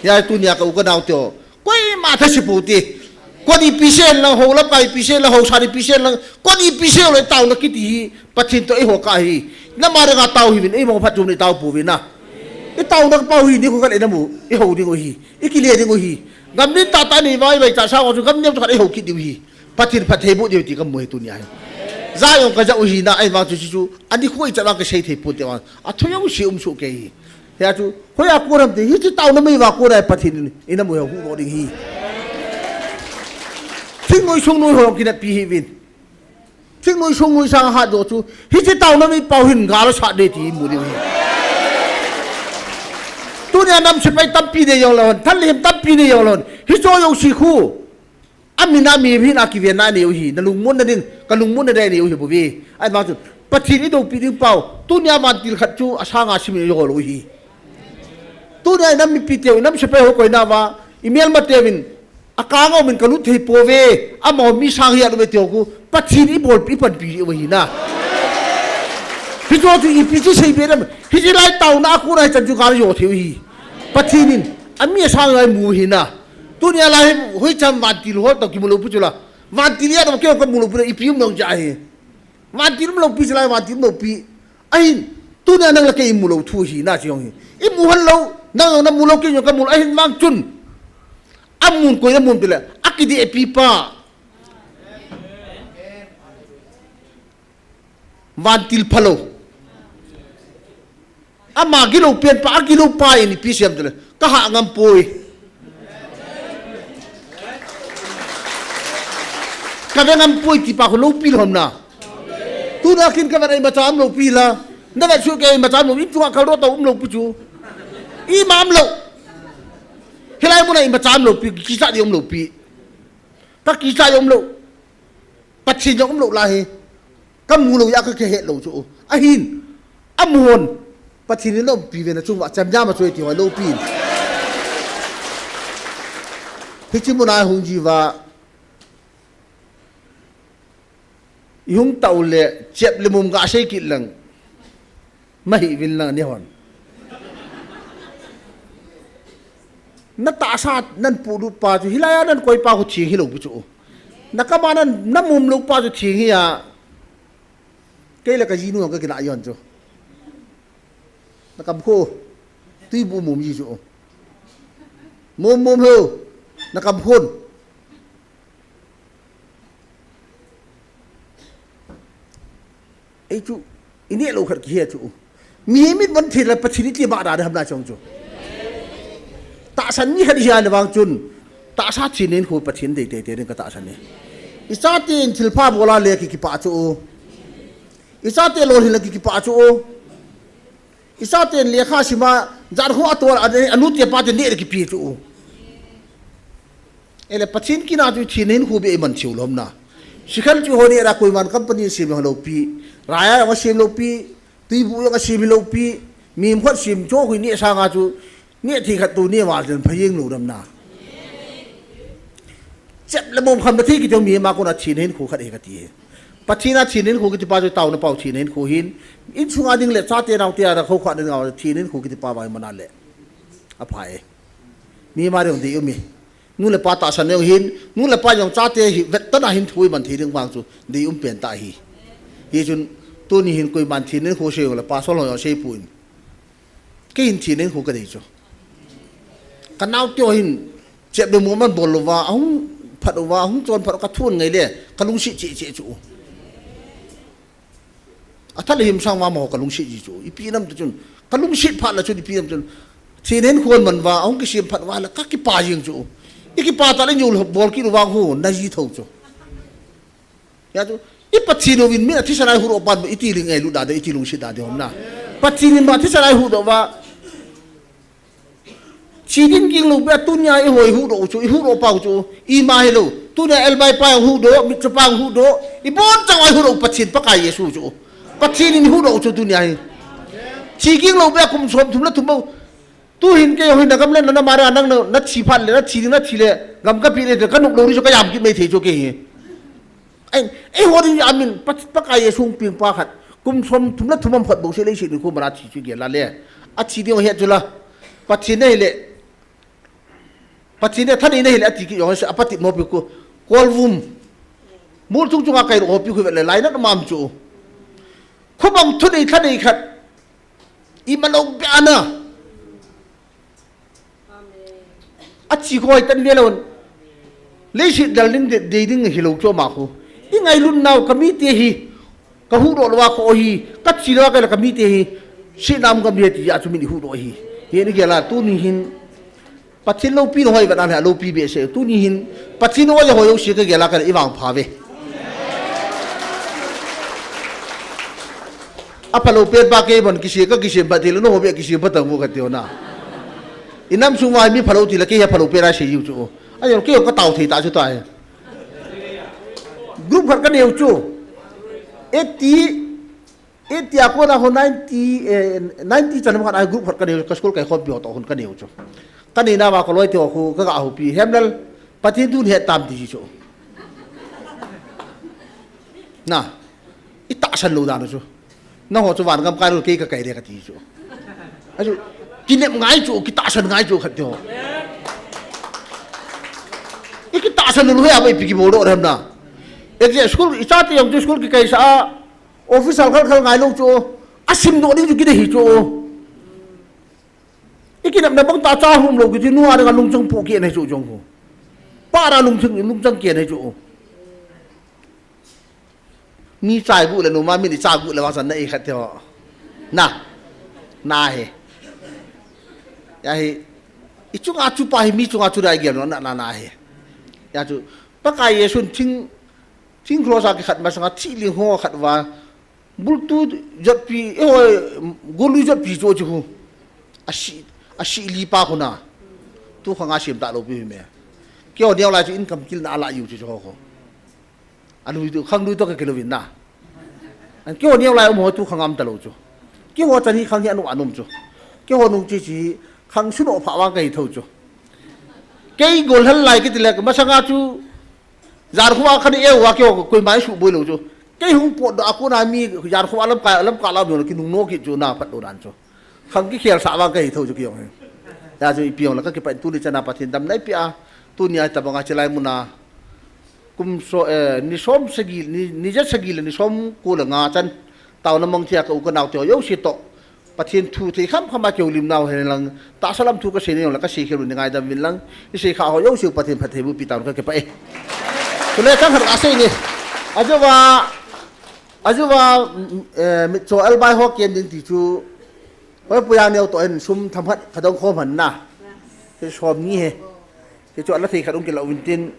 Ya tu nia ka u ka nau teo. Koi ma tha si pu ti. Ko ni pi sen lang ho lap kai pi sen lang ho sa ni pi sen lang. Ko ni pi sen le tau na ki ti hi. Pathen to i ho ka hi. Na ma re nga tau hi vin, i mo phat chum ni tau pu vin na. I tau na pau hi ni ko ka le na mu. I ho ding u hi. I ki le ding u hi. Gam ni ta ta ni vai vai cha sa ko chu gam ni to ka i ho ki diu hi. Pathen phat thei bu diu ti ka mu hi tu nia hi. Za yong ka ja u hi na ai vang chu chu chu. Ani khoi cha vang ka sei thei pu te vang. A thu yong si um su ke hi. Hia chu, hoi a kuram te, hi chu tau na mei va kurai Pathen in, i na mu ya hu lo ding hi. Thing noi sung noi ho ki na pi hi vin. Thing noi sung noi sang ha do chu, hi chu tau na mei pau hin ga lo sa de ti mu ding hi. Tu nia nam se pai tampi de yo lo, thal lim tampi de yo lo. Hi cho yo si khu. A mi na mi hin a ki ve na ni u hi, na lung mun na ding, ka lung mun na de ni u hi bu vi. Ai ma chu, Pathen i do pi ding pau, tu nia van til khat chu, a sang a sim ni yo lo hi. Tu nia i nam mi pi teu, i nam se pai ho koi na va, i mel ma teu in, a ka ngau min ka lut thei po ve, a ma mi sang hi a lu ve teu ku, Pathen i bol pi pan pi u hi na. Hi cho chu i pi chi sei ve na, hi chi lai tau na ku na chan chu ka yo thei u hi. Pathen in, a mi a sang lai mu hi na. Tunia lai hi hoicham vantil hol toh kimu lou pi chu la. Vantil a toh kei kamu lou pi la, ipi um nang ja hi. Vantil um lou pi chu la, vantil um lou pi. Ahin, tunia nang le kei imu lou thu hi na chi jong hi. Imu hon lou, nang jong namu lou, kei jong kamu lou, ahin vang chun. Amun koi namun pi le, akideh pi pa. Vantil phalou. Ama gilou pen pa, agilou pa in ipi sem tile. Ka ha ngam poi. Ka ve ngam poi ti pa khu lou pi lou ham na. Tuna kin ka ve na imacha um lou pi la. Na ve chu ke imacha um lou, in chunga kal ro ta um lou pi chu. Ima um lou. Hilai muna imacha um lou pi, kisa di um lou pi. Ka kisa di um lou. Pathen jong um lou lai hi. Ka mu lou a ka kihet lou chu. Ahin. Amun. Pathen in lou pi ve na chung va cham jam a chu ti hoi lou pi. Hichi muna hung ji va. I hung tau le chep le mum ga sei kit lang. Mahi vin lang ni hon. Na tahsa nan pu lut pa chu, hilai a nan koi pa khu thing hi lou pi chu. Na kama nan, na mum lou pa chu thing hi a. Kei le ka jinu ka kina yon chu. Na kam khu. Tui bu mum ji chu. Mum mum ho. Na kam khun. Ei chu, i neh lou khat kihe chu. Mihem in von thei la Pathen i ti ma da ham na chong chu. Tahsan mi khat hi a le vang chun. Tahsa thinen khu Pathen dei tei tei ding ka tahsan e. I chaten thilpha bol a le ki kipah chu. I chate lolhin le ki kipah chu. I chaten lekha sima, jat khu a tol a, a nu te pa te neh le kipi chu. Ele Pathen kina chu thinen khu be i man thiu lou ham na. Sikhal chu hoi neh ra koiman company sem lou pi. Raya jong sem lou pi. Tuibu jong sem lou pi. Mi khut sem cho khu neh sanga chu. Neh thei khat tu neh ma len pha jeng lou ham na. Chep le mom kham na thei kiti mi ma kona thinen khu khat hi kati hi. Pathen a thinen khu kiti pa chu tauna pau thinen khu hin. In sunga ding le chate nau te a ra khu khat ding a thinen khu kiti pa vai mana le. A phai. Mi ma ding dei um e. Nu le pa tahsan jong hin, nu le pa jong chate hi vet tana hin thu i man thei ding vang chu dei um pen ta hi. Hichun tuni hin koiman thinen khu sei jong le pastor ho jong sei poi. Kei hin thinen khu ka dei chu. Ka nau te ho hin chep le mom man bol lou va, ahung phat lou va, ahung chon phat lou ka thun ngai le, ka lungset cheh cheh chu. A thal him sang ma mo ka lungset ji chu. Ipi nam tu chun. Ka lungset phat la chun ipi nam chun. Thinen khu man va, ahung kisem phat va la ka kipah jing chu. I kipah ta le nyu bol kit lou vang khu, na ji tho chu. Ya chu. I Pathen uvin mi a thisan a i hudoh pan i ti ling ei lut da de, i ti lungset da de ham na. Pathen in ma thisan a i hudoh va. Chi din ging lou beh tunia i hoi hudoh u chu, i hudoh pau chu, i ma hi lou. Tunia elbai pa hudoh, mitcho pa hudoh, i bon chang ai hudoh Pathen Pakai Jesu chu. Pathen in hudoh u chu tunia hi. Chi ging lou beh kum som thum le thum bou. Tu hin kei hin na gam le na, na mara nang na, na chi phat le, na chi ding na chi le, gam ka pi le, ka nup lou ni chu ka jam kit mai thei chu kei hi. Ei, ei ho ding amin, Pat-, Pakai Jesu hung peng pa khat. Kum som thum le thum am khat bou se leiset ni khu mana thi chu gel a le. A thi ding he chu la. Pathen nei le. Pathen nei thanei nei le a ti ki jong se a pati mo pi khu. Kol vum. Mol chung chunga kai ro pi khu ve le lai na mam chu. Khu bang thu nei thanei khat. I ma lou beh ana. A chi khoi tan ve lou. Leiset dal ding de, de ding hi lou chu ma khu. I ngailut nau ka mi te hi. Ka hudoh lou a kho hi. Ka chi lou a ka la ka mi te hi. Si nam ka mi ti a chu min i hudoh hi. Hi ni gel a tuni hin. Pathen loupi na hoi vet na le loupi behseh. Tuni hin Pathen hoi hoi jouse ka gel a ka i vangpha ve. A phalou pen pa kei ban kisem ka kisem pha ti le na ho be kisem pha tang u ka ti u na. I nam sung vai mi phalou ti le kei a phalou pen a sei u chu. A jong kei ka tao thei ta chu ta. Group khat ka neu chu. Eighty Eighty a kona ho ninety, eh, ninety chan khat a group khat ka neu, ka school kai khompi ho toh hon ka neu chu. Ka nei na va ka loi te ho khu ka ga houpi. Hemlal, Pathen thu nahet tam ti chu. Na, i tahsan lou dan chu. Na ho chu van gam kai lou kei ka kai le ka ti chu. A chu, kinep ngai chu, kitahsan ngai chu khat te ho. Asa lulu ya bai piki bolo remna. Eti school, ichate jong chu school kikaisa a, officer khal khal ngailou chu. Asim doh ding chu kidei hi chu. Ikinepna bang tah cha humlou kiti nu a dinga lungchang pu kei nei chu jong hu. Pa ra lungchang, lungchang kei nei chu. Mi chai gu le numa min i cha gu le vang san na i khat te ho. Na. Na he. Ya he. I chunga chu pa he mi chunga chu dai gel no na na na he. Ya chu. Pakai Jesun thing, thing cross a kikhat masanga thi ling ho khat va. Bultu jotpi, e ho, golu jotpi chu chu hu. Asi, asi li pa khu na. Tu khanga sim ta lou pi me. Kei ho neo lai chu in kam kil na ala yu chu chu ho. Alui tu, khang lui to ka kilou vin na. An kei ho neo lai um ho tu khang am ta lou chu. Kei ho chan hi khang hi anu anum chu. Kei ho nung chi chi khang suno pha wang ka hi tho chu. Kei gol hal lai kiti le masanga chu. Jar khuwa khan e wa kei ho koi mai su boi lou chu. Kei hung pot do a kona mi jar khuwa lam ka, lam ka lam yo ki nung no ki chu na phat do dan chu. Khang kikhel sa vang ka hi tho chu kei jong hi. Ya chu ipi jong la ka kipah in tuni chana Pathen damna i pia. Tuni a tabang a chilai muna. Kum so, eh, ni som sagi, ni, ni ja sagi le ni som ko le nga chan. Taona mang thia ka u ka nau te ho jouse to. Pathen thu thei kham kham a keu lim nau hen lang. Tahsa lam thu ka sei ni jong la ka sei khel u ni ngaidam vin lang. I sei kha ho jouse Pathen phattheiboh pi taona ka kipah e. Chule chang khat ka sei ni. Ajo va Ajo va, mm, eh, mitcho albai ho kem ding ti chu. Hoi puya neo to en sum tham khat ka dong khom han na. Ke som ni he. Ke chu ala thei khat ung ke la win tin.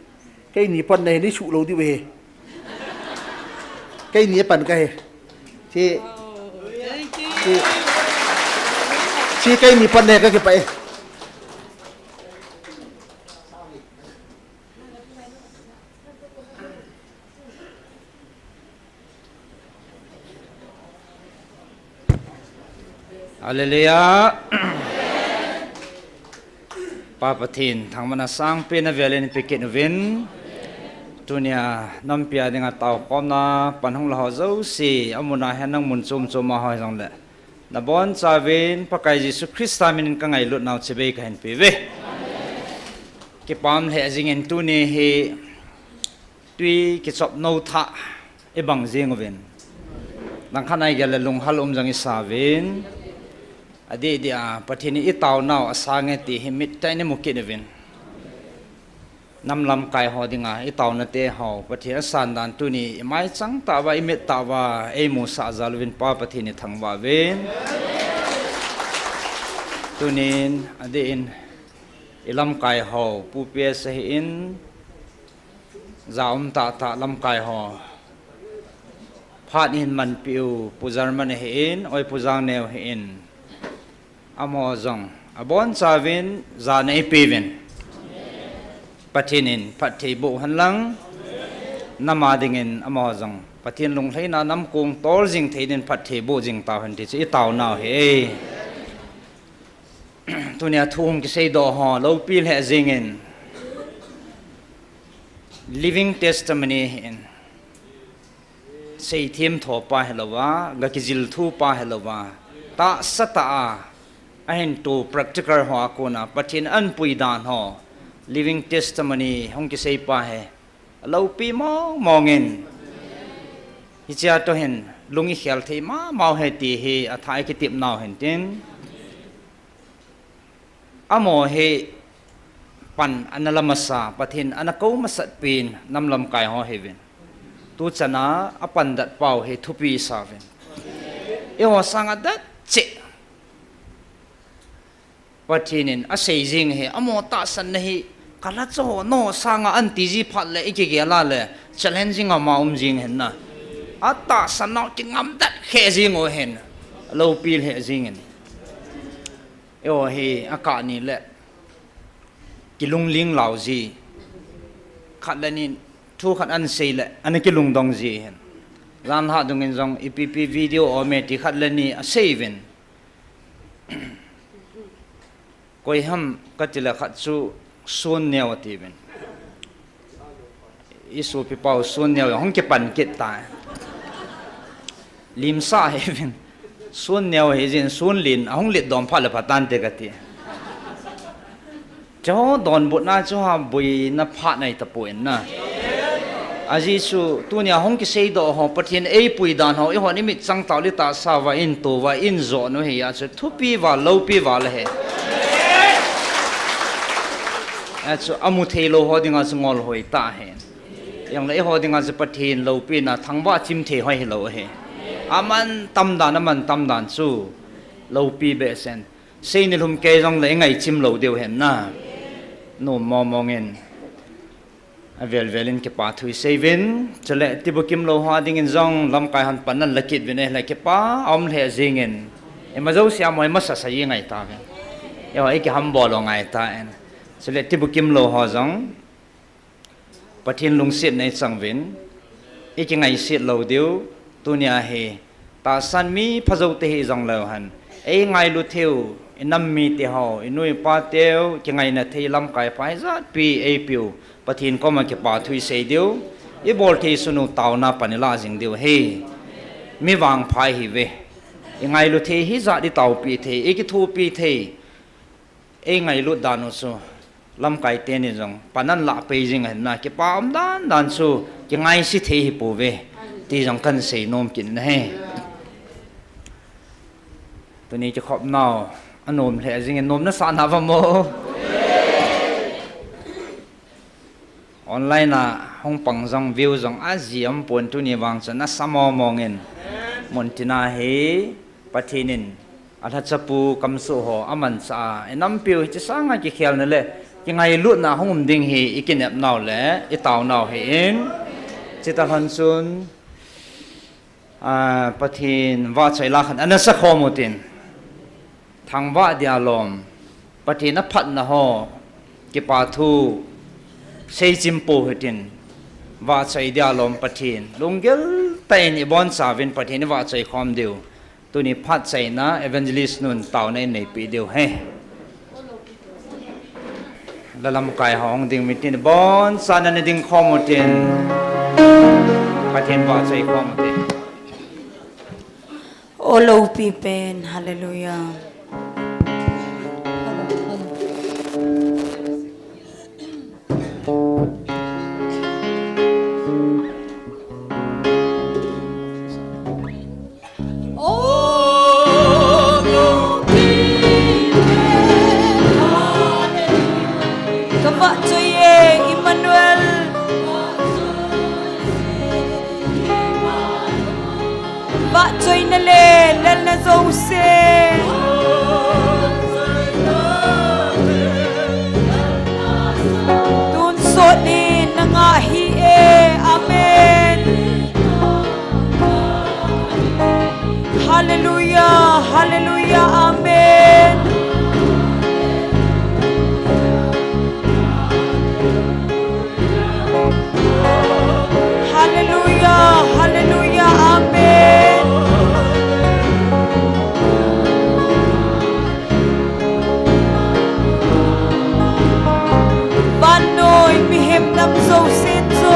Kei ni pan na he ni su lo di we he. Kei ni pan ka he. Chi. Chi. Chi kei ni pan na he ka kipah e. Hallelujah. Pa Pathen, thangvahna sangpen na velin pe kit uvin. Tunia nampi a dinga taokhomna pan hung la ho jouse, amun a hin nang mun chom chom a ho jong le. Na bonchauvin Pakai Jesu Christa minin ka ngailut nau chibai ka hin pe ve. Kipah lheh jingin tuni hi tui kichop no thah i bang jing uvin. Langkhat a i gel le lunghal um jong i sa uvin. Adeh deh a Pathen in i taonau asang e ti hi mit tah in i mu kit uvin. Nam lamkai ho dinga i taona te ho Pathen asan dan tuni i mai chang tah uva i mit tah uva ei musah jal uvin Pa Pathen i thangvah uvin. Tunin adeh in i lamkai ho Pu P S ahin Jaum tah tah lamkai ho. Phat in manpi u, Pu German ahin, oi Pu Jangneo ahin. Amaho jong, abonchauvin, jana eipeuvin. Pathen in, phatthei boh hen lang. Nam a dingin, amaho jong. Pathen lunglhaina nam kong tol jing thei din phatthei boh jing tauhen ti chu i taonau ahi. Tunia thu hung kisei doh ho, loupi lheh jingin. Living testimony ahin. Seithem tho pa hilouva, ga kijil thu pa hilouva. Tahsa tah a, ahin tu practical ho a kona, Pathen anpui dan ho. Living testimony, hung kisei pa hi. Loupi mong mong in. Hichea toh hin, lung i khel thei mama u ahi ti hi, atha i kitep nau hin tin. Amaho hi pan ana la masa, Pathen ana kou masat pen nam lamkai ho ahiuvin. Tuchan a apan dat pau hi thupi i sa uvin. Eiho sanga dat cheh. Pathen in asei jing hi, amaho tahsan na hi, ka la cho ho, nangho sanga an ti ji phat le, i kigel a le, challenging ama um jing hen na. Atahsan nau kingam dat khe jing u ahin. Loupi lheh jingin. Eiho hi akah ni le kilungling lau ji. Khat le ni thu khat an sei le ana kilungdong ji hin. Jan lha dungin jong ipi pi video om e ti khat le ni asei uvin. Koi ham kati le khat chu Sunneo ati uvin. I sopi pau Sunneo hung kipan kit ta. Limsa ahi uvin. Sunneo hi jin Sunlen ahung lit dom phat le pha tante kati. Chu donbutna chu ha boina phat nei tapon na. Ajeh chu tunia hung kiseidoh ho, Pathen eipui dan ho, eihon imit chang tah le tahsa uva, in to uva, in jo nu hi a chu thupi val, loupi val ahi. A chu amu thei lou ho dinga chu ngol hoi tah ahi. Jongle eiho dinga chu Pathen loupina thangvah chim thei hoi hilou ahi. Aman tam dan, aman tam dan chu loupi behseh in. Seini lhum kei jongle i ngaichim lou diu hen na. Nom mong mong in. Avel vel in kipa thu i sei uvin. Chule tibukim lou ho dingin jong lamkai hon pan nan la kit uvin, ahile kipa aum lheh jingin. Ima jouse a moi masa sa i ngai tauvin. Eiho i kihambol u ngai tan. Chule tibukim lou ho jong Pathen lungsetna i chang uvin, i kingaiset lou diu, tunia hi, tahsan mi phajou te hi jong leu hen, ei ngailu theiu, i nam mite ho, i nu i pa teu, kingaina thei lamkai pha ijat pi eipiu, Pathen koma kipa thu i sei diu, i bol thei sunu taona pan i la jing diu hi, mi vangpha ihi uve, i ngailu thei hijat i taopi thei, i kithopi thei, ei ngailut dan u chu, lamkai teni jong, pan nan la pei jing ahin na, kipa um dan dan chu, kingaise thei hi pouve, ti jong kan sei nom kit na hi. Tuni kikhop nau, anom lheh jingin nom na sa na uvam o. Online a hung pang jong view jong aji um pon tuni vang chu nasa mong mong in. Muntina hi Pathen in alhachapu kamsoh ho amanchah a, i nampiu hiche sanga kikhelna le kingailutna hung um ding hi i kinep nau le i tao nau hi in. Chita lhon chun, a, Pathen vahchoi la khan ana sa khom utin. Thangvah dia lom, Pathen aphatna ho, kipa thu, seichim pou hitin, vahchoi dia lom Pathen, lunggel tah in i boncha uvin Pathen i vahchoi khom diu, tuni phat chaina evangelist nun taona in neipi diu hi. La lamkai ho hung ding mitin, boncha na na ding khom utin, Pathen vahchoi khom utin. O loupi pen, hallelujah. O loupi pen, hallelujah. Ka vahchoi e, Emmanuel. Vahchoina le lalna jouse. Tun sot in na ngah hih e. Amen. Hallelujah, hallelujah, amen. Hallelujah, hallelujah, amen. Vannoi mihem nam jousen chu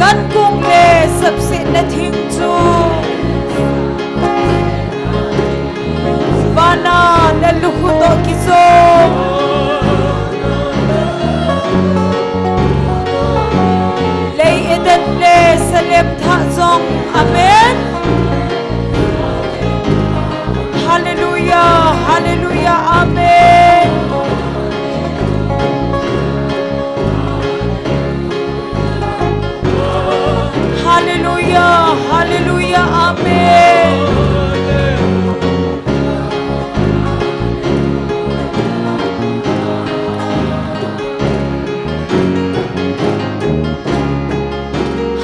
Ankung le sapsetna thing chu vana nalukhu toh kichom, lei Eden le Salem thah jong. Amen. Hallelujah, hallelujah, amen. Hallelujah, hallelujah, amen.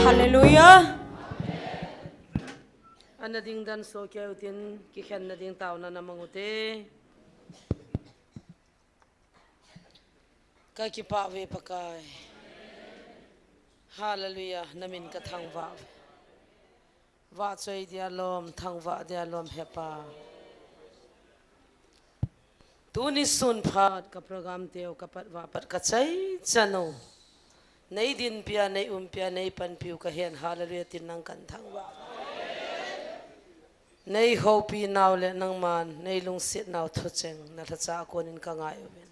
Hallelujah. Ana ding dan soh keu tin, kikhenna ding taona na mang ute. Ka kipah uve Pakai. Hallelujah, na min ka thangvah uve. Vahchoi dia lom, thangvah dia lom he Pa. Tuni sun phat ka program teu ka pat vah pat ka chai chan u. Nei dinpia, nei umpia, nei panpiu ka hen, hallelujah tin nang kan thangvah. Nei houpi nau le nangman nei lungset nau thucheng na lhacha a konin ka ngai uvin.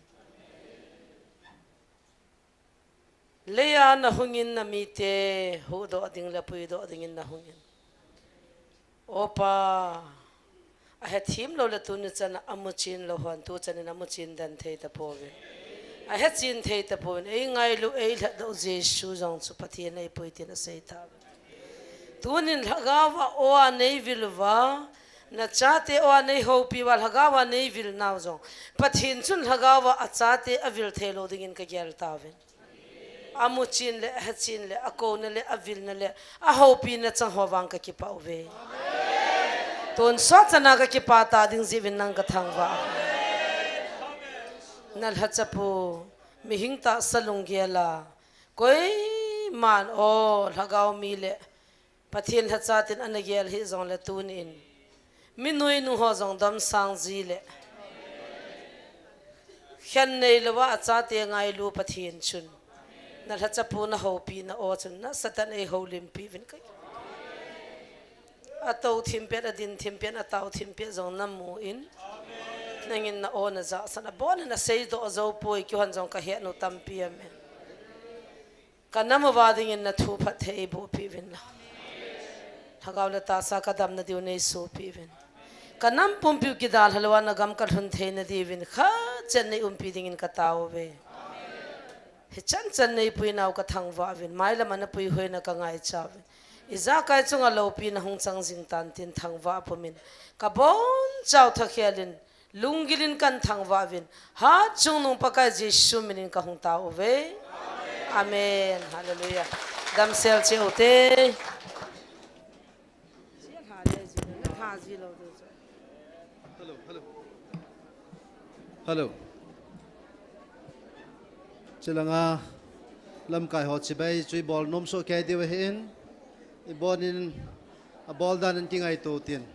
Leia na hungin na mite huhdoh ding le puidoh dingin na hungin. O Pa, a hethem lou le tuni chan a amuchin lou hon tu chanin amuchin den thei tapouvin. A hechin thei tapouvin. Ei ngailu, ei lhatdoh Jesu jong chu Pathen ei pui tin a sei tauve. Tunin lhagao va o a nei vil uva, na chate o a nei houpi uva, lhagao va nei vil nau jong Pathen chun lhagao va a chate a vil thei lou dingin ka gel tauvin. Amuchin le, a hechin le, a kouna le, a vilna le, a houpina chang ho vang ka kipah uve. Tonsot chana ka kipah ta ding jeh uvin nang ka thangvah. Na lhacha pu, mihing tahsa lunggel a, koiman o lhagao mi le, Pathen lhacha tin ana gel hih jongle tunin, mi nuinu ho jong domsang ji le, khen nei louva a chate ngailu Pathen chun, na lhacha pu na houpina o chun, nasatah in ei houlimpi uvin ka. A tou thim pet, a din thim pet, a tao thim pet jong na mu in, nangin na o na jahsan, a bon in a seidoh jou poi, keihon jong ka het u tampi amen. Ka nam uva dingin na thu phatthei ei bohpi uvin lang. Lhagao le tahsa ka damna diu nei sopi uvin. Ka nam pumpiu kidalha louva na gam ka lhun theina diuvin khat chan nei umpi dingin ka tao uve. Hichan chan nei pui nau ka thangvah uvin. Mailam a na puihoina ka ngaicha uvin. Ijakai chunga loupina hung chang jing tan tin thangvah pumin. Ka bonchau thakhel in Lunggil in kan thangvah uvin, hatchungnung Pakai Jesu minin ka hung tao uve. Amen. Hallelujah. Damsel cheh ute. Hello, hello. Hello. Chulanga lamkai ho chibai chu i bol nom soh kei diu ahin, i bol in, a bol dan in kingaito tin.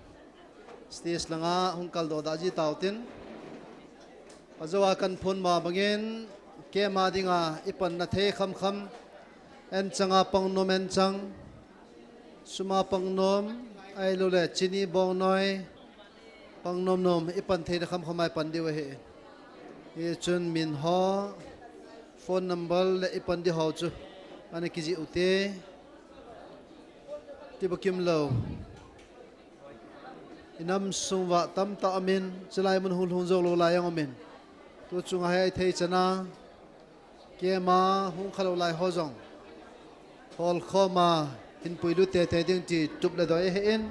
Stage langa hung kaldoh da ji tau tin. Ajou a kan phon ma bangin, keima dinga i panna thei khamkham, en changa pangnom en chang, suma pangnom, ahilouleh chini bongnoi, pangnom nom, i pan theina khamkham a i pan diu ahi. Hichun min ho, phone number le i pan di ho chu ana kijih ute. Ti bukim lou. I nam sung uva tamtah umin, chulai mun hung lhung jou lou lai jong umin. Tu chunga hi a i thei chana, keima hung khalou lai ho jong holkhom a hin puilut teitei ding ti tup le doi ahin.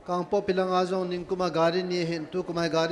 Kangpokpi langa jong ningkum a gari ni ahin, tukum a gari